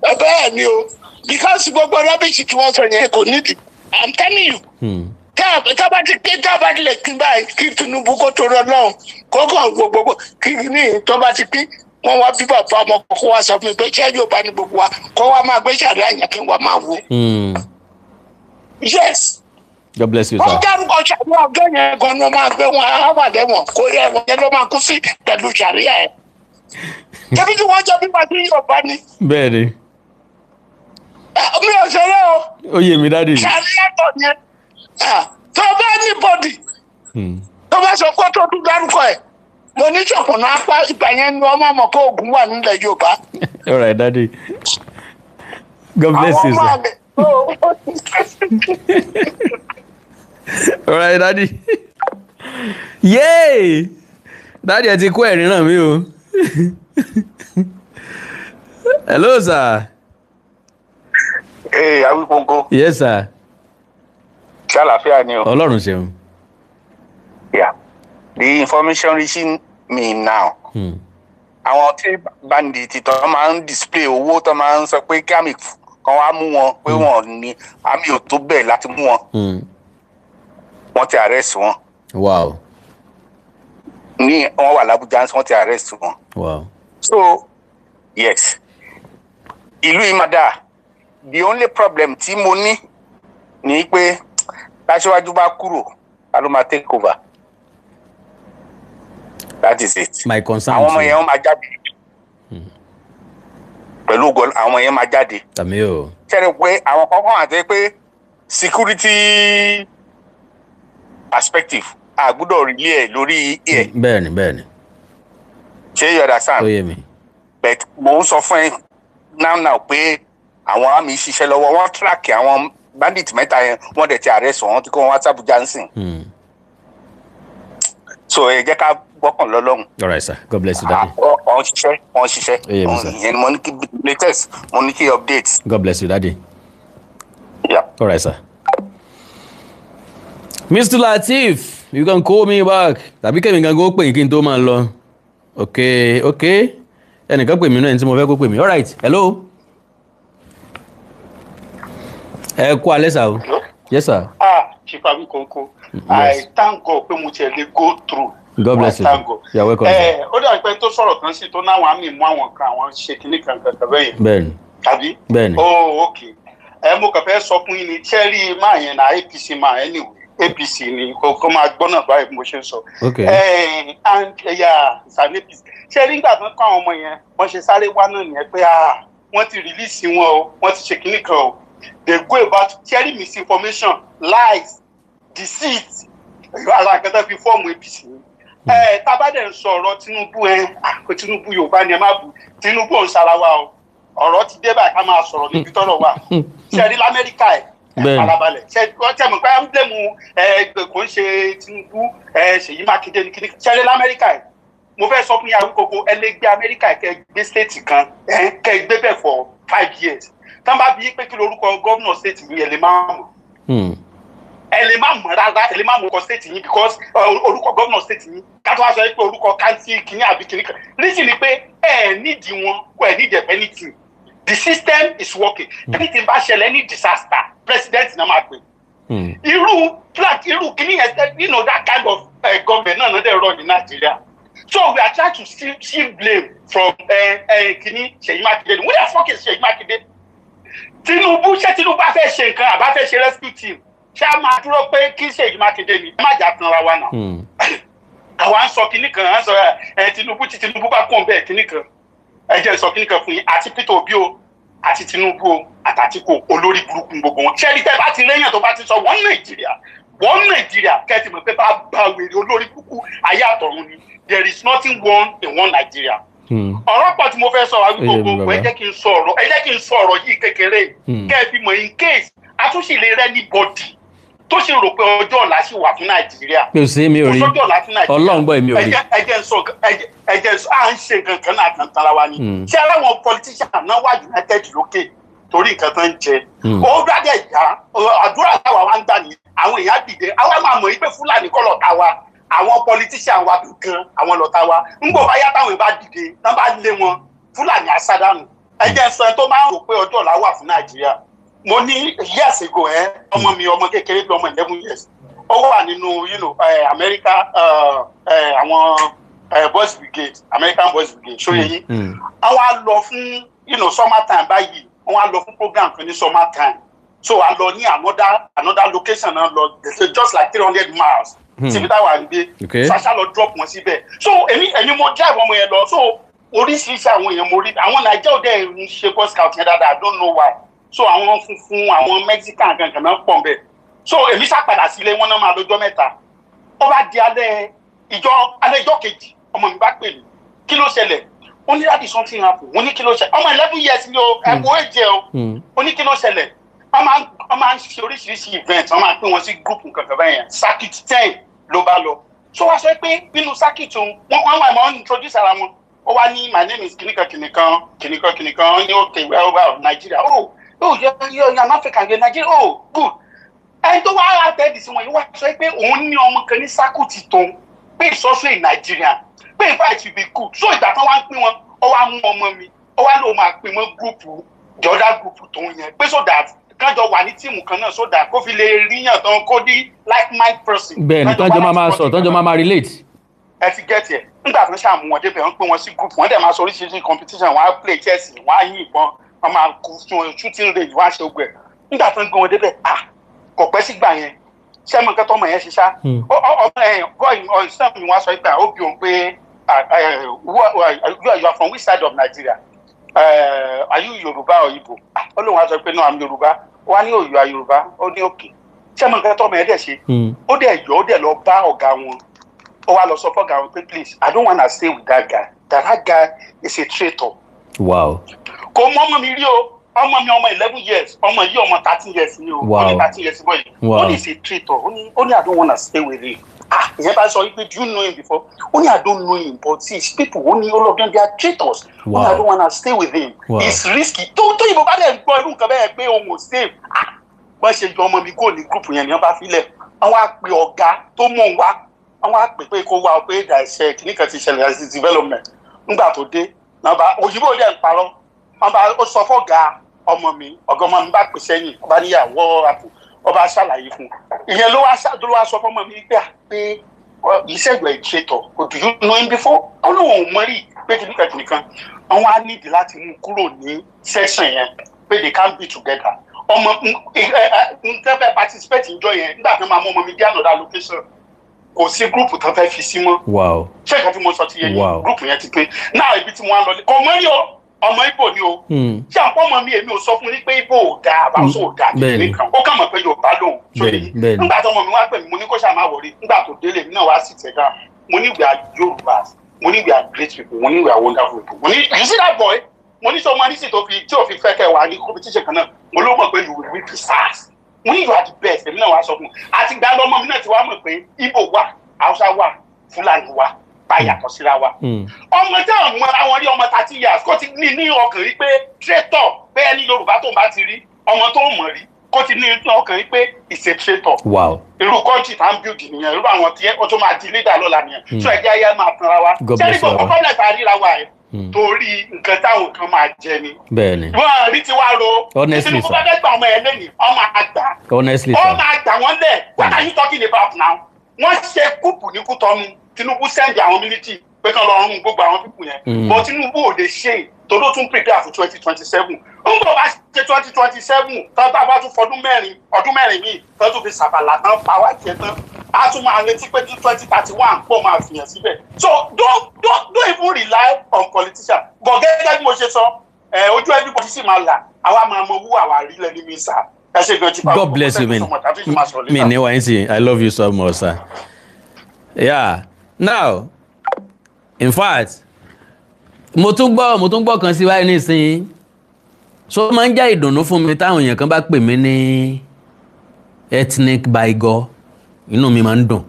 Bẹ́ẹ̀ ni o, because gbogbo rubbish tí wọ́n sọ yẹn kò nídìí, I'm telling you. Tábà ti pé, tábà ti lè pín báyìí, kí Tinubu kó tó rọ lọ́hùn kó kàn gbogbo kí ní tó bá ti pín wọn wá bí bàbá ọmọ kó wá sọ fún mi pé ṣé yóò bá ní gbogbo wa kó wá máa gbé ṣàríà yẹn kí wọ́n máa wò. Yes. God bless you, sir. Wọ́n dárúkọ ṣàríà ọjọ́ yẹn gan ni wọ́n máa gbé wọn á wà lẹ́wọ̀n, kó yẹ ẹ̀wọ̀n yẹn ló máa kú sí pẹ̀lú ṣàríà ẹ̀. Ṣebí tí wọ́n jọ bí wàá sí Yorùbá ni. Bẹ́ẹ̀ni. Mi ò ṣeré o. Ó yé mi, daddy. Ṣàríà tó yẹn tó bá ní bọ́dì tó bá sọ kó tó tún dárúkọ ẹ̀, mo ní ṣọ̀pọ̀nà apá ìgbà yẹn ni wọ́n máa mọ̀ pé oògùn wà nílẹ̀ Yorùbá. All right, daddy. God bless you, sir. All right, daddy. Yay! Daddy, ẹ ti kó ẹ̀rín ràn mí o. Hello, sir. Ee, Awikonko. Yes, sir. Ṣé àlàáfíà ni o? Ọlọ́run ṣeun. Yeah. The information reaching me now. Àwọn tí bandit tó máa ń display owó, tó máa ń sọ pé kí àmì kan wá mú wọn, pé wọn ní àmì ò tó bẹ́ẹ̀ láti mú wọn. Wọ́n ti arrest wọn. Wow. Ní wọ́n wà l'Abuja, wọ́n ti arrest wọn. Wow. So yes, ìlú yìí máa dáa. The only problem tí mo ní ni pé táṣíwájú bá kúrò, ta ló máa take over? That is it. My concern. Àwọn ọmọ yẹn wọ́n máa jáde. Pẹ̀lú ògo, àwọn ọmọ yẹn máa jáde. Tàmí o. Ṣẹ́ni pé àwọn kankan àti pé security perspective, a gbọ́dọ̀ rí ẹ̀ lórí ẹ̀. Bẹ́ẹ̀ni, bẹ́ẹ̀ni. Ṣé you understand? Ó yé mi. But mo ń sọ fún ẹ now now pé àwọn army ṣiṣẹ́ lọ́wọ́, wọ́n track àwọn bandit mẹ́ta yẹn, wọ́n dẹ̀ ti arrest wọn, tí kò wọ́n wá sí Abuja ń sìn. So ẹ jẹ́ ká gbọ́kàn lọ́lọ́run. All right, sir. God bless you, daddy. Wọ́n ṣiṣẹ́, wọ́n ṣiṣẹ́. Ó yé mi, sir. Ìyẹn ni mo ní kí latest, mo ní kí update. God bless you, daddy. Yeah. All right, sir. Mr. Lateef, you can call me back. Tàbí kẹ́mi gan kó pè yín kí n tó máa lọ. Okay. Ẹnìkan pè mí náà, ẹni tí mo fẹ́ kó pè mí. All right, hello. Ẹ kú alẹ́ sà o. Yes, sir. Ah, Chief Awikonko, I thank God pé mo tiẹ̀ lè go through. God bless you. I thank God. You are welcome, sir. Ẹ ó dàbí pé tó sọ̀rọ̀ kan sí tó náwọn àmì mú àwọn kan, àwọn ṣe kinní kan kan bẹ́ẹ̀ yẹn. Bẹ́ẹ̀ni. Tàbí? Bẹ́ẹ̀ni. Oh, okay. Ẹ mo kàn fẹ́ sọ fún yín ni, Cherry máa yẹn na APC máa, anyway. APC ni kò máa gbọ́ náà báyìí mo ṣe ń sọ. Okay. Ẹ and ẹ̀yà ìsàlẹ̀ APC. Ṣé nígbà tó ń kọ́ àwọn ọmọ yẹn, wọ́n ṣe sáré wá náà nìyẹn pé wọ́n ti release wọn o, wọ́n ti ṣe kinní kan o. They go about sharing misinformation, lies, deceit. Ara nǹkan tó fi fọ́ọ̀mù APC ni. Ẹ tábà dẹ̀ ń sọ ọ̀rọ̀ Tinubu, ẹ kò Tinubu Yorùbá ni, ẹ má bù Tinubu ò ń sara wa o. Ọ̀rọ̀ ti dé báyìí, ká máa sọ̀rọ̀ níbi tọ́rọ̀ wà. Ṣé rí l'Amẹ́ríkà ẹ̀ farabalẹ̀, ṣe wọ́n mọ̀ pé ẹ́ńblẹ̀mù ẹ kò ń ṣe Tinubu, ẹ Ṣèyí Mákindé ní kíní. Ṣé rí l'Amẹ́ríkà ẹ̀, mo fẹ́ sọ fún yàrá gbogbo, ẹ lè gbé Amẹ́ríkà kẹ́ gbé state kan, ẹ kẹ́ gbé bẹ̀ for 5 years, tán bá bí pé kí lorúkọ gómìnà state yìí, ẹ lè má mọ̀, ẹ lè má mọ̀ rárá, ẹ lè má mọ̀ orúkọ state yìí, because orúkọ gómìnà state yìí, ká tó wá sọ pé orúkọ county kìíní àbí kìíní kan. Reason ni pé ẹ nídìí wọn kó ẹ nídìí anything. The system is working. Anything bá ṣẹlẹ̀, any disaster, president náà máa pè. Irú flag, irú kìíní yẹn, you know that kind of government náà dẹ̀ rọ ní Nàìjíríà. So we are trying to shift blame from kìíní Ṣèyí Mákindé. Who the fuck is Ṣèyí Mákindé? Tinubu, ṣé Tinubu bá fẹ́ ṣe nǹkan àbá fẹ́ ṣe rescue team, ṣé a máa dúró pé kí Ṣèyí Mákindé ni? Ẹ má jà tanra wa náà. Àwa ń sọ kinní kan, à ń sọ ẹ Tinubu, tí Tinubu bá kún bẹ́ẹ̀ kinní kan. Ẹ jẹ́ sọ kinní kan fún yín, àti Peter Obi o, àti Tinubu o, àtàtìkù, olórí burúkú gbogbo wọn. Ṣé ẹni tẹ́ bá ti réyàn tó bá ti sọ wọ́n Nàìjíríà, wọ́n Nàìjíríà, kẹ́ ti mọ̀ pé bá bá wèrè olórí burúkú ayé àtọ̀run ni. There is nothing one in one Nigeria. Ọ̀rọ̀ pọ̀ tí mo fẹ́ sọ wá gbogbo, ẹ jẹ́ kí n sọ ọ̀rọ̀, ẹ jẹ́ kí n sọ ọ̀rọ̀ yìí kékeré kẹ́ ẹ fi mọ̀, in case àtúnṣe lè rẹ́ ní bọ́dì. Tó sì rò pé ọjọ́ ọ̀la sì wà fún Nàìjíríà. Kò sí, mi ò rí. Kò sọ́jọ́ ọ̀la fún Nàìjíríà. Ọlọ́run gbọ́, èmi ò rí. Ẹ jẹ́ n sọ, ẹ jẹ́ n sọ, à ń ṣe nǹkan kan náà kan tara wa ni. Ṣé aláwọn politician náà wà united lókè torí nǹkan tó ń jẹ? Ó bá dẹ̀ já àdúrà táwa wá ń gbà ní àwọn èèyàn dìde, àwa máa mọ̀ wípé Fúlàní kọ́ lọ̀tá wa, àwọn politician wa gan àwọn lọ̀tá wa. Ń gbọ́ báyá táwọn èèyàn bá dìde tán, bá lé wọn, Fúlàní àsádànù. Ẹ jẹ́ n sọ, ẹ tó máa ń rò pé ọjọ́ ọ̀la wà fún Nàìjíríà, mo ní years ago, ẹ ọmọ mi, ọmọ kékeré bíi ọmọ 11 years, ó wà nínú America, àwọn Boys Brigade, American Boys Brigade, ṣó yé yín? Àwọn á lọ fún summer time báyìí, wọ́n á lọ fún program kan ní summer time, so a lọ ní another location náà lọ, just like 300 miles síbi táwa ń gbé. Ṣáṣá lọ drop wọn síbẹ̀. So èmi mo drive ọmọ yẹn lọ. So oríṣiríṣi àwọn èèyàn mo rí. Àwọn Nàìjíríà ò dẹ̀ ń ṣe Boy Scout yẹn dáadáa, I don't know why. So àwọn funfun, àwọn Mexican kankan náà pọ̀ nbẹ̀. So èmi sá padà sílé wọn náà máa lọ́jọ́ 3. Ó bá di alẹ́ ìjọ, alẹ́ ìjọ kejì, ọmọ mi bá pè mí, "Kí ló ṣẹlẹ̀?" Ó ní, "Daddy, something happen." Mo ní, "Kí ló ṣẹlẹ̀?" Ọmọ 11 years ni o, ẹ wo èjẹ o. Ó ní, "Kí ló ṣẹlẹ̀?" Wọ́n máa ń ṣe oríṣiríṣi event, wọ́n máa pín wọn sí group nǹkan kan bẹ́yẹn. Circuit 10 ló bá lọ. So wá sọ pé nínú circuit òun, wọ́n wà, máa ń introduce ara wọn. Ó wá ní, "My name is kìnìkan kìnìkan kìnìkan kìnìkan." Ó ní, "Okay, well, well, Nigeria. Oh, you're an African, you're Nigeria. Oh, good." Ẹni tó wá attend sí wọn yìí wá sọ pé òun ní ọmọ kan ní circuit tóun, pé it's also in Nigeria, pé in fact it will be good. So ìgbà kan wá ń pín wọn, ó wá mú ọmọ mi, ó wá lóun máa pín mọ́ group, the other group tó ń yẹn, pé so that kájọ wà ní team kan náà, so that kó fi lè ríyàn tán, kó ní like mind person. Bẹ́ẹ̀ ni, tọ́jọ́ máa máa sọ, tọ́jọ́ máa máa relate. Ẹ ti get ẹ. Nígbà tó ń ṣàmú wọn débẹ̀, wọ́n pín wọn sí group, wọ́n dẹ̀ máa sọ oríṣiríṣi competition, wọ́n á play chess, wọ́n á yìn ìbọn, wọ́n máa kú shooting range, wọ́n á ṣe ogun ẹ̀. Nígbà tó ń gbé wọn débẹ̀, ah, kò pẹ́ sígbà yẹn, ṣé mo nǹkan tọmọ yẹn ṣe ṣá? Ọmọ ẹ boy ọ̀sán mi wá sọ pé ó bí òun pé, "You are from which side of Nigeria? Are you Yorùbá or Igbo?" Ó lóun wá sọ pé, "No, I'm Yorùbá." Wá ní, "Oh, you are Yorùbá." Ó ní, "Okay." Ṣé mo nǹkan tọmọ yẹn dẹ̀ ṣe? Ó dẹ̀ yọ, ó dẹ̀ lọ bá ọ̀gá wọn, ó wá lọ sọ fọ́gá wọn pé, "Please, I don't wanna stay with that guy, that guy is a traitor." Kò mọ ọmọ mi rí o. Ọmọ mi, ọmọ 11 years, ọmọ yìí, ọmọ 13 years ni o. Ó ní 13 years boy yìí. Ó ní, "Is a traitor." Ó ní, "I don't wanna stay with him." Ah, ìyẹn bá sọ wípé, "Do you know him before?" Ó ní, "I don't know him, but his people," ó ní, "all of them, they are traitors." Ó ní, "I don't wanna stay with him. It's risky." Tó ìbò bá dẹ̀ gbọ́ irú nǹkan bẹ́ẹ̀ pé òun ò safe. Ah, wọ́n ṣe yọ ọmọ mi kúrò ní group yẹn ni wọ́n bá filẹ̀. Wọ́n wá pe ọ̀gá tó mú òun wá, wọ́n wá pè pé kó wá, pé ìdá ẹ̀ṣẹ̀ kìnnìkan ti ṣẹlẹ̀ àti development. Nígbà tó dé, òyìnbó dẹ̀ ń parọ́. Wọ́n bá ó sọ fọ́gà ọmọ mi, ọ̀gá ọmọ mi bá pè sẹ́yìn, ọba níyàwó àpò, ọba ṣàlàyé fún un. Ìyẹn ló wá sọ fọmọ mi pé you said you are a traitor, do you know him before? Ó lóun ò mọ rí, pé kìnnìkan kìnnìkan. Àwọn á nídìí láti mú kúrò ní section yẹn, pé they can't be together. Ọmọ n tẹ́ fẹ́ participate níjọ́ yẹn, nígbà tó máa mú ọmọ mi dé another location, kò sí group tó fẹ́ fi sí mọ́. Ṣé nǹkan tí mo sọ ti yé yín? Group yẹn ti pín náà. Ibi tí mo wá lọ, kò mọ́ rí o, ọmọ Ibo ni o. Ṣé àpò ọmọ mi, èmi ò sọ fún yín pé Ibo ò dáa, àbáṣọ ò dáa, kìíní kan, ó kàn mọ̀ pé Yorùbá lòun. Nígbà tó ọmọ mi wá pè mí, mo ní kó ṣáà má worry. Nígbà tó délé, mi náà wá sì tẹ̀ dáa. Mo ní, "We are Yorùbá." Mo ní, "We are great people." Mo ní, "We are wonderful people." Mo ní, "You see that boy?" Mo ní, "Sọ ma ní sí tó fi tí ò fi fẹ́ kẹ́ wà ní competition kan náà?" Mo ló mọ̀ pé you will win the stars. Mo ní, "You are the best." Èmi náà wá sọ fún un. Àti gbà lọ́mọ mi náà ti wá mọ̀ pé Ibo wà, Hausa wà, Fúlàní wà, bá yàtọ̀ síra wa. Ọmọ tí àwọn ọmọ àwọn rí, ọmọ 30 years, kó ti ní ọkàn rí pé traitor, bẹ́ẹ̀ ni Yorùbá tó ń bá ti rí ọmọ tó mọ̀ rí, kó ti ní ọkàn rí pé is a traitor. Irú country tá ń build nìyẹn, irú àwọn tí ó tún máa di leader lọ́la nìyẹn. So ẹ̀jẹ̀ ayé máa tanra wa. Sẹ́ni gbogbo problem tá a ríra wa ẹ̀, torí nǹkan táwọn kan máa jẹ ni. Bẹ́ẹ̀ni. Wọ́n rí tiwa ro. Honestly, Tinubu bá fẹ́ gba ọmọ ẹ lẹ́nìí, ọmọ àgbà. Honestly, sir. Ọmọ àgbà wọn lẹ̀. What are you talking about now? Wọ́n ṣe coup ní Kútọ́nù, Tinubu send àwọn military pé kán lọ rún gbogbo àwọn people yẹn. But Tinubu ò lè ṣe, tó ló tún prepare for 2027. Ń bọ̀ bá ṣe 2027 tán, bá bá tún fọdún 4, ọdún 4 míì tán, tún fi ṣàbàlà tán, pa wá jẹ tán, a tún máa retí pé 2031 pọ̀ máa fìyàn síbẹ̀. So don't even rely on politicians. But gẹ́gẹ́ bí mo ṣe sọ, ojú everybody sì máa là, àwa máa mọ owó àwa rí lẹ́ni mi sá. Ẹ ṣe gan, chief. God bless you, man. Mi ní wáyé sí. I love you so much, sir. Yeah, now, in fact, mo tún gbọ́ kan sí báyìí nísìnyí. So máa ń jẹ́ ìdùnnú fún mi táwọn èèyàn kan bá pè mí ní Ethnic bygone, inú mi máa ń dùn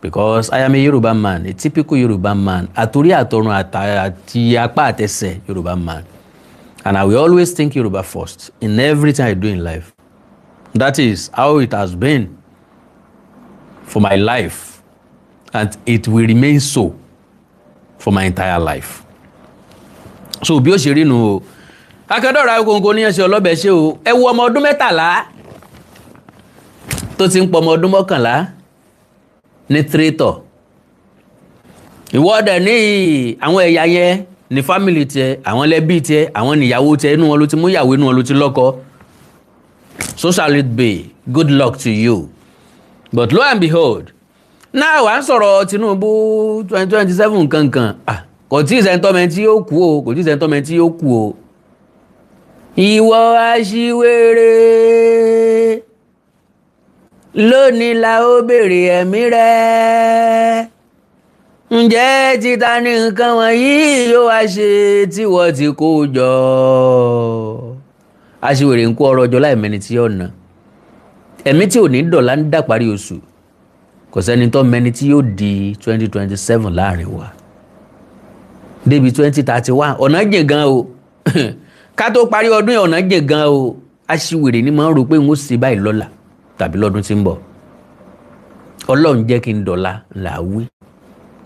because I am a Yoruba man, a typical Yoruba man, àtòrí àtọrun àti apá àtẹsẹ̀ Yoruba man, and I will always think Yoruba first in everything I do in life. That is how it has been for my life, and it will remain so for my entire life. So bí ó ṣe rí nu o, akẹ́dọ̀rọ̀ Awikonko ní ẹsẹ̀ ọlọ́bẹ̀ ṣe o. Ẹ wo ọmọ ọdún 13 tó ti ń pọ̀, ọmọ ọdún 11 ní traitor. Ìwọ́dẹ̀ ní àwọn ẹ̀yà yẹn ní family tiẹ̀, àwọn lẹ́bí tiẹ̀, àwọn níyàwó tiẹ̀, inú wọn ló ti mú ìyàwó, inú wọn ló ti lọ́kọ. So shall it be. Good luck to you. But lo and behold, now à ń sọ̀rọ̀ Tinubu 2027 kankan. Ah, kò tí ì sẹ́ńtọ́mẹ́ tí yóò kú o, kò tí ì sẹ́ńtọ́mẹ́ tí yóò kú o. Ìwọ aṣiwèrè, lónìí la ó béèrè ẹ̀mí rẹ̀. Ǹjẹ́ títa ní nǹkan wọ̀nyí yóò wá ṣe tí wọ́n ti kó jọ? Aṣiwèrè ń kó ọrọ̀ jọ láì mẹ́ni tí yóò ná. Ẹ̀mí tí ò ní dọ̀là ń dà parí oṣù. Kò sẹ́ni tó mẹ́ni tí yóò di 2027 láàrin wa débi 2031. Ọ̀nà jìn gan o. Ká tó parí ọdún yẹn, ọ̀nà jìn gan o. Aṣiwèrè ni máa ń rò pé n ó ṣe báyìí lọ́la tàbí lọ́dún tí ń bọ̀. Ọlọ́run jẹ́ kí n dọ̀la là á wí.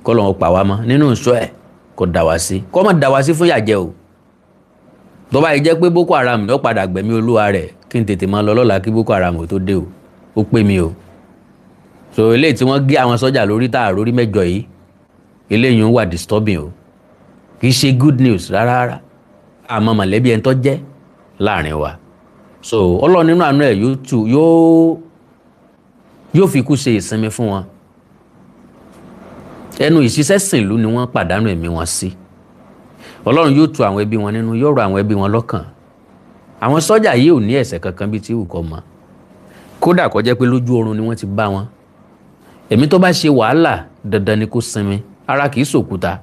Kọ́lọ́run pa wá mọ́ nínú ìṣọ́ ẹ̀, kò dà wá sí, kọ́ mọ̀ dà wá sí fún yàjẹ́ o. Tó bá yìí jẹ́ pé Boko Haram ló padà gbẹ̀mí olúwa rẹ̀, kí n tètè máa lọ lọ́la kí Boko Haram ò tó dé o. Ó pè mí o. So eléyìí tí wọ́n gé àwọn sọ́jà lórí tá a rórí mẹ́jọ yìí, eléyìí ń wà disturbing o. Kì í ṣe good news rárá rárá. Àmọ́ mọ̀lẹ́bí ẹni tó jẹ́ láàrin wa. So Ọlọ́run nínú àánú ẹ̀ yóò tù, yóò fi kú ṣe ìsinmi fún wọn. Ẹnu ìṣiṣẹ́ sìnlú ni wọ́n pàdánù ẹ̀mí wọn sí. Ọlọ́run yóò tu àwọn ẹbí wọn nínú, yóò rọ àwọn ẹbí wọn lọ́kàn. Àwọn sọ́jà yìí ò ní ẹ̀ṣẹ̀ kankan bíi tí ìwù kọ́ mọ́. Kódà kó jẹ́ pé lójú oorun ni wọ́n ti bá wọn. Ẹ̀mí tó bá ṣe wàhálà, dandan ni kó sinmi. Ara kì í sòkúta.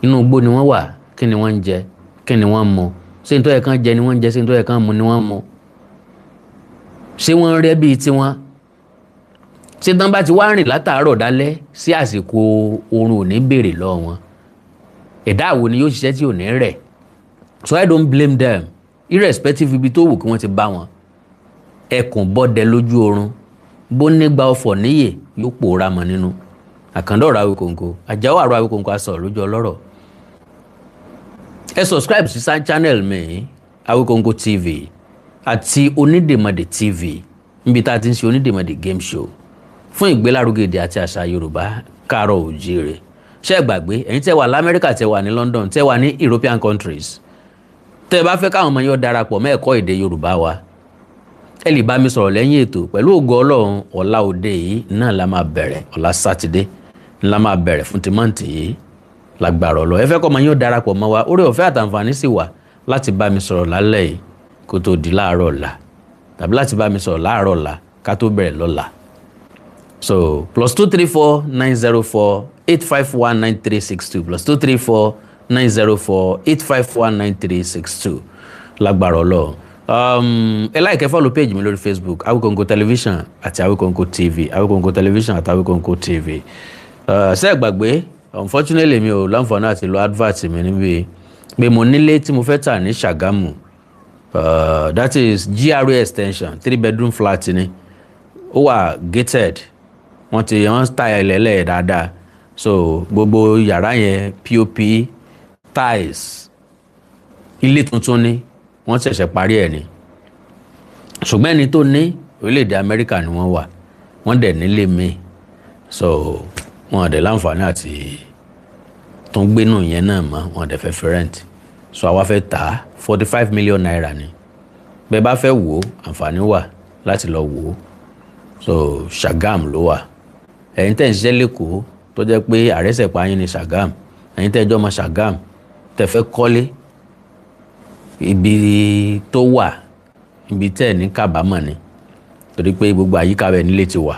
Inú igbó ni wọ́n wà. Kí ni wọ́n ń jẹ? Kí ni wọ́n ń mu? Ṣé nítorí kan jẹ ni wọ́n ń jẹ? Ṣé nítorí kan mu ni wọ́n ń mu? Ṣé wọ́n ń rẹ́ bíi tiwọn? Ṣé tán bá ti wá rìn látàárọ̀ dálẹ́ sí, àsìkò oorun ò ní béèrè lọ́wọ́ wọn? Ẹ̀dá àwo ni yóò ṣiṣẹ́ tí ò ní rẹ̀? So I don't blame them, irrespective ibi tó wù kí wọ́n ti bá wọn. Ẹkùn bọ́dẹ lójú oorun, bó nígbà ọfọ̀ níyè, yóò pòórá mọ́ nínú. Àkàndọ̀rọ̀ Awikonko, Àjàó àrò Awikonko, asọ̀rọ̀ lójú ọlọ́rọ̀. Ẹ subscribe sí channel mi, Awikonko TV àti Onídèmọdè TV, níbi tá a ti ń ṣe Onídèmọdè game show fún ìgbélárugẹ èdè àti àṣà Yorùbá káàárọ̀ òjíire. Ṣé ẹ gbàgbé, ẹ̀yin tẹ́ wà lamẹ́ríkà, tẹ́ wà ní London, tẹ́ wà ní European countries, tẹ́ ẹ bá fẹ́ káwọn ọmọ yóò darapọ̀ mẹ́ẹ̀kọ́ èdè Yorùbá wa, ẹ lè bá mi sọ̀rọ̀ lẹ́yìn ètò. Pẹ̀lú ògo Ọlọ́run, ọ̀la òde yìí náà la máa bẹ̀rẹ̀. Ọ̀la Sátidé la máa bẹ̀rẹ̀ fún tìmọ́ǹtì yìí lágbára Ọlọ́run. Ẹ fẹ́ kọ́ ọmọ yóò darapọ̀ mọ́ wa, oore ọ̀fẹ́ àtàǹfààní sì wà láti bá mi sọ̀rọ̀ lálẹ́ yìí kó tó di láàárọ̀ ọ̀la, tàbí láti bá mi sọ̀rọ̀ láàárọ̀ ọ̀la ká tó bẹ̀rẹ̀ lọ́la. So +234 904 851 9362, +234 904 851 9362, lágbára Ọlọ́run. Ẹ like, ẹ follow page mi lórí Facebook, Awikonko Television àti Awikonko TV, Awikonko Television àti Awikonko TV. Ṣé ẹ gbàgbé, unfortunately mi ò láǹfààní àti lo advert mi níbi pé mo nílé tí mo fẹ́ tà ní Ṣàgámù, that is GRA extension, three bedroom flat ni. Ó wà gated, wọ́n ti wọ́n style ilẹ̀ dáadáa. So gbogbo yàrá yẹn, POP, tiles, ilé tuntun ni, wọ́n ṣẹ̀ṣẹ̀ parí ẹ̀ ni. Ṣùgbọ́n ẹni tó ní, orílẹ̀-èdè Amẹ́ríkà ni wọ́n wà, wọ́n dẹ̀ nílé mi, so wọ́n dẹ̀ láǹfààní àti tó ń gbénú yẹn náà mọ́. Wọ́n dẹ̀ fẹ́ fi rent, so àwa fẹ́ tà á. ₦45 million ni. Bẹ́ẹ̀ bá fẹ́ wò ó, àǹfààní wà láti lọ wò ó. So Ṣàgám ló wà. Ẹ̀yin tẹ̀ ń ṣiṣẹ́ lẹ́kọ̀ọ́ tó jẹ́ pé àrẹ́sẹ̀pá yín ní Ṣàgám, ẹ̀yin tẹ́ ẹjọ́ ọmọ Ṣàgám tẹ́ fẹ́ kọ́lé ibi tó wà, ibi tẹ́ ẹ̀ ní kábàámọ̀ ni, torí pé gbogbo àyíká bẹ̀ nílé ti wà.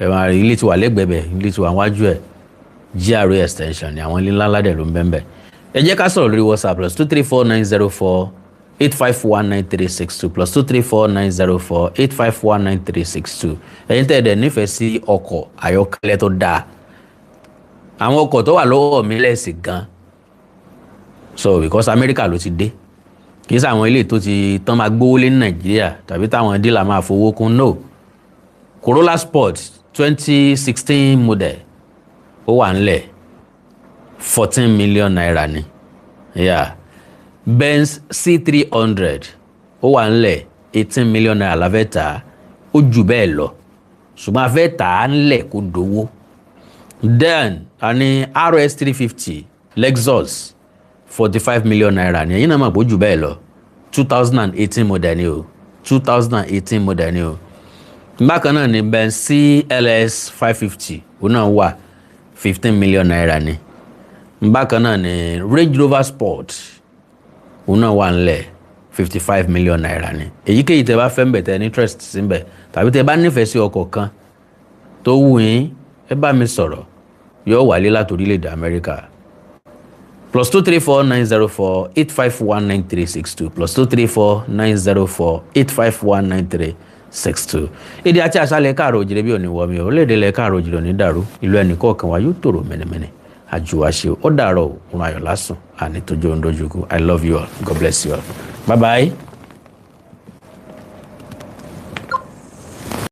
Ẹ máa rí ilé ti wà lẹ́gbẹ̀ẹ́ bẹ̀, ilé ti wà wájú ẹ̀. GRA extension ni, àwọn ilé ńlá ńlá dẹ̀ ló ń bẹ́ẹ̀ bẹ́ẹ̀. Ẹ jẹ́ ká sọ̀rọ̀ lórí WhatsApp, +234 904. 8519362, +2349048519362. Ẹ̀yin tẹ́ ẹ dẹ̀ nífẹ̀ẹ́ sí ọkọ̀ àyọ́kẹ́lẹ́ tó dáa, àwọn ọkọ̀ tó wà lọ́wọ́ mi lẹ́sìn gan, so because America ló ti dé, kì í sàwọn ilé tó ti tán máa gbówó lé ní Nàìjíríà tàbí táwọn dealer máa fowó kún. No. Corolla Sport 2016 model, ó wà ńlẹ̀, ₦14 million ni. Yeah. Benz C300, ó wà ńlẹ̀, ₦18 million la fẹ́ tà á. Ó jù bẹ́ẹ̀ lọ, ṣùgbọ́n a fẹ́ tà á ńlẹ̀ kó dowó. Then a ní RS 350 Lexus, ₦45 million ni. Ẹ̀yin náà mọ̀ pé ó jù bẹ́ẹ̀ lọ. 2018 model ni o, 2018 model ni o. Bákan náà ni Benz CLS 550, òun náà wà, ₦15 million ni. Bákan náà ni Range Rover Sport, òun náà wà ńlẹ̀, ₦55 million ni. Èyíkéyìí tẹ́ bá fẹ́ ń bẹ̀, tẹ́ ní interest sí ń bẹ̀, tàbí tẹ́ bá nífẹ̀ẹ́ sí ọkọ̀ kan tó wù yín, ẹ bá mi sọ̀rọ̀. Yóò wálé láti orílẹ̀-èdè Amẹ́ríkà. +2349048519362, +2349048519362. Èdè àti àṣàlẹ̀ káàrọ̀ òjìrè bí òní wọmi, orílẹ̀-èdè ilẹ̀ káàrọ̀ òjìrè òní dàrú, ìlú ẹnì kọ̀ọ̀kan wa yóò tòrò mẹ́nẹ́mẹ́nẹ́. Àjùwàṣe, ó dàrọ̀, òun ayọ̀ lásùn àní tójú òun dójú kú. I love you all. God bless you all. Bye bye.